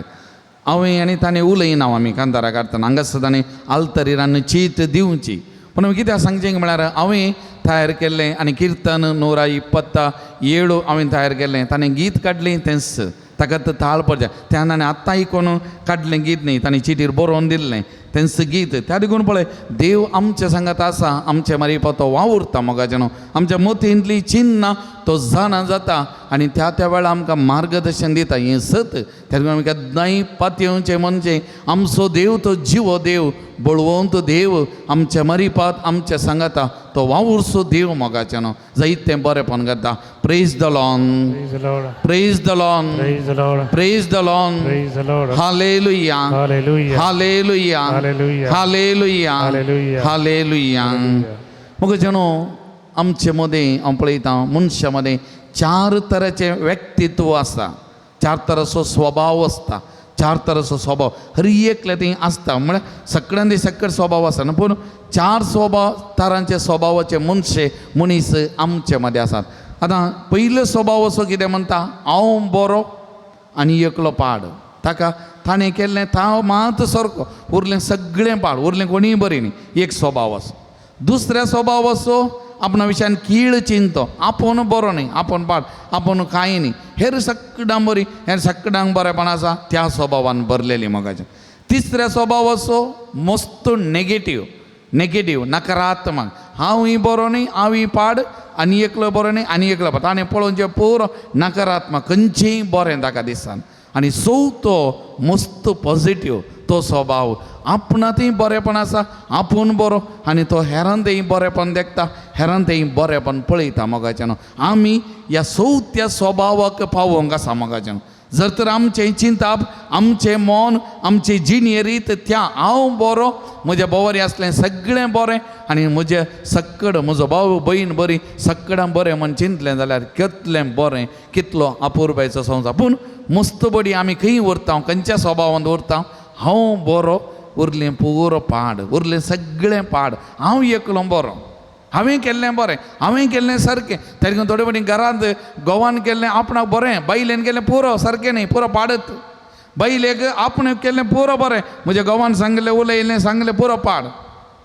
हांवें आनी ताणें उलयना. आमी कांतारां काडटना हांगासर ताणें आल्तरीरान चीत दिवची. पूण हांवें कित्याक सांगचें म्हळ्यार हांवें तयार केल्लें आनी किर्तन 127 हांवें तयार केल्लें. ताणें गीत काडलें तेंच ताका ताळ पडचें त्या ताणें आत्तां आयकून काडलें गीत न्ही, ताणें चिटीर बरोवन दिल्लें तेंच गीत. त्या देखून पळय देव आमच्या सांगात आसा, आमचे मारीपा तो वावुरता मोगाचें न्हू. आमच्या मतींतली चिन्नां तो जाणा जाता आनी त्या त्या वेळार आमकां मार्गदर्शन दिता. हें सत. त्या देखून आमी केन्नाय पातयेवचें म्हणजे आमचो देव तो जिवो देव, बळवंत देव, आमच्या मरिपात आमच्या सांगाता तो वावुरचो देव मोगाचें न्हू. जायतें बरेंपण करता. Praise the Lord. Praise the Lord. Praise the Lord. Praise the Lord. Praise the Lord. Praise the Lord. Hallelujah. Hallelujah. Hallelujah. Hallelujah. Hallelujah. Hallelujah. Hallelujah. मग जणू आमचे मदें हांव पळयता मनशां मदें चार तरांचें व्यक्तित्व आसा, चार तरांचो स्वभाव आसता, चार तरांचो स्वभाव हर एकल्या थंय आसता. म्हळ्यार सगळ्यां सकट स्वभाव आसा न्हू, पूण चार स्वभाव तरांचे स्वभावाचे मनशे मनीस आमचे मदें आसात. आतां पयलो स्वभाव असो कितें म्हणटा, हांव बरो आनी एकलो पाड. ताका ताणें केल्लें तांव मात सारको, उरलें सगळें पाड, उरलें कोणीय बरी न्ही. एक स्वभाव असो. दुसऱ्या स्वभाव असो आपणा विशयान कीळ चिंतो, आपूण बरो न्ही, आपूण पाड, आपूण कांय न्ही, हेर सगळ्यांक बरी, हेर सगळ्यांक बरेंपण आसा, त्या स्वभावान भरलेली मोगाचें. तिसऱ्या स्वभाव असो मस्त नेगेटीव, नेगेटीव, नकारात्मक. हांवूय बरो न्ही, हांवूय पाड, आनी एकलो बरो न्ही, आनी एकलो पाड. ताणें पळोवचें पुरो नकारात्मक, खंयचेंय बरें ताका दिसना. आनी चवथो मस्त पॉजिटीव तो स्वभाव, आपणांतय बरेंपण आसा, आपूण बरो आनी तो हेरांतय बरेंपण देखता, हेरांतय बरेंपण पळयता मोगाचें न्हू. आमी ह्या चवथ्या स्वभावाक पावोवंक आसा मोगाचें न्हू. जर तर आमचें चिंताप, आमचें मन, आमची जिणे रीत त्या हांव बरो, म्हज्या भोंवरी आसलें सगळें बरें आनी म्हजें सक्कड म्हजो भाव भयण बरी सक्कडां बरें म्हण चिंतलें जाल्यार कितलें बरें, कितलो अपुरबायचो संवसार. पूण मस्त बडी आमी खंय उरता, खंयच्या स्वभावांत उरता? हांव बरो, उरलें पुरो पाड, उरलें सगळें पाड, हांव एकलो बरो, हांवें केल्लें बरें, हांवें केल्लें सारकें. तरी थोडे फावटी घरांत घोवान केल्लें आपणाक बरें, बायलेन केल्लें पुरो सारकें न्ही, पुरो पाडत. बायलेक आपणें केल्लें पुरो बरें, म्हज्या घोवान सांगलें उलयलें सांगलें पुरो पाड.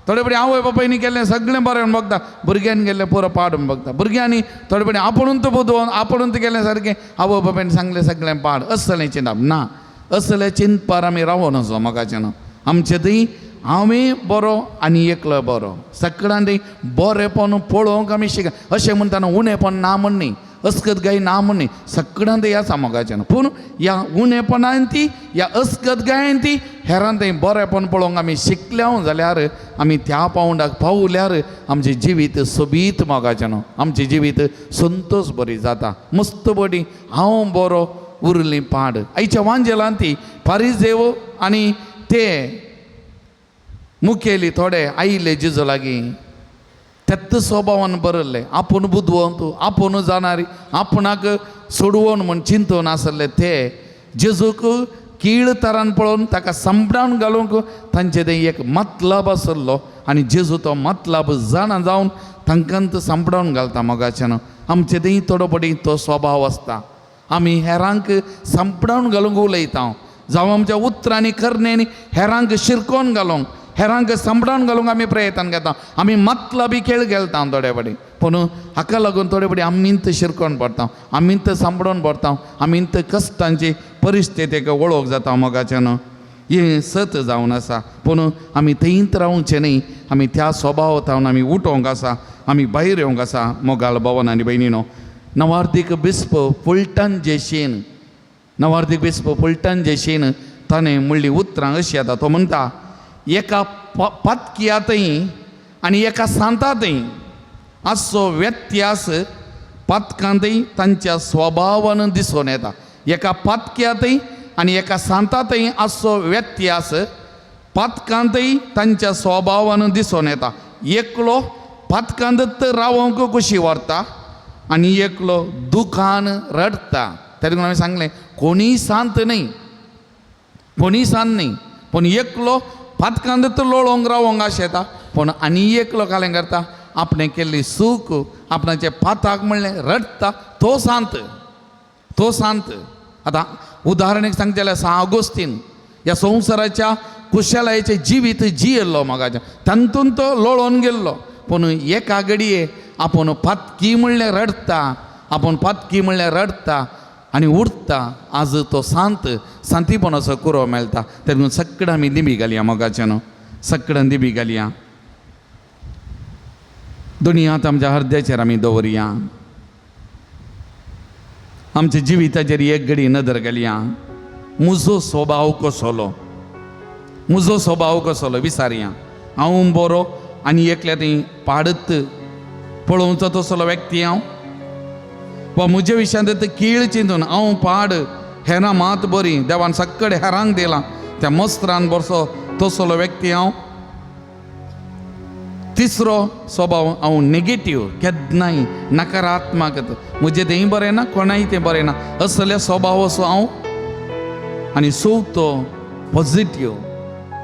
थोडे फावटी आवय बापायनी केल्लें सगळें बरें म्हूण बगता, भुरग्यांनी केल्लें पुरो पाड म्हूण बगता. भुरग्यांनी थोडे फावटी आपुणूच बुदवंत आपुणूच केल्लें सारकें, आवय बापायन सांगलें सगळें पाड. असलें चिंतप ना, असलें चिंतपार आमी रावों नजो मोगाचें न्हू. आमचें थंय हांवें बरो आनी एकलो बरो, सगळ्यां थंय बरेंपण पळोवंक आमी शिक. अशें म्हणटा न्हू, उणेपण ना म्हण न्ही, अस्कत गाय ना म्हण न्ही, सगळ्यां थंय आसा मोगाचें न्हू. पूण ह्या उणेपणान ती, ह्या अस्कत गायन ती हेरान थंय बरेंपण पळोवंक आमी शिकल्या जाल्यार, आमी त्या पावंडाक पावल्यार आमचें जिवीत सोबीत मोगाचें न्हू, आमचें जिवीत संतोश बरी जाता. मस्त बडी हांव बरो, उरलीं पाड. आयच्या वांजेलान ती फारीजेव आनी ते मुखेली थोडे आयले जेजू लागीं, त्याच स्वभावान बरयल्लें, आपूण बुदवंत, आपूण जाणारी, आपणाक सोडवण म्हूण चिंतून आसले ते जेजूक कीळ तरान पळोवन ताका सांपडावन घालूंक तांचे ते एक मतलब आसलो आनी जेजू तो मतलब जाणा जावन तांकां तो सांपडावन घालता मोगाच्यान. आमचे थंय थोडो पडी तो स्वभाव आसता. आमी हेरांक सांपडावन घालूंक उलयता, जावं आमच्या उतरांनी करण्यांनी हेरांक शिरकोवन घालूंक, हेरांक सांपडावन घालूंक आमी प्रयत्न घेता. आमी मतलबी खेळ खेळटा थोडे फावटी, पूण हाका लागून थोडे फावटी आमींत शिरकोवन पडटा, आमींत सांपडोवन पडटा, आमींत कश्टांची परिस्थितीक वळख जाता मोगाच्यान. हें सत जावन आसा, पूण आमी थंयत रावचें न्ही, आमी त्या स्वभावांत आमी उठोवंक आसा, आमी भायर येवंक आसा. मोगाल भवन आनी भयणीनो, नवार्दीक बिस्प फुलटन जेशीन, नवार्दीक बिस्प फुलटन जेशीन ताणें म्हणलीं उतरां अशीं येता. तो म्हणटा, एका पातकियांतय आनी एका सांतांतय आसचो व्यत्यास पातकांतय तांच्या स्वभावान दिसून येता. एका पातक्यांतय आनी एका सांतांतय आसचो व्यत्यास पातकांतय तांच्या स्वभावान दिसून येता. एकलो पातकांत रावंक कुशी व्हरता आनी एकलो दुखान रडटा. तेका लागून हांवें सांगलें, कोणीय शांत न्हय, कोणीय शांत न्हय, पूण एकलो पातकांत लोळोंक रावोंक आशेता, पूण आनी एकलो कालें करता, आपणें केल्ली सूख आपणाचे पाताक म्हणलें रडटा, तो शांत, तो शांत. आतां उदाहरण एक सांगचें जाल्यार सांत ऑगस्टीन ह्या संवसाराच्या कुशलायेचें जिवीत जियेल्लो मोगाचें, तातूंत तो लोळोन गेल्लो, पूण एका घडये आपूण पातकी म्हणलें रडटा, आपूण पातकी म्हणलें रडटा आनी उरता. आज तो शांत शांतीपणाचो कुरो मेळटा. तेन्ना सगळें आमी दिमी घालया मोगाच्यान, सगळ्यां दिमी घालया. दोनी हात आमच्या हृदयाचेर आमी दवरया, आमच्या जिविताचेर एक घडी नदर घालया. म्हजो स्वभाव कसलो, म्हजो स्वभाव कसलो विचारया. हांव बरो आनी एकल्या थंय पाडत पळोवचो तसलो व्यक्ती हांव, वा म्हज्या विशयांत कीळ चिंतून हांव पाड, हेरां मात बरी, देवान सगळे हेरांक दिलां त्या मस्त्रान बरसो तसलो व्यक्ती हांव. तिसरो स्वभाव हांव नेगेटीव, केन्नाय नकारात्मक, म्हजें तेंय बरें ना, कोणाय तें बरें ना, असल्या स्वभाव असो हांव. आनी चवथो पॉझिटीव,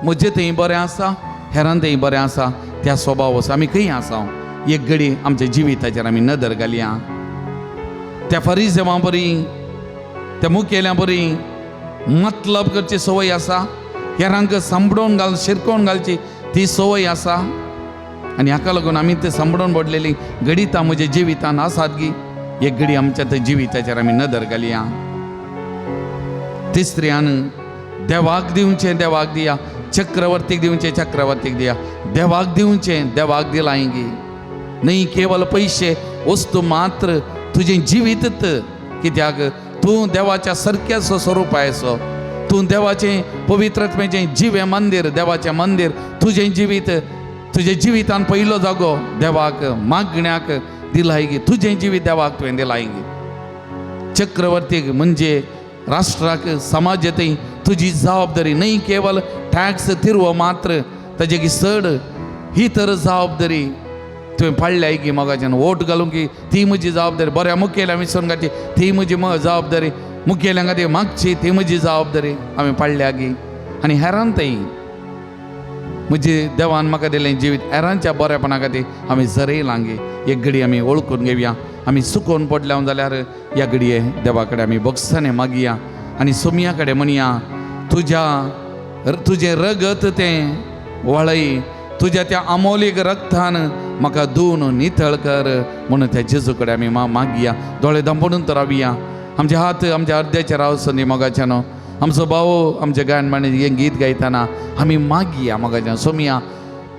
म्हजें तेंय बरें आसा, हेरान तेंय बरें आसा, त्या स्वभाव असो आमी खंय आसा. एक घडी आमच्या जिविताचेर आमी नदर घालया. त्या फरिजेवां बरी, त्या मुखेल्यां बरी मतलब करची संवय आसा, हेरांक सांबडोवन घाल शिरकोवन घालची ती संवय आसा. आनी हाका लागून आमी ते सांबडोवन पडलेली घडितां म्हज्या जिवितान आसात गी. एक घडी आमच्या त्या जिविताचेर आमी नदर घालया. तिसऱ्यान देवाक दिवचें देवाक दिया, चक्रवर्तीक दिवचें चक्रवर्तीक दिया, देवाक दिवचें देवाक दिलां गी. न्ही केवल पयशे वस्तू मात्र तुजें जिवीत, कित्याक तूं देवाच्या सारक्याचो स्वरूप आयसो, तूं देवाचें पवित्रत्मेचें जिवें मंदीर, देवाचें मंदीर. तुजें जिवीत, तुज्या जिवितान पयलो जागो देवाक मागण्याक दिलाय गी, तुजें जिवीत देवाक तुवें दिलाय गी. चक्रवर्तीक म्हणजे राष्ट्राक समाजांतय तुजी जबाबदारी न्हय केवल टॅक्स तिरवो मात्र, ताजे की चड ही तर जबाबदारी तुवें पाडल्याय की मोगाच्यान. वोट घालूंक की ती म्हजी जबाबदारी, बऱ्या मुखेल्या विसरून घातली ती म्हजी जबाबदारी, मुखेल्या खातीर मागची ती म्हजी जबाबदारी हांवें पाडल्या गी. आनी हेरान थंय म्हजी देवान म्हाका दिलें जिवीत हेरांच्या बरेपणा खातीर आमी जरयलां गी. एक घडी आमी वळखून घेवया. आमी चुकोवन पडल्या जाल्यार ह्या घडये देवा कडेन आमी भोगसणें मागया आनी सोमया कडेन म्हणया, तुज्या तुजें रगत तें वळय, तुज्या त्या अमोलीक रक्तान म्हाका धुवन नितळ कर म्हणून त्या जेजू कडेन आमी मागया. दोळे धांपून तर रावया, आमचे हात आमच्या अर्द्याचेर रावसनी मोगाच्यान. आमचो भाव आमच्या गायन मांडी हें गीत गायतना आमी मागया मोगाच्यान. सोमया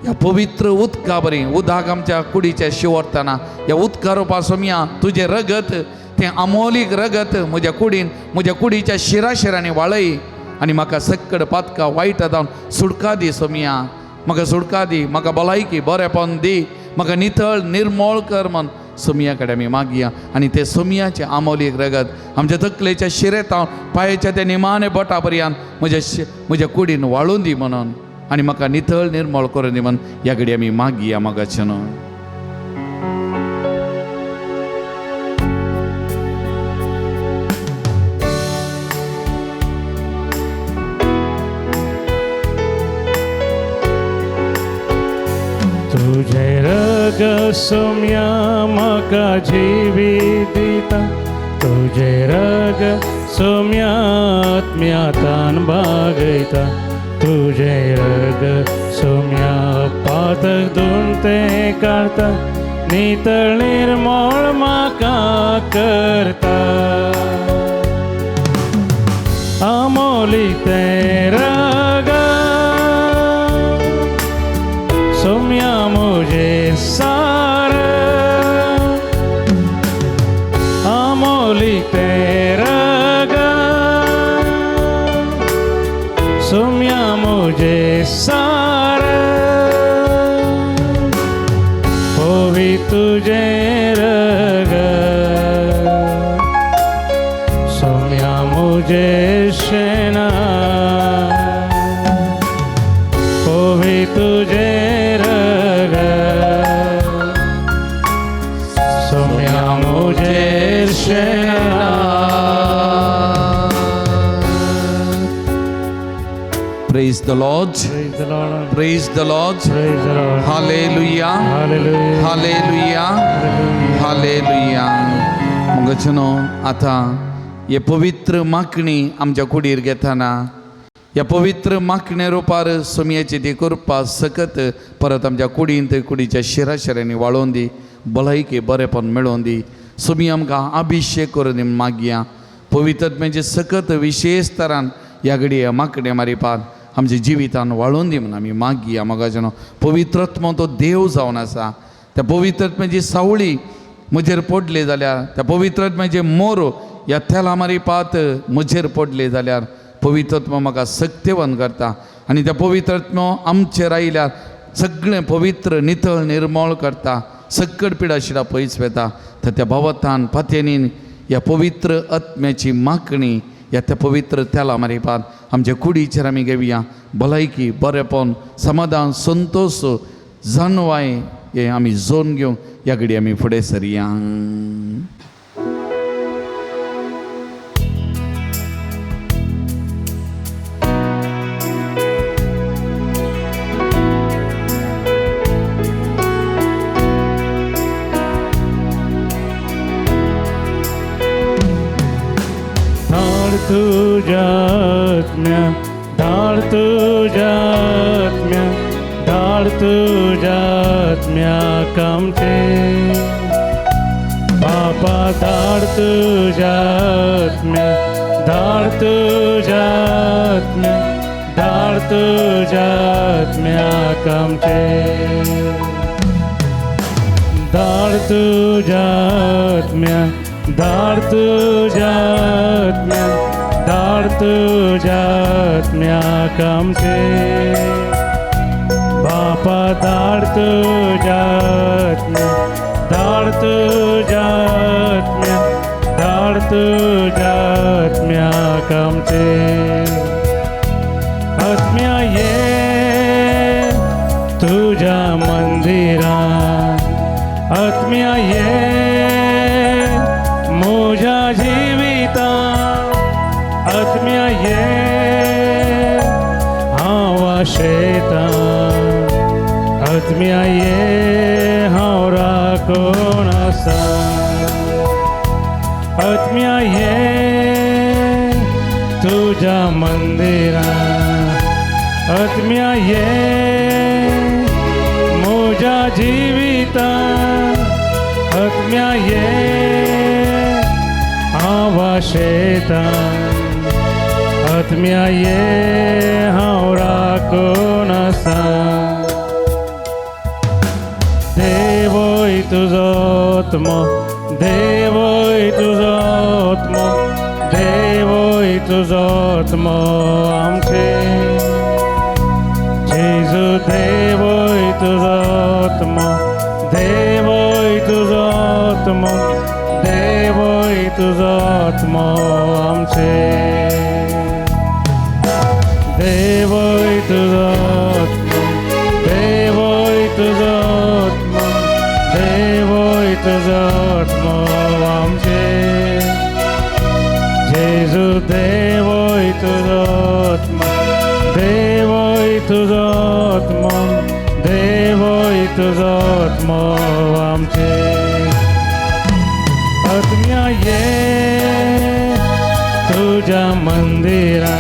ह्या पवित्र उदका बरी उदक आमच्या कुडीचे शिंवरतना ह्या उदका रुपा सोमया तुजें रगत तें अमोलीक रगत म्हज्या कुडीन म्हज्या कुडीच्या शिरा शिरांनी वाळय आनी म्हाका सक्कड पातका वायट जावन सुटका दी सोमया, म्हाका सुटका दी, म्हाका भलायकी बरेपण दी, म्हाका नितळ निर्मोळ कर म्हण सोमया कडेन आमी मागया. आनी ते सोमयाचें आमोलीक रगत आमच्या तकलेच्या शिरेतावन पांयाच्या त्या निमाणे बोटा पर्यंत म्हज्या कुडीन वाळून दी म्हणून आनी म्हाका नितळ निर्मोळ करून दी म्हण ह्या घडी आमी मागया मोगाच्यान. तुझे रग सोम्या म्हाका जिवीत दिता, तुझे रग सोम्या तान बागयता तुझे रग सोम्या पातक धुवन तें काडता नितळ निर्मळ म्हाका करता आमोली तें रग सोम्या मुझे सार आमोली तें रग सोम्या मुझे सार होवी तुझे रग सोम्या मुझे शेना होवी तुझे रग सोम्या मुझे शेना. Praise the Lord. Praise the Lord. Praise the Lord. Praise the Lord. Hallelujah. Hallelujah. Hallelujah. Hallelujah. मगचनो आतां हे पवित्र मागणी आमच्या कुडीर घेतना ह्या पवित्र मागणे रुपार सोमयेची ती कृपा सकत परत आमच्या कुडींत कुडीच्या शिराशिरांनी वाळोवन दी भलायकी बरेपण मेळोवन दी सोमी आमकां अभिशेक करून दी मागया पवित्र सकत विशेष तरान ह्या घडये मागणे मारिपात आमच्या जिवितान वाळोवन दी म्हणून आमी मागया. मगाजनो पवित्रत्म तो देव जावन आसा त्या पवित्रत्म्याची सावळी म्हजेर पडली जाल्यार त्या पवित्रत्म्याचे मोर ह्या तेला मारिपात म्हजेर पडले जाल्यार पवित्रत्म म्हाका सक्तेवन करता आनी त्या पवित्रत्म आमचेर आयल्यार सगळें पवित्र नितळ निर्मळ करता सक्कड पिडा शिडा पयस वेता. तर त्या भवतान पातयेनीन ह्या पवित्र आत्म्याची मागणी ह्या त्या पवित्र तेला मारिपात आमच्या कुडीचेर आमी घेवया भलायकी बरेपण समाधान संतोश जानवाय हे आमी जोन घेवंक ह्या घडी आमी फुडें सरया. धाड तुझ्या आत्म्या धाड तुझ्या आत्म्या धाड तुझ्या आत्म्या कामचे बापा धाड तुझ्या आत्म्या धाड तुझ्या आत्म्या धाड तुझ्या आत्म्या कामचे धाड तुझ्या आत्म्या धाड तुझ्या आत्म्या धाड तुझ्या आत्म्या कामचे बापा धाड तुझ्या आत्म्या धाड तुझ्या आत्म्या धाड तुझ्या आत्म्या कामचे आत्म्या ये तुझ्या मंदिरा आत्म्या ये म्हज्या जिविता आत्म्या ये हांव आशेता आत्म्या ये हांव राखून आसा आत्म्या ये तुझ्या मंदिरा आत्म्या ये म्हज्या जिविता आत्म्या ये हांव आशेता आत्म्या ये हांव राखून आसा देवय तुजो आत्मो देवय तुजो आत्मो देवय तुजो आत्मो आमचे जेजू देवय तुजो आत्मो देवय तुजो आत्मो देवय तुजो आत्मो आमचे देवय तुजो आत्मो देवय तुजो आत्मो देवय तुजो आत्मो आमचे जेजू देवय तुजो आत्मो देवय तुजो आत्मो देवय तुजो आत्मो आमचे आत्म्या ये मंदिरा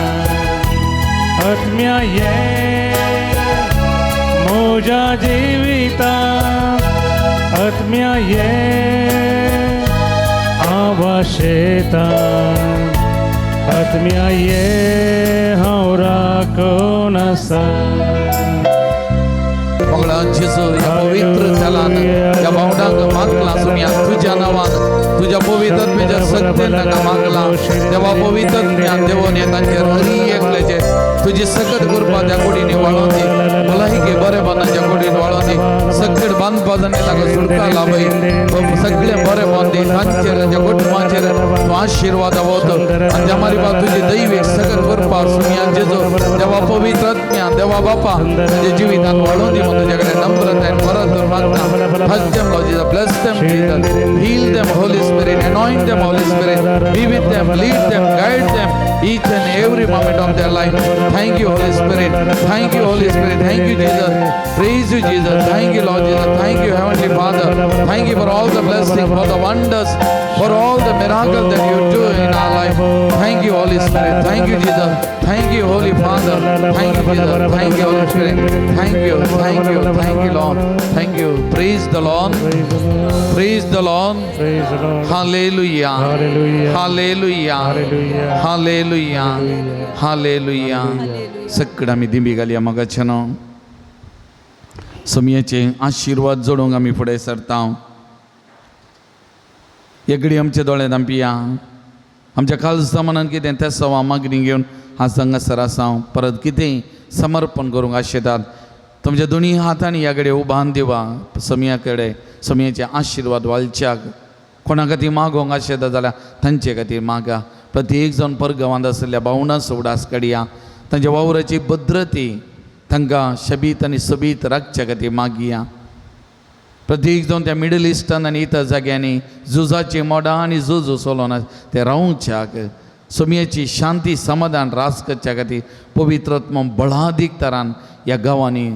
आत्म्या ये म्हज्या जिविता आत्म्या ये आवाशेता आत्म्या ये हांव राखून आसा. मंगळा जेजू ह्या पवित्र थलान ह्या भावंडांक मागला सुमया तुज्या नांवान तुज्या पवित्र तुज्या शक्तीन तांकां मागला. देवा पवित्र ज्ञान देवोन हे तांचेर हरी एकल्याचे तुजी सकट कृपा त्या कुडीनी वाळोवन दी, भलायकी बरें तांच्या कुडीन वाळोवन दी, सकट बांदपा जाणें तांकां सुटका लाभय, सगळें बरें दी तांचेर तांच्या कुटुंबाचेर तूं आशिर्वाद वत आनी त्या मारी तुजी दैवीक सकट कृपा सुमया जेजू देवा पवित्र ज्ञान देवा बापा तांच्या जिवितान वाळोवन दी म्हणून तुज्या कडेन नम्रतायेन परत मागता. Touch them, Lord Jesus. Bless them, Jesus. Heal them, Holy Spirit. Anoint them, Holy Spirit. Be with them, lead them, guide them each and every moment of their life. Thank you, Holy Spirit. Thank you, Holy Spirit. Thank you, Jesus. Praise you, Jesus. Thank you, Lord Jesus. Thank you, Heavenly Father. Thank you for all the blessings, for the wonders, for all the miracles that you do in our life. Thank you, Holy Spirit. Thank you, Jesus. Thank you, Holy Father. Thank you, Jesus. Thank you, Holy Spirit. Thank you, thank you, thank you, Lord. Thank you. Praise the Lord. Praise the Lord. Praise the Lord. Hallelujah. Hallelujah. Hallelujah. Hallelujah. Hallelujah. Hallelujah. सगळं आमी दिंबी घालया मगाच्यान समयाचे आशिर्वाद जोडूंक आमी फुडें सरता. एगडी आमचे दोळे धांपिया, आमच्या खालसा मनान कितें त्या सवा मागणी घेवन आज हांगासर आसा, परत कितें समर्पण करूंक आशेतात. तुमच्या दोनी हातांनी ह्या कडेन उबान दिवा समया कडेन समयाचे आशिर्वाद वालच्याक. कोणा खातीर मागोंक आशेता जाल्यार तांचे खातीर मागा. प्रत्येक जावन परगांवांत आशिल्ल्या भावणांचो उडास काडया, तांच्या वावराची भद्रती तांकां शबीत आनी सोबीत राखच्या खातीर मागया. प्रत्येक जावन त्या मिडल इस्टान आनी इतर जाग्यांनी झुजाची मोडां आनी झुजू चलोन ते रावच्याक सोमयेची शांती समाधान रास करच्या खातीर पवित्रत्म बळादीक तरान ह्या गांवांनी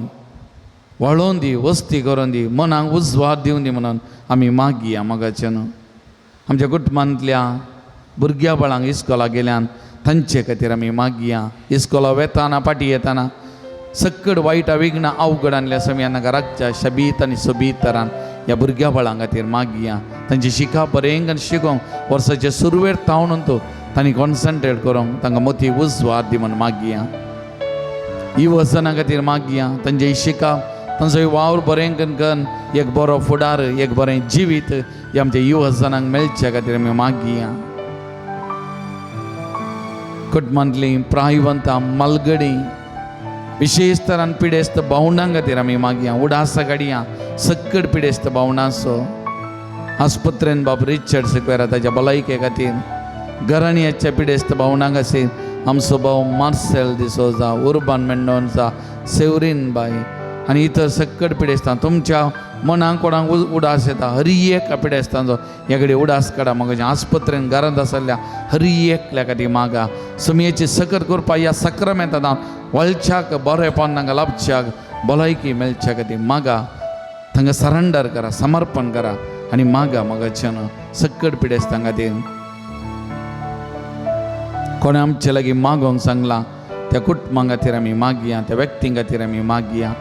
वाळोवन दी, वस्ती करून दी, मनाक उजवाड दिवन दी म्हणून आमी मागया मगाच्यान. आमच्या कुटुंबांतल्या भुरग्या बाळांक इस्कोला गेल्यान तांचे खातीर आमी मागया. इस्कोला वेताना फाटीं येताना सकट वायट विघ्न अवघड आणल्या समया नाका राखच्या शबीत आनी सोबीत तरान ह्या भुरग्या बाळां खातीर मागया. तांची शिका बरें आनी शिकोवंक वर्साचे सुरवेर तावन तो तांणी कॉन्संट्रेट करूंक तांकां मोती उजवाड दी म्हूण मागया. ही वजना खातीर मागया. तांचे शिका तांचो वावर बरें करून एक बरो फुडार एक बरें जिवीत हे आमच्या युवजनांक मेळच्या खातीर आमी मागया. कुटुंबांतलीं प्रायवंतां मालगडी विशेष तरान पिडेस्त भावंडां खातीर आमी मागया. उडासा काडया सक्कड पिडेस्त भावंडांचो आस्पत्रेन बाब रिचर्ड सिक्वेरा ताच्या भलायके खातीर, घराणयाच्या पिडेस्त भावंडां खातीर आमचो भाव मार्सेल डिसोजा, उर्बान मेंडोन्सा, सेवरीन बाय आनी इतर सक्कड पिडेस्तां. तुमच्या मनाक कोणाक उडास येता हरी एक पिडेस्तांचो ह्या कडेन उडास काडा. म्हाका आस्पत्रेन घरांत आसल्या हरी एकल्या खातीर मागा. समयेची सकत करपा ह्या सक्रमेंतान वळच्याक बरेपण तांकां लाभच्याक भलायकी मेळच्या खातीर मागा. तांकां सरेंडर करा, समर्पण करा आनी मागा मगाच्यान सक्कड पिडेस्तां खातीर. कोणें आमचे लागीं मागोंक सांगलां त्या कुटुंबां खातीर आमी मागया, त्या व्यक्तीं खातीर आमी मागया.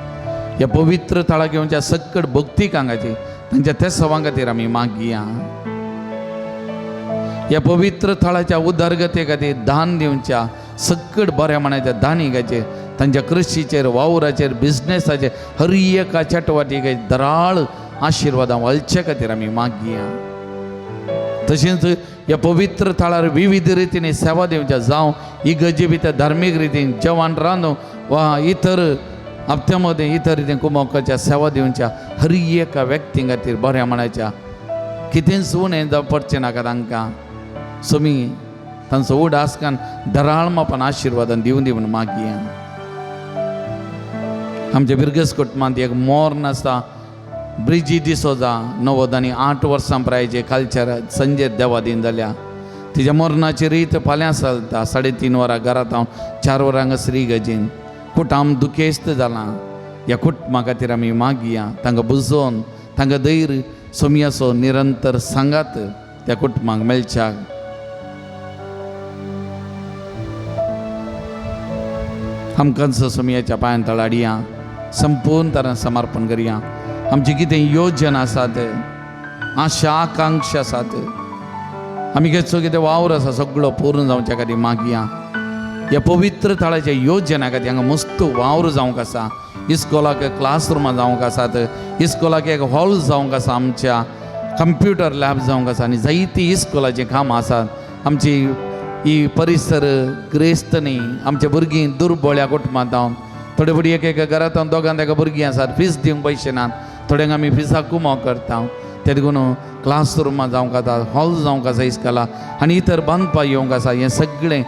ह्या पवित्र थळाक येवच्या सक्कड भक्तीकां खातीर तांच्या तेसवां खातीर आमी मागया. ह्या पवित्र थळाच्या उदरगते खातीर दान दिवच्या सक्कड बऱ्या मनाच्या दानी खातीर तांच्या कृशीचेर वावराचेर बिजनेसाचेर हर एका चटवाटी दराळ आशिर्वादां वळचे खातीर आमी मागया. तशेंच ह्या पवित्र थळार विविध रितीने सेवा दिवच्या, जावं इगर्जे भितर धार्मीक रितीन जेवण रांदूं वा इतर हप्त्या मदें इतर रितीन कुमोकाच्या सेवा दिवच्या हर एका व्यक्ती खातीर बऱ्या मनाच्या कितेंच उणें जावं पडचें नाका तांकां. सोमी तांचो उडास कान दराळ मापान आशिर्वादान दिवन दी म्हूण मागया. आमच्या बिरगस कुटुंबांत एक मोर्न आसा, ब्रिजी डिसोजा, 98 वर्सां प्रायचे कालच्या संजय देवादीन जाल्या. तिच्या मरणाची रीत फाल्यां चलता. 3:30 वरां घरांत हांव 4 वरां हांगा श्री गजीन कुटाम दुखेस्त जालां. ह्या कुटुंबा खातीर आमी मागया. तांकां बुजोवन तांकां धैर्य सोमयाचो निरंतर सांगात त्या कुटुंबाक मेळच्याक. आमकांचो सोमयाच्या पांयान तळाडया संपूर्ण तरान समर्पण करया. आमची कितें योजन आसात, आशा आकांक्षा आसात, आमी घेतचो कितें वावर आसा सगळो पूर्ण जावच्या खातीर मागया. ह्या पवित्र थळाच्या योजना खातीर हांगा मस्त वावर जावंक आसा. इस्कोलाक क्लासरुमां जावंक आसात, इस्कोलाक एक हॉल जावंक आसा, आमच्या कंप्युटर लॅब जावंक आसा आनी जायतीं इस्कोलाचीं कामां आसात. आमची ही परिसर ग्रेस्त न्ही, आमच्या भुरगीं दुर्बळ्या कुटुंबांत जावन थोडे भुरगीं एक एका घरांत दोगां तेका भुरगीं आसात, फीस दिवंक पयशे नात, थोड्यांक आमी फिसाक कुमो करता. ते देखून क्लासरुमां जावंक आसा, हॉल जावंक आसा इस्कोला आनी इतर बांदपाक येवंक आसा. हें सगळें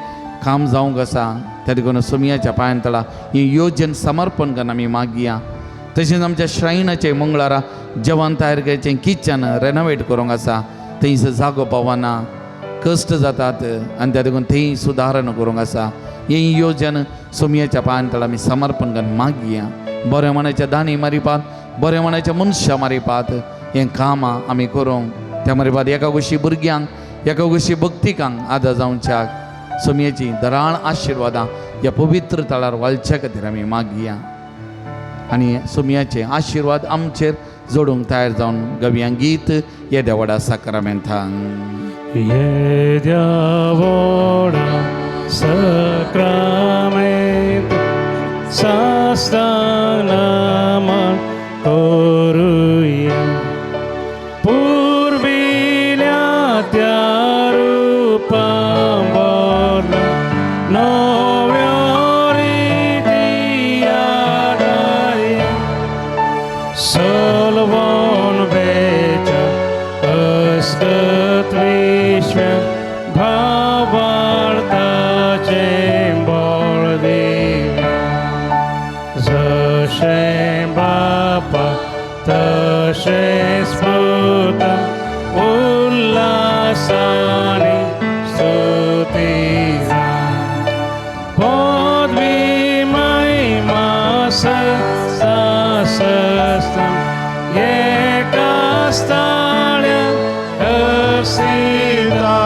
काम जावंक आसा. ते देखून सोमयाच्या पांयान तळा ही योजन समर्पण करून आमी मागया. तशेंच आमच्या श्रायनाचें मंगळारा जेवण तयार करचें किचन रेनोवेट करूंक आसा, थंयसर जागो पावना, कश्ट जातात आनी त्या देखून थंय सुदारणा करूंक आसा. ही योजन सोमयाच्या पांयान तळा आमी समर्पण करून मागया. बरें मनाच्या दाणी मारिपात, बरें मनाच्या मनशां मारिपात हें कामां आमी करूंक. त्या मारिपात एका गोशी भुरग्यांक, एका गोशी भक्तिकांक आदार जावच्याक सोमयेची दराळ आशिर्वादां ह्या पवित्र तळार वालच्या खातीर आमी मागया आनी सोमयाचे आशिर्वाद आमचेर जोडूंक तयार जावन गवया गीत येद्या व्हडा साक्रामेंतान. येद्या व्हडा साक्रामेंत सास्तानामान करुया. पुर्विल्या त्या रुपां बदला नव्यो रिती आदाया. सलवण वेच्या अस्कत विश्व्या भावार्थाचें बळ दिव्या. जशें बापा तशें स्फुर्ता उल्हासानी स्तुती जाय. पदवी महिमा सस्तं एका स्थाण्या अर्सिता.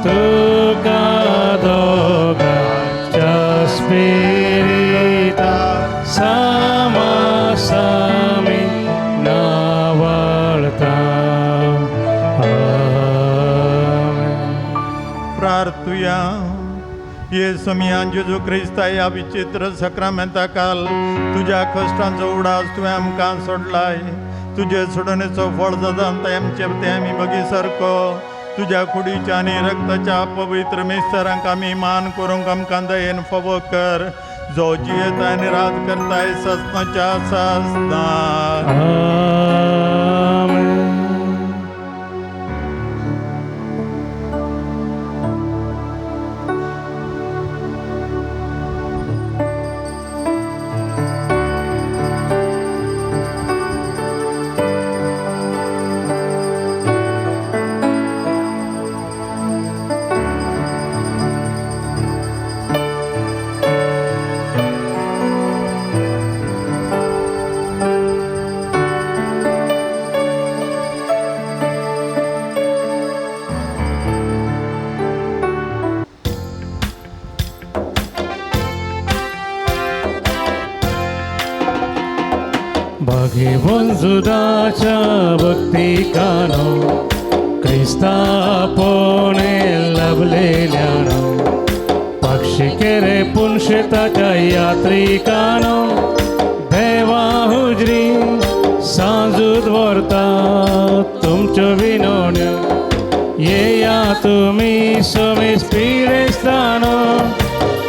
तुका दोगांच्या स्पिरिता सामासामी नावाळता. आमेन. प्रार्थुया. ये सोमया जेजू क्रिस्ता ह्या विचित्र सक्रामेंता काल तुज्या कश्टांचो उडास तुवें आमकां सोडलाय. तुजे सोडणेचो फळ जाता आमचे ते आमी बगी सारको तुज्या कुडीच्या आनी रक्ताच्या पवित्र मिस्तरांक आमी मान करूंक आमकां दयेन फावो कर, जो जियेता आनी राज करताय ससनाच्या ससना. आमेन. जुदाच्या भक्तिकानो क्रिस्ता पोणे लभलेल्यानो पक्षी केरे पुनशेताच्या यात्रिकानो देवा हुजरी सांजूत व्हरता तुमच्यो विनोण्यो. येया तुमी समेस पिडेस्तानो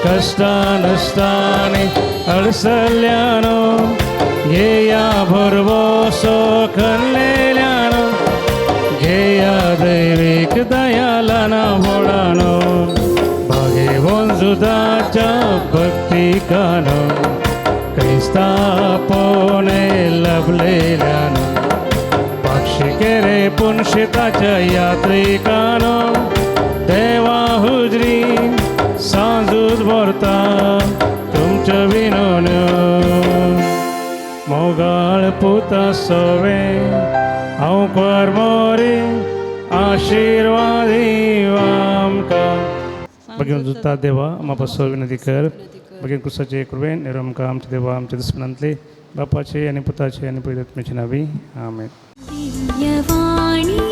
कश्टां नश्टांनी अडसल्यानो घेया भरवसो खणलेल्यानो घेया दैवीक दयालाना व्हडानो. भागेवन जुदाच्या भक्तिकानो क्रिस्ता पोणे लभलेल्यानो पक्षी केरे पुनशेताच्या यात्रिकानो देवा हुजरी सांजूत व्हरता तुमच्यो विनोण्यो. मोगाळ पुता सवे हांव करमोरी आशिर्वादी आमकां. भगवान जुता देवा आम्हा विनंती कर. मागीर क्रुसाचे कृपेन नेहरू आमकां आमच्या देवा आमच्या दुस्मनांतले बापाचे आनी पुताचे आनी पवित्र आत्म्याचे नावी. आमेन. दिव्यवाणी.